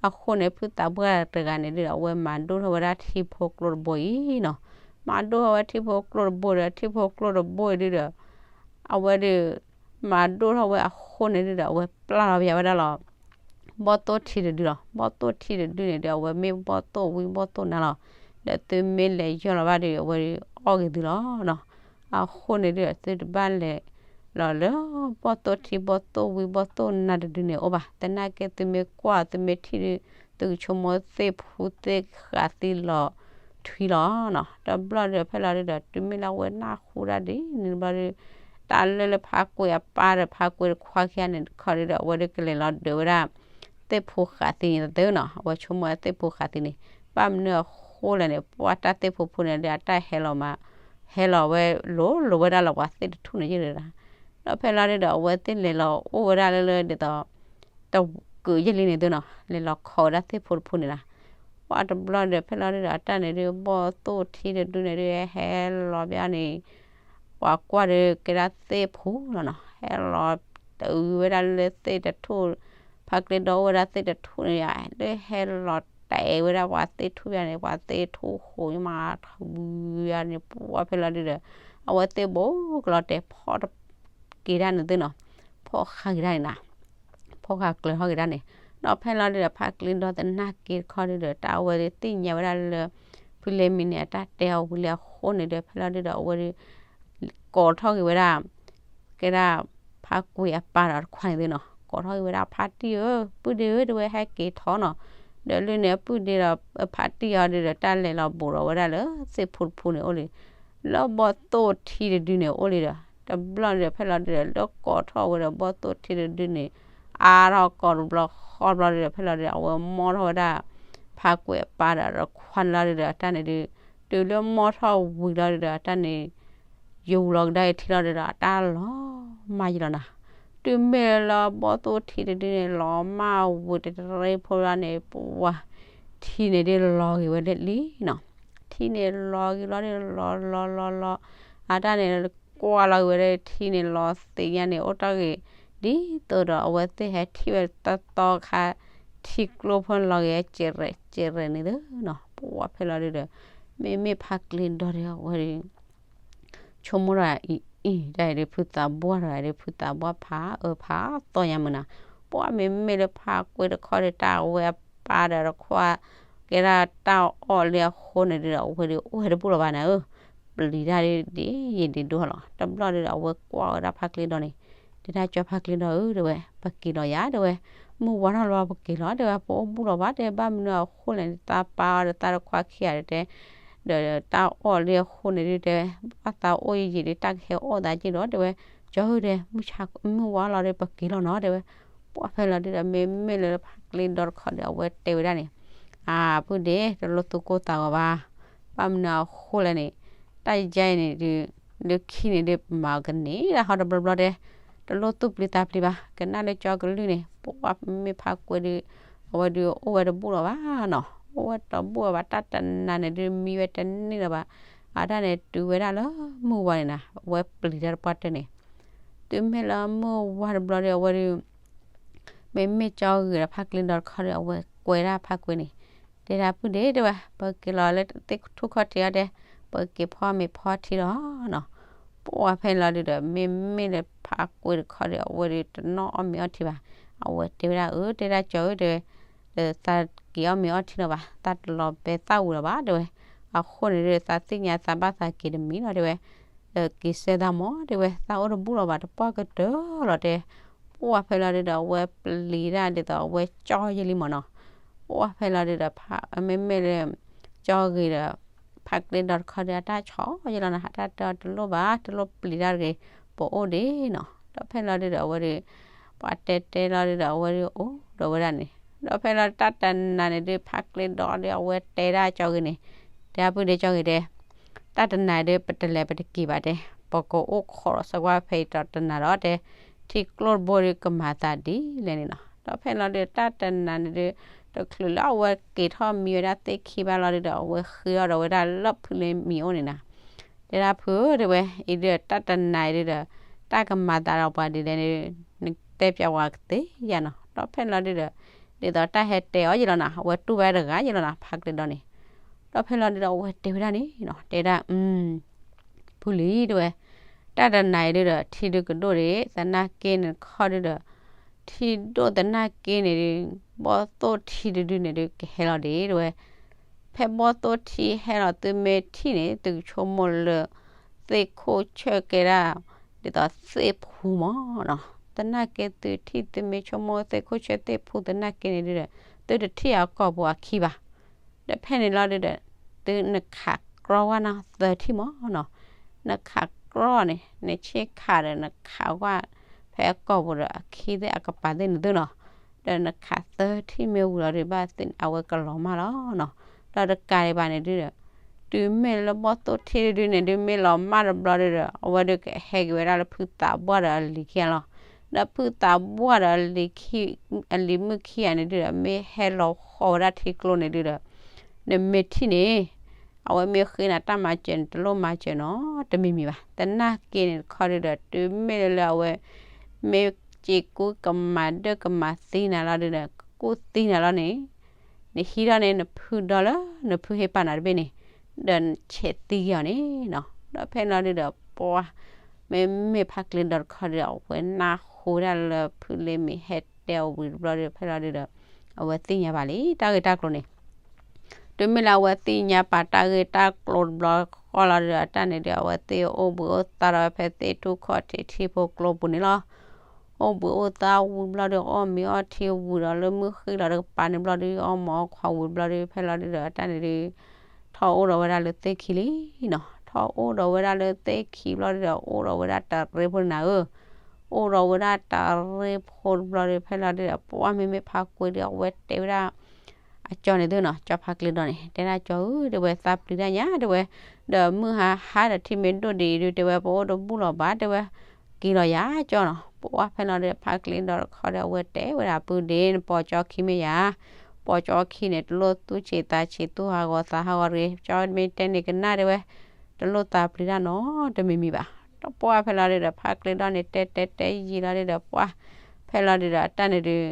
အဃိန့ၣ် ဖုသးပှၢ်တဂၤန့ၣ်ဒုဒီး အဝဲမၤဒိၣ်ထီၣ်ဝဲဒၣ်ထံဖိကျိတဘိအံၤနီၤ, မၤဒိၣ်ထီၣ်ဝဲထံဖိကျိတဘိဒီး ထံဖိကျိတဘိအံၤဒုဒီး အဝဲဒု မၤဒိၣ်ထီၣ်ဝဲအဃိန့ၣ်ဒုဒီး အဝဲပျၢ်လီၤပယၤဝဲဒၣ်လီၤ ဘီၣ်သိၣ်ထံတဒုလီၤ. ဘီၣ်သိၣ်ထံတဒုန့ၣ်ဒီး အဝဲမ့ၢ်ဘီၣ်သိၣ်ဝံဘီၣ်သိၣ်နါလီၤ. ဒီးသုမ့ၢ်လဲၤယီၢ်လီၤဘၣ်ဒီး အဝဲဒုအီၣ်က့ၤသုလီၤနီၤ. အဃိန့ၣ်ဒုဒီး သုတဘၣ်လဲၤလီၤလၢ ဘီၣ်သိၣ်ထံဘီၣ်သိၣ်ဝံဘီၣ်သိၣ်နါတဒုန့ၣ်အိၣ်ဘၣ်. သနာ်က့သုမ့ၢ်ကွၢ်သုမ့ၢ်ထံၣ်ဒု သုကဆိကမိၣ်သ့ၣ်ဖိသ့ၣ်ဃးသံလီၤထွံလီၤနီၤ. တဘျီဒီး ဖဲလီၤဒုဒီး တုၤမ့ၢ်လၢအဝဲနၢ်ဟူဒၣ်ဒ်န့ၣ်တဘျီဒီး တၢ်လၢလၢဖါကွံာ်အပၢ်ဒီးဖါကွံာ်တခွါခံဂၤန့ၣ်တခီဒုဒီး အဝဲဒုကလဲၤလီၤဒုးဝဲဒၣ် သ့ၣ်ဖိဃးသံန့ၣ်သုနီၤ. အဝဲဆိကမိၣ်ဝဲသ့ၣ်ဖိဃးသံန့ၣ် ဘၣ်မနုၤအဃိလဲၣ်န့ၣ် ပှၤတၢ်သ့ၣ်ဖိဖိန့ၣ်ဒီး အတၢ်ဟဲလီၤမး ဟဲလီၤဝဲလိၤလိၤဝဲဒၣ်လီၤ ပှၤသ့ၣ်တထူၣ်န့ၣ်ယဲၢ်လီၤ. ဒီးဖဲလီၤဒုဒီး အဝဲသ့ၣ်လဲၤလီၤအိၣ်ဝဲဒၣ်လၢလၢဒ်သိး တကုးယဲၢ်လံန့ၣ်သုနီၤ, လဲၤလီၤခိးဝဲဒၣ်သ့ၣ်ဖိတဖိန့ၣ်လီၤ. ပှၤတဘျီဒီး ဖဲလီၤဒုဒီး အတၢ်န့ၣ်ဒု ဘီၣ်သိၣ်ထံတဒုန့ၣ်ဒု ဟဲလီၤဘၣ်န့ၣ် ပှၤကွၢ်ဒုကဲဒၣ်သ့ၣ်ဖိလီၤနီၤ, ဟဲလီၤတုၤဝဲဒၣ်လၢသ့ၣ်တထူၣ်, ဖါကျ့ဒီအိၣ်ဝဲဒၣ်သ့ၣ်တထူၣ်န့ၣ်ယါ, လၢဟဲလီၤတဲာ်ဝဲဒၣ်ပှၤသ့ၣ်ထူၣ်ဘၣ်န့ၣ် ပှၤသ့ၣ်ထူၣ်ဃိးမးထီၣ်ဘုယါန့ၣ် ပှၤဖဲလီၤဒုဒီး အဝဲသ့ၣ်ဘိကလီၤတဲာ်ဖီၣ်က့ၤဒၣ်န့ၣ်သုနီၤ, ဖီၣ်ဃာ်က့ၤဒၣ်န့ၣ်နီၤ, ဖီၣ်ဃာ်ကျၢၤထီၣ်က့ၤဒၣ်န့ၣ်. ဒီးဖဲလီၤဒုဒီး ဖါကျ့ဒီသနာ်က့တခီဒုဒီး တၢ်အဝဲသ့ၣ်ညါဝဲဒၣ်လၢ ဖုလ့မံၤန့ၣ် အတၢ်တဲအီၤဝံၤလံအဃိန့ၣ်ဒီး ဖဲလီၤဒုဒီး အဝဲဒု ကိးထီၣ်က့ၤဝဲဒၣ် ကဲဒၣ်ဖါကွံာ်အပၢ်ဒီးတခွါန့ၣ်သုနီၤ, ကိးထီၣ်က့ၤဝဲဒၣ်ဖါတံၢ်ဧၢ, ပုၢ်ဒ့ဧၢ တဲဝဲဟဲက့ၤထီၣ်နီၤ. ဒီးလၢန့ၣ်အပုၢ်ဒ့ဒီးဖါတံၢ်အီၤဒုဒီး တၢ်လဲၤလီၤဘူးဒီးဝဲဒၣ်လၢသ့ၣ်ဖိတဖိန့ၣ်အိၣ်လံ, လၢဘီၣ်သိၣ်ထံတဒုန့ၣ်အိၣ်လံဒီး တဘျီန့ၣ်ဒီး ဖဲလီၤဒုဒီး လၢကိးထီၣ်ဝဲဒီးဘီၣ်သိၣ်ထံတဒုန့ၣ် အါထီၣ်ကိးတဘျီဃီတဘျီဒုဒီး ဖဲလီၤဒုဒီး အဝဲမီၢ်ထီၣ်ဝဲဒၣ် ဖါကွံာ်အပၢ်ဒီးတခွါန့ၣ်လီၤဒုဒီး တၢ်န့ၣ်ဒု တုၤလၢမီၢ်ထီၣ်ဝံၤလီၤဒုဒီး တၢ်န့ၣ် ယူၤလီၤကဒါအံၤထံလီၤဒုဒီး တၢ်လီၤမၢ်ယံၤလီၤနၤ. တုၤမ့ၢ်လၢဘီၣ်သိၣ်ထံတဒုန့ၣ် လီၤမၢ်ဝံၤတရ့ဖိလီၤန့ၣ် ပှၤထံန့ၣ်ဒုလီၤဂ့ၤဝဲဒၣ်လံနီၤ. ထံန့ၣ်လီၤဂ့ၤလီၤဒု လီၤလီၤလီၤလီၤ အတၢ်န့ၣ် ကွၢ်လီၤဂ့ၤဝဲဒၣ်ထံန့ၣ်လီၤသ့ၣ်ညါန့ၣ် အိၣ်တ့ၢ်ဂ့ၤ ဒ်သိးဒီးအဝဲသ့ၣ်ဟဲထံၣ်ဝဲတသီခါ ထံကျိဖိန့ၣ်လီၤဂ့ၤ စဲးရဲၣ်စဲးရဲၣ်န့ၣ်သုနီၤ. ပှၤဖဲလီၤဒုဒီး မ့မ့ၢ်ဖါကျ့ဒီဒီး အဝဲဒု ဆိကမိၣ်ဒီးအံၤအံၤ တၢ်အံၤဒု ဖုသးပှၢ်တဂၤဒု ဖုသးပှၢ်ဖးအၢဖးသီညါမုာ်နၤ. ပှၤမ့မ့ၢ်လၢဖါကွံာ်တခီဒီး တၢ်အဝဲအပၢ်ဒီးတခွါ ကဲဒၣ်တၢ်အီၣ်လၢအဃိန့ၣ်ဒုဒီး အဝဲဒုအိၣ်ဝဲတဘူၣ်လီၤဘၣ်နၤဧၢ, ပျံၤတၢ်ဒုဒ်ယံာ်ဒံးဒိၣ်လီၤ. တဘျီဒုဒီး အဝဲကွၢ်ဝဲဒၣ်ဖါကျ့ဒီန့ၣ် တဲဒၣ်ကၠီဖါကျ့ဒီဧၢ တဲဝဲ ပက့ၤလီၤယၤ တဲဝဲ, မုၢ်ဝါထီၣ်လီၤ ပက့ၤလီၤ တဲဝဲ, ပအိၣ်ဘူၣ်လီၤဘၣ် တဲ ဘၣ်မနုၤအဃိလဲၣ်န့ၣ် သးပၢ်အီၤဒီးသးတခွါခံဂၤတဲ ဒီးတၢ်အီၣ်လၢအဃိန့ၣ်ဒုတဲ ဘၣ်သးအိၣ်ယံာ်ယံာ်ဒု တၢ်ကဟဲအီၣ်သးက့ၢ်ဒီး တဲဝဲ, ကၠီဧၢ တဲ မုၢ်ဝါလီၤဒီး ပက့ၤလီၤနီၤ တဲဝဲ. ပှၤဖဲလီၤဒုဒီး မ့မ့ၢ်လၢဖါကျ့ဒီတခီဒီး အဝဲတဲဝဲဒၣ်န့ၣ်, အၢ ပုၢ်ဒ့ တလိၣ်သူၣ်ကိၢ်သးဂီၤဘၣ်, ဘၣ်မနုၤအဃိလဲၣ်န့ၣ် တၢ်ယါအံၤန့ၣ်ဒု လၢခံန့ၣ်ဒု ပမၤကန့ၢ်ဒၣ်ဟီတဘျီဘျီတဲ, တလိၣ်သူၣ်ပျံၤသးပျံၤဘၣ်, ကနၣ်လၢကၠီကလုၢ်န့ၣ် ပှၤမ့ၢ်ဖါကွံာ်ဒု အဝဲဒုအိၣ်ဝဲတဘူၣ်လီၤဘၣ်နီၤ, အိၣ်ဝဲတဘူၣ်လီၤဘၣ် တၢ်တနၤန့ၣ်ဒု မံဝဲတန့ၢ်လၢၤဘၣ်, အတၢ်န့ၣ်တုၤဝဲဒၣ်လၢမုၢ်ဝါန့ၣ်နၤ အဝဲပျံၤတၢ်တပှၢ်တၢၢ်န့ၣ်, တုၤမ့ၢ်လၢမုၢ်ဝါတဘျီဒီး အဝဲဒု မ့မ့ၢ်ကၠီဂ့ၤဒီးဖါကျ့ဒီတခီဒီး အဝဲကွဲဒၣ်ဖါကွံာ်န့ၣ်, တဲဒၣ်ပုၢ်ဒ့ တဲဝဲ ပက့ၤလီၤလၢသ့ၣ်ထူၣ်ခီၣ်ထံးအီၤတဲ, ပက့ၤဖီမ့ၤဖီထံလီၤနီၤ. ပှၤဖဲလီၤဒုဒီး မ့မ့ၢ်လၢ ဖးကွံာ်တခီဒီး အဝဲဒုးတနီၣ်အီၣ်မ့ၤအီထံဘၣ်. အဝဲတဲဝဲဒၣ်အၢ တဲဒၣ်ကၠီဧၢ တဲဝဲ, ဒီးသးက့ၤအီၣ်မ့ၤအီထံလီၤဘၣ်, သးတလီၤဘဲသၣ်ဝံၤလီၤဘၣ် တဲဝဲ. အဃိန့ၣ်ဒီး သးသ့ၣ်ညါသးဘၣ်သးက့ၤတမံၤလီၤ တဲဝဲ. ဒီးက့ၤဆၢသးမၢ် တဲဝဲ, သးအိၣ်တဘူၣ်လီၤဘၣ် တပှၢ်ကတၢၢ်လီၤတဲ. ပှၢ်ဖဲလီၤဒုးဒီး အဝဲပျံၤတၢ်ဒ်သိးအဝဲကၠီယဲလံမၢ်နီၤ. ပှၢ်ဖဲလီၤဒုးဒီး မ့မ့ၢ်လၢ ကၠီဂ့ၤဒီး ဖးကျ့ဒီတခီဒီး အတၢ်ဆီယဲလီၤနီၤ, အတၢ်တဲအီၤတလိၣ်ဘၣ် တလိၣ်ပျံၤတၢ်တဂ့ၤ, ပအိၣ်ဒံးနီၤ. ဒီးဖဲလီၤဒုးဒီး အဝဲဒုး ပှၤတဲတဲလီၤဒုးဒီး အဝဲဒုးအိၣ်ဒီးဝဲဒၣ်န့ၣ်. ဒီးဖဲလီၤတၢ်တနၤန့ၣ်ဒုး ဖးကျ့ဒီဒီး အဝဲတဲဒၣ်ကၠီဂ့ၤန့ၣ်, တဲဒၣ်ပုၢ်ဒ့ကၠီဂ့ၤတဲ တၢ်တနၤဒုး ပတလဲၤပတက့ၤဘၣ်တဲ, ပကအိၣ်ခိးဒီးစကွၢ်ဖဲအံၤဒီးတနၤဒီးတဲ, ထံကျိတဘိဒုးကမၤသးဒ်လဲၣ်န့ၣ်နီၤ. ဒီးဖဲလီၤဒုး တၢ်တနၤန့ၣ်ဒုး တချုးလၢအဝဲက့ၤထီၣ်မံဝဲဒၣ်သ့ၣ်ခံဘၣ်လီၤဒုးဒီး အဝဲဃ့အီၣ်ဒီးဝဲဒၣ်လၢဖုလ့မံၤအိၣ်န့ၣ်နီၤ. တဲဒၣ်ဖုဧၢ တဲဝဲ, အံၤဒုးတၢ်တနၤအံၤဒုးဒီး တၢ်ကမၤသးဒီးပှၤဒ်လဲၣ်န့ၣ် နတဲပျးဝဲကသ့ဧါနီၤ. ဒီးဖဲလီၤဒုးဒီး ဒ်သိးတၢ်ဟဲတဲအီၤယဲလီၤနီၤ, အဝဲတူၢ်ဘၣ်တဂၤယဲလီၤနီၤ ဖးကျ့ဒီန့ၣ်. ဒီးဖဲလီၤဒုးဒီးအဝဲတဲဝဲဒၣ်န့ၣ်နီၤ, တဲဒၣ် ဖုလံၤ တဲဝဲ, တၢ်တနၤအံၤဒုးဒီး ထံဒုးကဒိၣ်ဒံး သနာ်က့န့ၣ်တခီဒုးဒီး ထံဒိၣ်သနာ်က့န့ၣ်ဒုး ဘီၣ်သိၣ်ထံတဒုန့ၣ်ဒုးကဟဲလီၤဒံး တဲဝဲ. ဖဲဘီၣ်သိၣ်ထံဟဲလီၤ သုမ့ၢ်ထံၣ်န့ၣ် သုကဆိကမိၣ်လၢ သ့ၣ်ခိၣ်ဆၢၣ်ကဲဒၣ် ဒ်သိးသ့ၣ်ဖူမၢ်နီၤ. သနာ်က့သုထံၣ် သုမ့ၢ်ဆိကမိၣ်သ့ၣ်ခိၣ်ဆၢၣ်သ့ၣ်ဖူသနာ်က့န့ၣ်ဒုးဒီး သုတထံၣ်အကီၢ်ပူၤအခံဘၣ်. ဒီးဖဲန့ၣ်လီၤဒုးဒီး သုနခးကြီဝဲနီၤ သၢထံၣ်မၢ်နီၤ. နခးကြီန့ၣ် နဆ့ၣ်ခးဒီးနခးဝဲ ဖဲအကီၢ်ပူၤဒီးအခံသ့ၣ်အကပၤသ့ၣ်န့ၣ်သုနီၤ. ဒီးနခးသၢထံၣ်မ့ၢ်ဝံၤလီၤဒုး ဘၣ်သ့ၣ်အဝဲကလီၤမၢ်လီၤနီၤ. ဒီးတကးဒံးဘၣ်န့ၣ်ဒုးဒီး တုၤမ့ၢ်လၢဘီၣ်သိၣ်ထံတဒုန့ၣ်ဒုး မ့ၢ်လီၤမၢ်တဘျီဒုးဒီး အဝဲဒုးကဟဲက့ၤဝဲဒၣ်လၢဖုသးပှၢ်ဒီးအလံၤခံဂၤလီၤ. ဒီးဖုသးပှၢ်ဒီးအလံၤမုၣ်ခံဂၤန့ၣ်ဒုးဒီး မ့ၢ်ဟဲလီၤဃီၤဝဲဒၣ်ထံကျိန့ၣ်ဒုးဒီး နမ့ၢ်ထံၣ်န့ၣ် အဝဲမ့ၢ်ဃ့နၤတၢ်မၤစၢၤန့ၣ် တလိၣ်မၤစၢၤနီတမံၤမံၤဘၣ်. သနာ်က့န့ၣ်တခီဒုးဒီး တုၤမ့ၢ်လၢအဝဲ မ့ၢ်စ့ၤကူကမၤဒၢၣ်ကမၤသံနၤလီၤဒုးဒီး ကူၣ်သံနၤလီၤန့ၣ် နဟံးထီၣ်န့ၣ် နဖုဒီလၢ နဖုဟ့ၣ်ပာ်နၤတဘ့ၣ်န့ၣ် ဒီးဆဲးသံက့ၤအီၤန့ၣ်နီၤ. ဒီးဖဲလီၤဒုးဒီး ပှၤ မ့မ့ၢ်ဖးကျ့ဒီတခီဒုးဒီး အဝဲနၢ်ဟူဒၣ်လၢဖုလ့မံၤဟဲတဲအီၤဝံၤတဘျီဒုး ဖဲလီၤဒုးဒီး အဝဲသ့ၣ်ညါဘၣ်လံ တၢ်ဂ့ၢ်တၢ်ကျိၤန့ၣ် တုၤမ့ၢ်လၢအဝဲသ့ၣ်ညါပာ်တၢ်ဂ့ၢ်တၢ်ကျိၤတဘျီဃီလီၤဒုးဒီး အတၢ်န့ၣ်ဒုး အဝဲသ့ၣ်အိၣ်ဘှံးအိၣ်သါဒီးဝဲဖဲသ့ၣ်ထူၣ်ခီၣ်ထံးထံဖိကျိပူၤန့ၣ်လီၤ. အိၣ်ဘှံးအိၣ်သါဝံၤဘျီဒီး အီၣ်မ့ၤအီထံဝံၤဒီးလၢမုၢ်ဃ့လီၤတကပၤန့ၣ်ဘျီဒုး အီၣ်မ့ၤအီခွါဝံၤဘျီဒုး ဖဲလီၤဒုးဒီး အတၢ်န့ၣ်ဒုး ထီၣ်အိၣ်ဒီးဝဲဒၣ်လၢသ့ၣ်ခံလံနီၤ. ထီၣ်အိၣ်ဒီးဝဲဒၣ်လၢသ့ၣ်ခံဘျီဒုးဒီး အိၣ်ဒီးဝဲဒၣ်တရ့ဖိန့ၣ်ဧၢ အိၣ်ဒီးဝဲဒၣ်တရ့ဖိတဘျီဒုး ဖဲလီၤဒုးဒီး ပှၤမ့မ့ၢ်ဖးကွံာ်ဒီး အဝဲတဲဝဲဒၣ် အကၠီန့ၣ်သုနီၤ ကၠီဖးကျ့ဒီန့ၣ် တဲဒၣ်ကၠီဧၢ တဲဝဲ သးပျံၤတၢ်ညါ တဲဝဲ, ဒီးမုၢ်ဟါဟါဒီးထံမ့ၢ်ဒိၣ်ဒံးအံၤဒုး တဲဝဲ ပအိၣ်တဘူၣ်လီၤဘၣ် တဲဝဲ, က့ၤလီၤယၤကၠီနီၤ. ပှၤဖဲလီၤဒုး ဖးကျ့ဒီတခီဒီး အဝဲတဲဝဲဒၣ် ပုၢ်ဒ့ နပိာ်ကၠီခံမ့ၢ်ယၤ, ပိာ်ကၠီခံန့ၣ် တလိၣ်သူၣ်ဆံးသးဆံး သူၣ်ဟးဂီၤသးဟးဂီၤတဂ့ၤ, ကၠီမ့ၢ်တဲန့ၣ်ကနၣ် တဲဝဲ, တလိၣ်သးပျံၤတၢ်နီတမံၤမံၤဘၣ်. ဒီးပှၤဖဲလီၤဒုးဒီး ဖးကျ့ဒီန့ၣ် တဲတဲတဲယံာ်လီၤဒုးဒီး ပှၤဖဲလီၤဒုးဒီး အတၢ်န့ၣ်ဒုး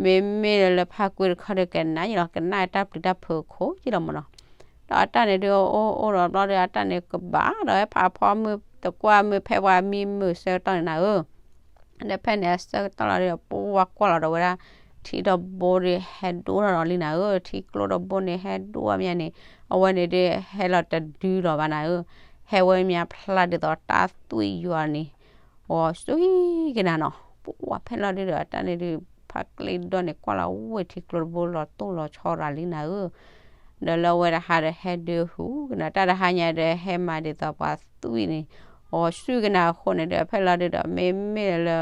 မ့မ့ၢ်လၢဖးကွံာ်တခီဒီး ကနၣ်ယံာ်လီၤ ကနၣ်တၢ်ပျံၤတၢ်ဖုးအခိၣ်ယံာ်လီၤမၢ်နီၤ. ဒီးအတၢ်န့ၣ်ဒုးအိၣ်အိၣ်ဒီးဘျီဒီး အတၢ်န့ၣ်ကဘၣ်ဒီးဝဲဖးဖီမုၢ်တကွၢ်မုၢ်ဖဲပှၤမံမုာ်ဆၢကတီၢ်န့ၣ်နၤဧၢ ဒီးဖဲန့ၣ်အဆၢကတီၢ်လီၤဒီး ပှၤကွၢ်လီၤဒီးဝဲဒၣ် ထံတဘိဒုးဟဲဒိၣ်ထီၣ်ဒီးလံနၤဧၢ, ထံကျိတဘိန့ၣ်ဟဲဒိၣ်ထီၣ်မးန့ၣ် အဝဲန့ၣ်ဒုးဟဲလီၤတဒုလီၤဘၣ်နၤဧၢ, ဟဲဝဲမးဖျါဒ်သိးတၢ်သွံၣ်ယွၤန့ၣ် ဂီၤစွံကနၤနီၤ. ပှၤဖဲလီၤဒုးဒီး အတၢ်န့ၣ်ဒုး ဖးကျ့ဒီန့ၣ် ကွၢ်လီၤဝဲထံကျိတဘိလီၤတိၢ်လီၤဆီရၤလံနၤဧၢ ဒီးလၢအဝဲတဟါဒီးဟဲဒုးဟူးကနၤ တၢ်တဟါညါဒီးဟဲမးဒ်သိးပှၤသွံၣ်န့ၣ် ဂီၤစွံကနၤအဃိန့ၣ်ဒီး ဖဲလီၤဒုးဒီး မ့မ့ၢ်လၢ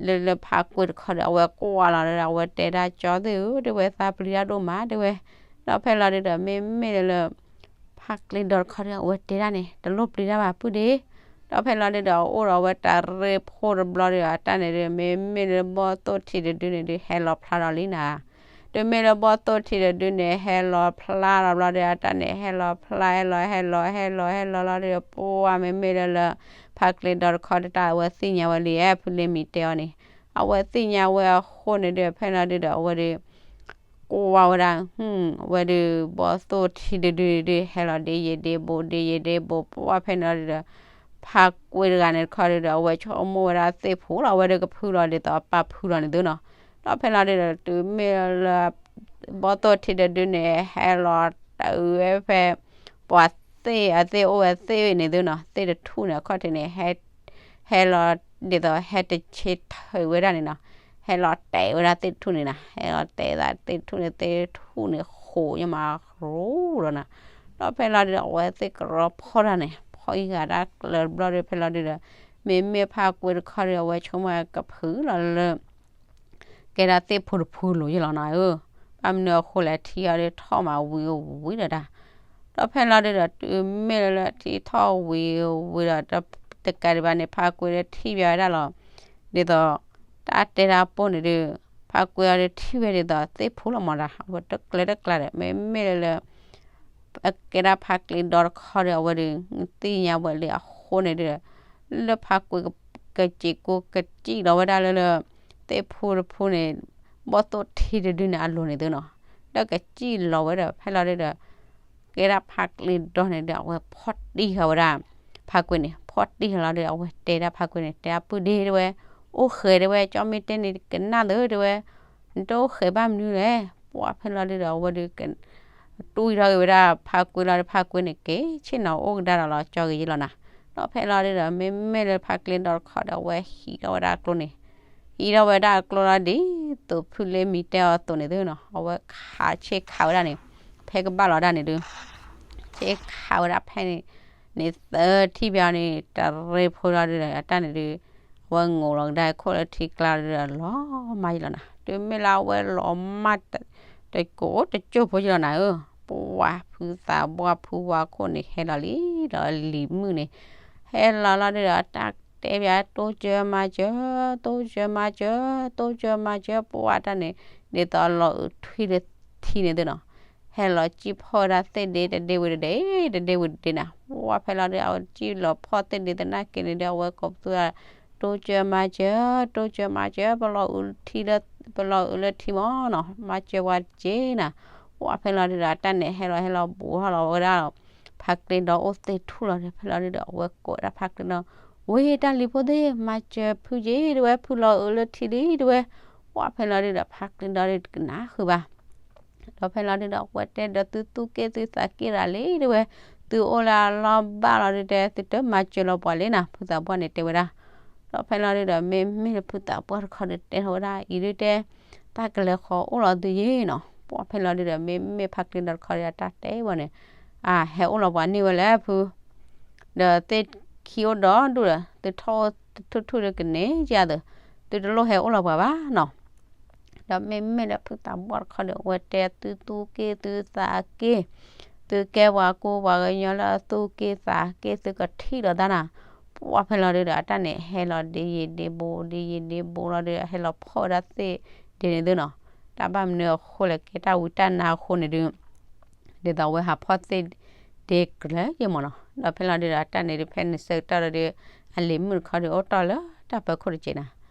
လၢလၢဖးကွံာ်တခီဒီး အဝဲကွၢ်လီၤဒီး အဝဲတဲဒၣ်ကၠီသ့ၣ်ဧၢ တဲဝဲ သးပျံၤတၢ်ဒိၣ်မး တဲဝဲ, ဒီးဖဲလီၤဒုးဒီး မ့မ့ၢ်လၢ ဖးကျ့ဒီတခီဒီး အဝဲတဲဒၣ်န့ၣ် တလိၣ်ပျံၤတၢ်ဘၣ်ပုၢ်ဒ့, ဒီးဖဲလီၤဒုးဒီး အိၣ်ဒီးဝဲတရ့ဖိတဘျီဒီး အတၢ်န့ၣ်ဒုး မ့မ့ၢ်လၢဘီၣ်သိၣ်ထံတဒုန့ၣ်ဒုး ဟဲလီၤဖျါဒီးလံနၤ တုၤမ့ၢ်လၢဘီၣ်သိၣ်ထံတဒုန့ၣ် ဟဲလီၤဖျါလီၤဘျီဒီး အတၢ်န့ၣ် ဟဲလီၤဖျါ ဟဲလီၤ ဟဲလီၤ ဟဲလီၤ ဟဲလီၤလီၤဒီး ပှၤမ့မ့ၢ်လၢလၢ ဖးကျ့ဒီတခီဒီး တၢ်အဝဲသ့ၣ်ညါဝဲလံ ဖုလ့မံၤတဲအီၤန့ၣ် အဝဲသ့ၣ်ညါဝဲအဃိန့ၣ်ဒီး ဖဲလီၤဒုးဒီး အဝဲဒုး ကွၢ်ဝဲဒၣ် အဝဲဒုး ဘီၣ်သိၣ်ထံတဒုဒုး ဟဲလီၤဒ့ယ့ဒ့ဘိ ဒ့ယ့ဒ့ဘိ ပှၤဖဲန့ၣ်လီၤဒုးဒီး ဖါကွ့တဂၤန့ၣ်တခီဒုဒီး အဝဲဆိကမိၣ်ဝဲဒၣ်သ့ၣ်ဖူလီၤ အဝဲဒုးကဖုလီၤဒ်သိးအပၢ်ဖုလီၤန့ၣ်သုနီၤ. ဒီးဖဲလီၤဒုဒီး တုၤမ့ၢ်လၢ ဘီၣ်သိၣ်ထံတဒုန့ၣ် ဟဲလီၤတၢ်အုးဝဲဖဲ ပှၤသ့ၣ်အသ့ၣ်အိၣ်ဝဲသ့ၣ်န့ၣ်သုနီၤ, သ့ၣ်တထူၣ်န့ၣ် အခီၣ်ထံးန့ၣ် ဟဲလီၤဒ်သိးဟဲတဆ့ထၢၣ်ဝဲဒၣ်န့ၣ်နီၤ, ဟဲလီၤတဲာ်ဝဲဒၣ်သ့ၣ်တထူၣ်န့ၣ်နီၤ, ဟဲလီၤတဲာ်သးသ့ၣ်တထူၣ်န့ၣ် သ့ၣ်တထူၣ်န့ၣ်ဃိးညါမးရူဒီးနီၤ. ဒီးဖဲလီၤဒုဒီး အဝဲသ့ၣ်ကရီဖီၣ်တၢ်န့ၣ် ဖီၣ်အံၤဂၤဒၣ်ကျၢၤတဘျီဒီး ဖဲလီၤဒုဒီး မ့မ့ၢ်ဖါကွ့တခီဒုဒီး အဝဲဆိကမိၣ်ကဖုလီၤလၢ ကဲဒၣ်သ့ၣ်ဖိတဖုလိၤယ့ၣ်လီၤနီၤဧၢ, ဘၣ်မနုၤအဃိလဲၣ် ထံအီၤဒုးထီၣ်မးဝံၤဝံၤဒီးတၢ်, ဒီးဖဲလီၤဒုဒီး တုၤမ့ၢ်လၢထံထီၣ်ဝံၤဝံၤဒီး တကးဒံးဘၣ်န့ၣ် ဖါကွ့ဒီးထံၣ်ဘၣ်ဝဲဒၣ်လီၤ, ဒ်သိး တၢ်တဲတၢ်ပိၢ်န့ၣ်ဒုး ဖါကွ့အီၤဒုးထံၣ်ဝဲဒ်သိးသ့ၣ်ဖိလီၤမးတၢ်, အဝဲတကျၢၤတကျါဒီး မ့မ့ၢ်လၢ ကဲဒၣ်ဖါကျ့ဒီတခီဒီး အဝဲဒုး သ့ၣ်ညါဝဲလံအဃိန့ၣ်ဒုး လၢဖါကွ့ကစံးကိကစံးလီၤဝဲဒၣ်လၢလၢ သ့ၣ်ဖိတဖုန့ၣ် ဘီၣ်သိၣ်ထံတဒုန့ၣ်အလိၤန့ၣ်သုနီၤ, လၢကစံးလီၤဝဲဒီး ဖဲလီၤဒုဒီး ကဲဒၣ်ဖါကျ့ဒီန့ၣ်ဒီး အဝဲဖီၣ်တံၢ်ဃာ်ဝဲဒၣ် ဖါကွ့န့ၣ် ဖီၣ်တံၢ်ဃာ်လီၤဒီး အဝဲတဲဒၣ်ဖါကွ့န့ၣ် တဲအပုၢ်ဒ့တဲဝဲ အိၣ်ဃဲတဲဝဲ ကၠီမ့ၢ်တဲန့ၣ်ကနၣ်သၢတဲဝဲ နတအိၣ်ဃဲဘၣ်မနုၤလဲၣ်, ပှၢ်ဖဲလီၤဒုဒီး အဝဲဒုး တွံၢ်ထီၣ်က့ၤဝဲဒၣ်ဖါကွ့လီၤဒီး ဖါကွ့န့ၣ်က့ၤဆ့ၣ်နီၤအိၣ်ကဒါဒီးလီၤ ကၠီဂ့ၤယ့ၣ်လီၤနၤ, ဒီးဖဲလီၤဒုဒီး မ့မ့ၢ်လၢဖါကျ့ဒီတခီဒီး အဝဲဟံးထီၣ်ဝဲဒၣ်အကျိန့ၣ် ဟံးထီၣ်ဝဲဒၣ်အကျိလီၤဒ်သိးဖုလ့မံၤတဲအီၤအသိးန့ၣ်သုနီၤ, အဝဲခးဆ့ၣ်ခးဝဲဒၣ်န့ၣ် ဖဲကဘၣ်လီၤဒၣ်န့ၣ်ဒုး ဆ့ၣ်ခးဝဲဒၣ်ဖဲန့ၣ် န့ၣ်သၢထံၣ်ဘၣ်န့ၣ် တရ့ဖိလီၤဒုဒီး အတၢ်န့ၣ်ဒုး အဝဲငိးလီၤကဒါခိၣ်လၢထံကျါလီၤဒုဒီး လီၤမၢ်ယ့ၣ်လီၤနၤ, တုၤမ့ၢ်လၢအဝဲလီၤမၢ် တကိးတကၠိၢ်ဖိယ့ၣ်လီၤနၤဧၢ, ပှၢ်ဖုသးပှၢ်ဖုဝါခိၣ်န့ၣ် ဟဲလီၤလံဒီးလံၤမုၣ်န့ၣ် ဟဲလီၤလီၤဒုဒီး အတၢ်တဲဘၣ် တိစၢၤမၤစၢၤ တိစၢၤမၤစၢၤ တိစၢၤမၤစၢၤ ပှၢ်တၢ်န့ၣ် ဒ်သိးလီၤအုးထွံလၢထံန့ၣ်သုနီၤ ဟဲလီၤစံၣ်ဖီၣ်ဝဲဒၣ်သ့ၣ်ဒ့တဒ့ဝံၤတဒ့ တဒ့ဝံၤတဒ့နၤ, ပှၢ်ဖဲလီၤဒုဒီး အဝဲစံၣ်လီၤဖီၣ်သ့ၣ်ဒ့သနာ်က့န့ၣ်ဒီး အဝဲကိးပသူ တိစၢၤမၤစၢၤ တိစၢၤမၤစၢၤ ပလီၤအုးထံလၢ ပလီၤအုးလၢထံမၢ်နီၤ မၤစၢၤဝဲတက့ၢ်နၤ, ပှၢ်ဖဲလီၤဒုဒီး အတၢ်န့ၣ်ဟဲလီၤဟဲလီၤဘူးထီၣ်လီၤဝဲဒၣ် ဖါကျ့ဒီအိၣ်သ့ၣ်ထူၣ်လီၤဒီး ဖဲလီၤဒုဒီး အဝဲကိးဝဲဒၣ်ဖါကျ့ဒီ ဝ့ၢ်တၢ်လံၤဖိသ့ၣ် မၤစၢၤဖုက့ၤတဲဝဲ ဖုလီၤအုးလၢထံလံတဲဝဲ, ပှၢ်ဖဲလီၤဒုဒီး ဖါကျ့ဒီဒုးတကနၣ်ဃုာ်ဘၣ် ဒီးဖဲလီၤဒုဒီး အဝဲတဲဒီး သုသူၣ်က့ၣ်သုသးက့ၣ်ရၤလံတဲဝဲ, သုအိၣ်လၢအလီၢ်ဘၣ်လီၤဒုတဲ သုတမၤစၢၤလီၤပှၤလံနၤ ဖုသးပှၢ်န့ၣ်တဲဝဲဒၣ်, ဒီးဖဲလီၤဒုဒီး မ့မ့ၢ်လၢဖုသးပှၢ်တခီဒီးတဲထီၣ်ဝဲဒၣ် အံၤဒုတဲ တၢ်ကလဲၤဃီၤအိၣ်လီၤသုယ့ၣ်နီၤ, ပှၢ်ဖဲလီၤဒုဒီး မ့မ့ၢ်ဖါကျ့ဒီတခီဒီး အတၢ်တဲဝဲန့ၣ် အဟဲအိၣ်လီၤပှၤန့ၢ်ဝဲလၢဖု ဒီးသ့ၣ်ခံအိၣ်ဒီဒူၣ်ဒီး သုထီၣ်အိၣ်တထူၣ်ထူၣ်ဒီးကန့ၢ်ယၤသု, သုတလိၣ်ဟဲအိၣ်လီၤပှၤဘၣ်နီၤ ဒီးမ့မ့ၢ်လၢဖုသးပှၢ်တခီဒီး အဝဲတဲသုသူၣ်က့ၣ်သုသးက့ၣ်, သုကဲပှၤကူပှၤကညီလၢအသူၣ်က့ၣ်သးက့ၣ် သုကထံၣ်လိာ်သးနၤ, ပှၢ်ဖဲလီၤဒုဒီး အတၢ်န့ၣ်ဟဲလီၤဒ်ယံာ်ဒ်ဘူး ဒ်ယံာ်ဒ်ဘူးလီၤဒုဒီး ဟဲလီၤဖီၣ်ဝဲဒၣ်သ့ၣ်ဒ့န့ၣ်သုနီၤ, တၢ်ဘၣ်မနုၤအဃိလဲၣ် ကဲတၢ်ဝံတၢ်နါအဃိန့ၣ်ဒု ဒ်သိးအဝဲဟးဖီၣ်သ့ၣ်ဒ့ကျၢၤယ့ၣ်မၢ်နီၤ, ဒီးဖဲလီၤဒုဒီး အတၢ်န့ၣ်ဒုး ဖဲန့ၣ်ဆၢကတီၢ်ဒီး အလံၤမုၣ်တခီဒီး အိၣ်တ့ၢ်လၢတၢ်ပၢၤခိၣ်တစဲးနၤ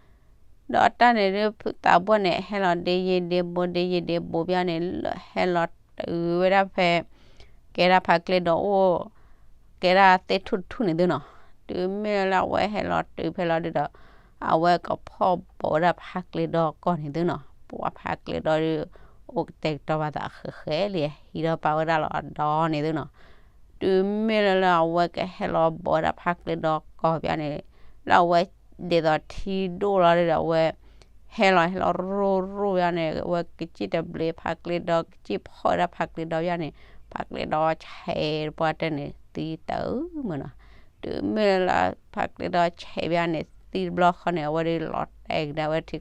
ဒီးအတၢ်န့ၣ်ဒုး ဖုသးပှၢ်န့ၣ် ဟဲလီၤဒ်ယံာ်ဒ်ဘူး ဒ်ယံာ်ဒ်ဘူးဘၣ်န့ၣ် ဟဲလီၤတုၤဝဲဒၣ်ဖဲ ကဲဒၣ်ဖါကျ့ဒီအိၣ် ကဲဒၣ်သ့ၣ်ထူၣ်တထူၣ်န့ၣ်သုနီၤ, တုၤမ့ၢ်လၢအဝဲဟဲလီၤတုၤဖဲလီၤဒုဒီး အဝဲကဖီၣ်ဘီးဝဲဒၣ်ဖါကျ့ဒီကီၢ်န့ၣ်သုနီၤ, ပှၢ်ဖါကျ့ဒီဒုး အိၣ်ကတဲာ်ကတီၤဘၣ်သးဃဲးဃဲးလံ ဟံးထီၣ်ပာ်ဝဲဒၣ်လီၤအဒီန့ၣ်သုနီၤ တုၤမ့ၢ်လၢလၢအဝဲကဟဲလီၤဘီးဝဲဒၣ်ဖါကျ့ဒီကီၢ်ဘၣ်န့ၣ် လၢအဝဲဒ်သိးထံဒိၣ်လီၤဒုဒီး အဝဲ ဟဲလီၤဟဲလီၤရိၣ်ရိၣ်ဘၣ်န့ၣ် အဝဲကစံၣ်တဘျ့ဖါကျ့ဒီ ကစံၣ်ဖီၣ်ဝဲဒၣ်ဖါကျ့ဒီဘၣ်န့ၣ် ဖါကျ့ဒီဆဲးတပှၢ်တၢၢ်န့ၣ် သံတၢ်အုၣ်မၢ်နီၤ, တုၤမ့ၢ်လၢဖါကျ့ဒီဆဲးဘၣ်န့ၣ် သံတဘျီဃီန့ၣ် အဝဲဒုးလီၤတဲာ်ကဒါဝဲ ထံ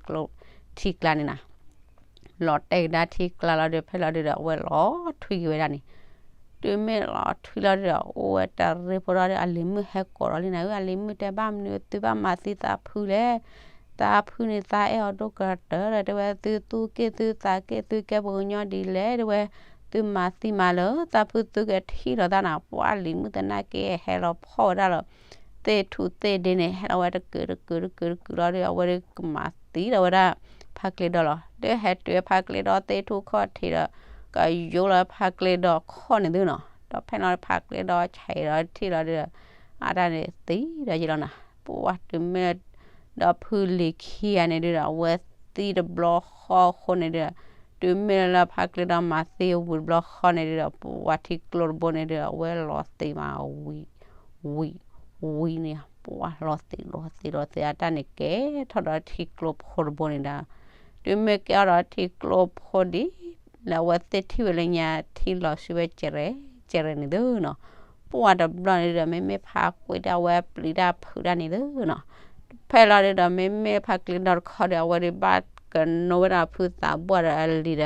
ကျါန့ၣ်နၤ လီၤတဲာ်ကဒါထံကျါလီၤဒီး ဖဲလီၤဒုဒီး အဝဲလီၤထွံက့ၤဝဲဒၣ်န့ၣ်, တုၤမ့ၢ်လီၤထွံလီၤဒုဒီး အိၣ်ဝဲတရ့ဖိဒီး အလံၤမုၣ်ဟဲကိးဒီးလံနၤဧၢ, အလံၤမုၣ်တဲဘၣ်မနုၤ သုဘၣ်မၤသံသးဖုလဲၣ်, သးဖုန့ၣ်သးအဲၣ်အီၤဒိၣ်ကတၢၢ်လီၤ တဲဝဲ, သုသူၣ်က့ၣ်သုသးက့ၣ် သုကဲပှၤကညီဒ်လဲၣ်တဲဝဲ, သုမၤသံမးလၢသးဖု သုကထံၣ်လိာ်သးနၤ, ပှၢ်လံၤမုၣ်သနာ်က့ ဟဲလီၤဖီၣ်ဝဲဒၣ်လီၤ သ့ၣ်ထူၣ်သ့ၣ်ဒ့န့ၣ် ဟဲလီၤဝဲတကုာ်တကုာ်တကုာ်တကုာ်လီၤဒီး အဝဲဒုးကမၤသံဒီးဝဲဒၣ် ဖါကျ့ဒီလီၤ, ဒီးဟဲတုၤဖါကျ့ဒီသ့ၣ်ထူၣ်ခီၣ်ထံးဒီး ကယိလီၤဖါကျ့ဒီခီၣ်န့ၣ်သုနီၤ, ဒီးဖဲလီၤဖါကျ့ဒီဆဲးဒီးထံၣ်လီၤဒီး အတၢ်န့ၣ်သံဒီးယံၤလီၤနၤ, ပှၤတုၤမ့ၢ် ဒီးဖုလံၤခံဂၤန့ၣ်ဒုဒီး အဝဲသံတဘျီဃီအဃိန့ၣ်ဒုဒီး တုၤမ့ၢ်လၢဖါကျဲဒီးမၤသံဝံၤတဘျီဃီန့ၣ်ဒုဒီး ပှၤထံကျိတဘိန့ၣ်ဒုဒီး အဝဲလီၤသံးမး ဝံၤ ဝံၤ ဝံၤန့ၣ် ပှၤလီၤသံးလီၤသံးလီၤသံး အတၢ်န့ၣ်ကဲထီၣ်ဒီးထံကျိဖိတဘိန့ၣ်ဒီး တုၤမ့ၢ်ကဲထီၣ်ဒီးထံကျိဖိဒ် လၢအဝဲသ့ၣ်ထံၣ်ဝဲလၢညါထံလီၤဆူဝဲကရဲၣ်ကရဲၣ်န့ၣ်သုနီၤ, ပှၤတဘျီန့ၣ်ဒီး မ့မ့ၢ်ဖါကွံာ်ဒၣ်ဝဲပျံၤတၢ်ဖုးတၢ်န့ၣ်သုနီၤ, ဖဲလီၤဒုဒီး မ့မ့ၢ်ဖါကျဲဒီတခီဒီး အဝဲဒုးဘၣ်ကနိဝဲဒၣ်ဖုသးပှၢ်ဒီးအလံၤဒီး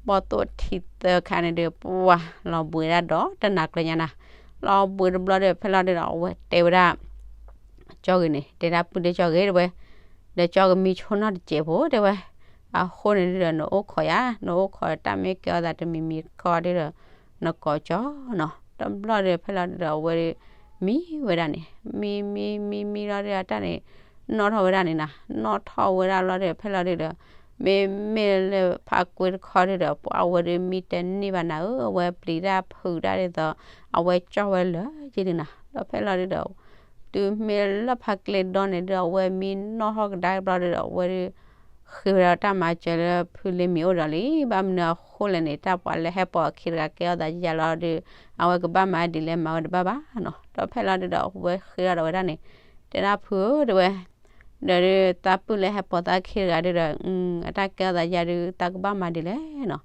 ဘီၣ်သိၣ်ထံသၢခါန့ၣ်ဒီး ပှၤလီၤဘှံးဒၣ်ဒီးတနၤကျၢၤညါနၤ, လီၤဘှံးတဘျီဒီး ဖဲလီၤဒုဒီး အဝဲတဲဝဲဒၣ် ကၠီဂ့ၤန့ၣ် တဲဒၣ်ပုၢ်ဒ့ကၠီဂ့ၤတဲဝဲ, ဒီးကၠီကမံဆိနီၣ်တစဲးဖိတဲဝဲ, အဃိန့ၣ်ဒုဒီး နအိၣ်ခိးယၤ နအိၣ်ခိးတၢ်မ့ၢ်ကဲအီၤသးတမံၤမံၤတခီဒုဒီး နကိးကၠီနီၤ, တဘျီဒီးဖဲလီၤဒုဒီး အဝဲဒုး မံဝဲဒၣ်န့ၣ် မံမံမံမံလီၤဒုဒီး တၢ်န့ၣ် နီၣ်ထီၣ်ဝဲဒၣ်န့ၣ်နၤ, နီၣ်ထီၣ်ဝဲဒၣ်လီၤဒုဒီး ဖဲလီၤဒုဒီး မ့မ့ၢ်လၢဖါကွံာ်တခီဒုဒီး ပှၤအဝဲဒုးမံတန့ၢ်ဘၣ်နၤဧၢ, အဝဲပျံၤတၢ်ဖုးတၢ်ဒ်သိး အဝဲကၠီၣ်ဝဲလၢာ်က့ဒုနၤ, ဒီးဖဲလီၤဒုဒီး တုၤမ့ၢ်လၢဖါကျဲဒီန့ၣ်ဒုဒီး အဝဲမံနီၣ်ထီၣ်ကဒါဘျီဒုဒီး အဝဲဒုး ဃ့ဝဲဒၣ်တၢ်မၤစၢၤလၢဖုလ့မံၤအိၣ်ဒီးလံ, ဘၣ်မနုၤအဃိလဲၣ်န့ၣ် တၢ်ပှၤလၢဟဲပိာ်အခံတဂၤကဲထီၣ်သးယါလီၤဒုး အဝဲကဘၣ်မၤဒ်လဲၣ်မၤဝဲတဘၣ်ဘၣ်နီၤ, ဒီးဖဲလီၤဒုဒီး အဝဲဃ့ထီၣ်ဒီးဝဲဒၣ်န့ၣ် တဲဒၣ်ဖုဧၢတဲဝဲ ဒီးဒုးသးပုၢ်လၢဟဲပိာ်သးခံတဂၤဒုဒီး အတၢ်ကဲထီၣ်သးယါဒုး သးကဘၣ်မၤဒ်လဲၣ်နီၤ,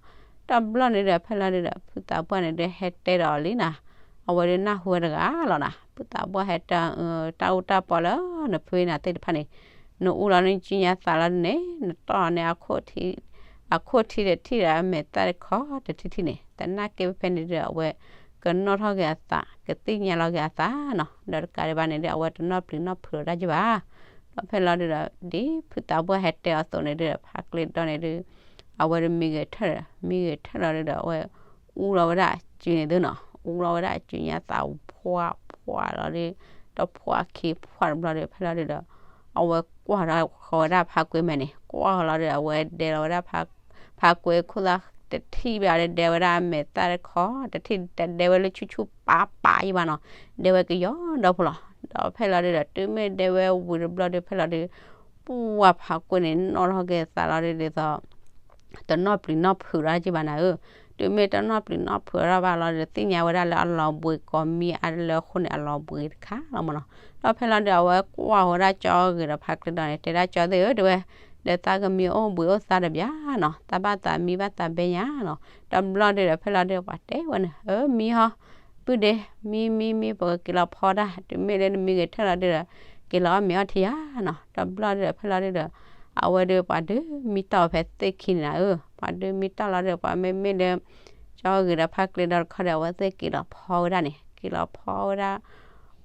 တဘျီန့ၣ်ဒီး ဖဲလီၤဒုဒီး ဖုသးပှၢ်န့ၣ်ဒုးဟဲတဲဒီးအီၤလံနၤ, အဝဲဒုးနၢ်ဟူဝဲတဂၤလီၤနၤ, ဖုသးပှၢ်ဟဲတဲ တၢ်အိၣ်တၢ်ပီလၢနဖုနၤသ့ၣ်တဖၣ်န့ၣ် နအူလီၤန့ၢ်ကံညါသးလီၤဒုန့ၣ် နတီၢ်န့ၢ် အခိၣ်ထံးတထံၣ်ဒီးအမဲာ်သၣ်တခီတထံၣ်ထံၣ်န့ၣ် သနာ်က့ဖဲန့ၣ်ဒုဒီး အဝဲကနီၣ်ထီၣ်က့ၤအသး ကသ့ၣ်ညါလီၤက့ၤအသးနီၤ, ဒီးတကးဒံးဘၣ်န့ၣ်ဒုး အဝဲတနီၣ်ပျံၤနီၣ်ဖုးလီၤတၢ်ယဘၣ်, ဒီးဖဲလီၤဒုဒီး ဒ်ဖုသးပှၢ်ဟဲတဲအီၤအသိးန့ၣ်ဒုဒီး ဖါကျဲဒီန့ၣ်ဒု အဝဲဒုးမံဂဲၤထၢၣ်ဒီး မံဂဲၤထၢၣ်လီၤဒုဒီး အဝဲအူလီၤဝဲဒၣ်အစုန့ၣ်သုနီၤ, အူလီၤဝဲဒၣ်အစုညါသးဖှီၣ်ဖှီၣ်လီၤဒု တဖှီၣ်ခံဖှီၣ်တဘျီဒု ဖဲလီၤဒုဒီး အဝဲကွၢ်ဃီၤဝဲဒၣ်ဖါကွဲမဲာ်န့ၣ် ကွၢ်ဃီၤလီၤဒုဒီး အဝဲဒဲလီၤဝဲဒၣ် ဖါကွဲခိၣ်သၣ်တထံၣ်ဘၣ်ဒီး ဒဲဝဲဒၣ်အမဲာ်သၣ်တခီ တထံၣ်တဒဲဝဲလၢဆူၣ်ဆူၣ်ပာ်ပာ်ယဘၣ်နီၤ, ဒဲဝဲကယီဒီဖိလီၤ, ဒီးဖဲလီၤဒုဒီး တုၤမ့ၢ်ဒဲဝဲဝံၤတဘျီဒု ဖဲလီၤဒု ပှၤဖါကွဲန့ၣ် နီၣ်ထီၣ်က့ၤသးလီၤဒုဒ်သိး တနီၣ်ပျံၤနီၣ်ဖုးတၢ်က့ဘၣ်နၤဧၢ, တုၤမ့ၢ်တနီၣ်ပျံၤနီၣ်ဖုးတၢ်ဘၣ်လီၤဒု သ့ၣ်ညါဝဲဒၣ်လၢအလီၤဘှံးကိးမံၤအါလၢအဃိန့ၣ် အလီၤဘှံးတခါလီၤမ့ၢ်နီၤ, ဒီးဖဲလီၤဒု အဝဲကွၢ်ဃီၤဝဲဒၣ်ကၠီဂ့ၤဒီးဖါကျဲဒီန့ၣ် တဲဒၣ်ကၠီသ့ၣ်ဧၢတဲဝဲ, ဒီးသးကမံအိၣ်ဘှံးအိၣ်သါတဘျီနီၤ, သးဘၣ်သးမံဘၣ်သးဘဲညါနီၤ, တဘျီဒုဒီးဖဲလီၤဒု ပှၤတဲဝဲန့ၣ် အၢ မံဟီ ပုၢ်ဒ့ မံမံမံ ပကက့ၤလီၤဖီတၢ် တုၤမ့ၢ်လၢနမံဂဲၤထၢၣ်လီၤဒုဒီး က့ၤလီၤအီၣ်မ့ၤအီထံယါနီၤ, တဘျီဒုဒီးဖဲလီၤဒုဒီး အဝဲဒုပှၤဒုမံတီၢ်ဖဲသ့ၣ်ခံန့ၣ်နၤဧၢ, ပှၤဒုမံတီၢ်လီၤဒုဒီး ပှၤမ့မ့ၢ်လၢ ကၠီဂ့ၤဒီးဖါကျဲဒီတခီဒီး အဝဲသ့ၣ်က့ၤလီၤဖီဝဲဒၣ်န့ၣ် က့ၤလီၤဖီဝဲဒၣ်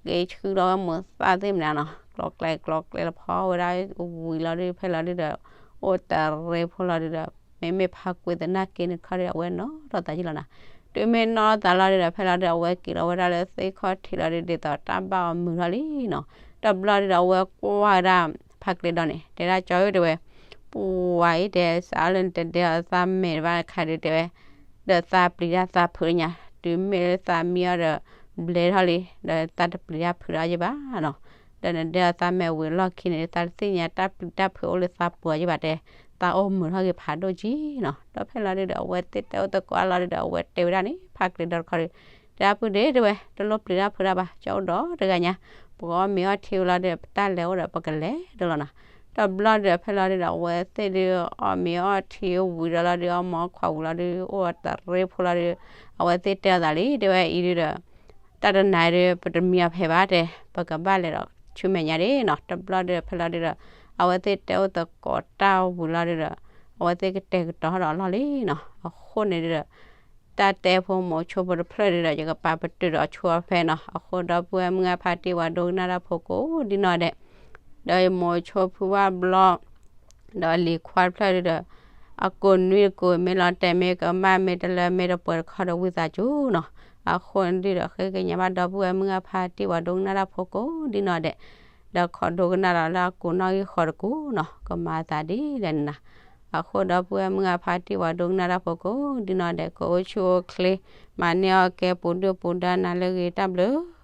က့ၤဆှၢလီၤဝဲမိၢ်သၣ်သ့ၣ်မနုၤနီၤ, ကျီကျဲကျီကျဲလီၤဖီဝဲဒၣ် ဝံၤလီၤဒုဖဲလီၤဒုဒီး အိၣ်တရ့ဖိလီၤဒုဒီး မ့မ့ၢ်ဖါကွဲသနာ်က့န့ၣ်တခီဒီး အဝဲနီၣ်ထီၣ်သးယံၤလီၤနၤ, တုၤမ့ၢ်နီၣ်ထီၣ်သးလီၤဒုဒီး ဖဲလီၤဒု အဝဲက့ၤလီၤဝဲဒၣ်လၢသ့ၣ်ခီၣ်ထံးလီၤဒု ဒ်သိးတၢ်ဘၣ်အီၤမုာ်ထီၣ်လံနီၤ, တဘျီဒုဒီး အဝဲကွၢ်ဝဲဒၣ်ဖါကျဲဒီန့ၣ် တဲဒၣ်ကၠီဧၢတဲဝဲ, ပှၤအံၤတဲ စးလၢနတဒဲအီၤသးမဲာ်တဘၣ်တခါဒုတဲဝဲ ဒီးသးပျံၤတၢ်သးဖုးညါ တုၤမ့ၢ်လၢသးမံအီၤဒီး ဘျဲထီၣ်လံ ဒီးသးတပျံၤတၢ်ဖုးဒီးအီၤယဘၣ်နီၤ, ဒီးနဒဲအီၤသးမဲာ်ဝံၤလီၢ်ခံန့ၣ် သးတသ့ၣ်ညါတၢ်ပျံၤတၢ်ဖုးအိၣ်လၢသးပူၤအီၤယဘၣ်တဲ, သးအိၣ်မုာ်ထီၣ်က့ၤဖးဒိၣ်ကံနီၤ, ဒီးဖဲလီၤဒုဒီး အဝဲသ့ၣ်တဲအိၣ်သကိးအလီၤဒုဒီး အဝဲတဲဝဲဒၣ်န့ၣ် ဖါကျဲဒီတခီဒီး တဲဒၣ်ပုၢ်ဒ့တဲဝဲ တလိၣ်ပျံၤတၢ်ဖုးတၢ်ဘၣ် ကၠီအိၣ်ဒီးတဂၤညါ, ပကအီၣ်မ့ၤအီထံဝံၤလီၤဒု ပတၢ်လဲၤအိၣ်ဒီးပကလဲၤဒၣ်လီၤနီၤ, တဘျီဒုဒီး ဖဲလီၤဒုဒီး အဝဲသ့ၣ်ဒု အီၣ်မ့ၤအီထံဝံၤဒီးလီၤဒု အီၣ်မ့ၤအီခွါဝံၤလီၤဒု အိၣ်တရ့ဖိလီၤဒု အဝဲသ့ၣ်တဲအီၤသးလံ တဲဝဲအံၤဒုဒီး တၢ်တနၤဒု ပတမံအီၤဖဲဘၣ်တဲ ပကဘၣ်လဲၤဒီးဆူမဲာ်ညါဒၣ်နီၤ, တဘျီဒုဒီး ဖဲလီၤဒုဒီး အဝဲသ့ၣ်တဲအိၣ်သကိးတၢ်ဝံၤလီၤဒုဒီး အဝဲသ့ၣ်ကတဲာ်ကတီၤထီၣ်ဒီးအလီၢ်လံနီၤ, အဃိန့ၣ်ဒုဒီး တၢ်တဲဖိမိၤဆိဖိတဖျၢၣ်ဒုဒီး ယကပာ်ပတုာ်ဒီးအဆိအဖဲနီၤ, အဃိဒီပုၢ်ဝဲၢ်မုၢ်ဂၢ်ဖါတံၢ်ဝၤဒိကနၣ်တၢ်ဖိကိးဒ်နီၢ်ဒဲး, ဒီးယမိၤဆိဖုဝါဘျီ ဒီးလံၤခွါတဖျၢၣ်ဒုဒီး အကိးနွံတကိး မ့ၢ်လီၤတဲာ် မ့ၢ်ကမၣ်မ့ၢ်တလၢ မ့ၢ်တပှဲၤတခီဒီးဝံသးစူၤနီၤ, အဃိန့ၣ်ဒုဒီး ဃ့ကညးဘၣ်ဒီပုၢ်ဝဲၢ်မုၢ်ဂၢ်ဖါတံၢ်ဝၤဒိကနၣ်တၢ်ဖိကိးဒ်နီၢ်ဒဲး, ဒီးခိးဒိကနၣ်ဒီးလၢအကိးနီၣ်ဂံၢ်ဃီတကိးနီၤ, ကမၤအသးဒ်လဲၣ်န့ၣ်နီၤ, အဃိဒီပုၢ်ဝဲၢ်မုၢ်ဂၢ်ဖါတံၢ်ဝၤဒိကနၣ်တၢ်ဖိကိးဒ်နီၢ်ဒဲး ကအိၣ်ဆူၣ်အိၣ်ချ့ မၤန့ၢ်အီၣ်ကဲပူၤဒုၣ်ပူၤဒါနၤလၢအဂ့ၤတၢ်ဘျုး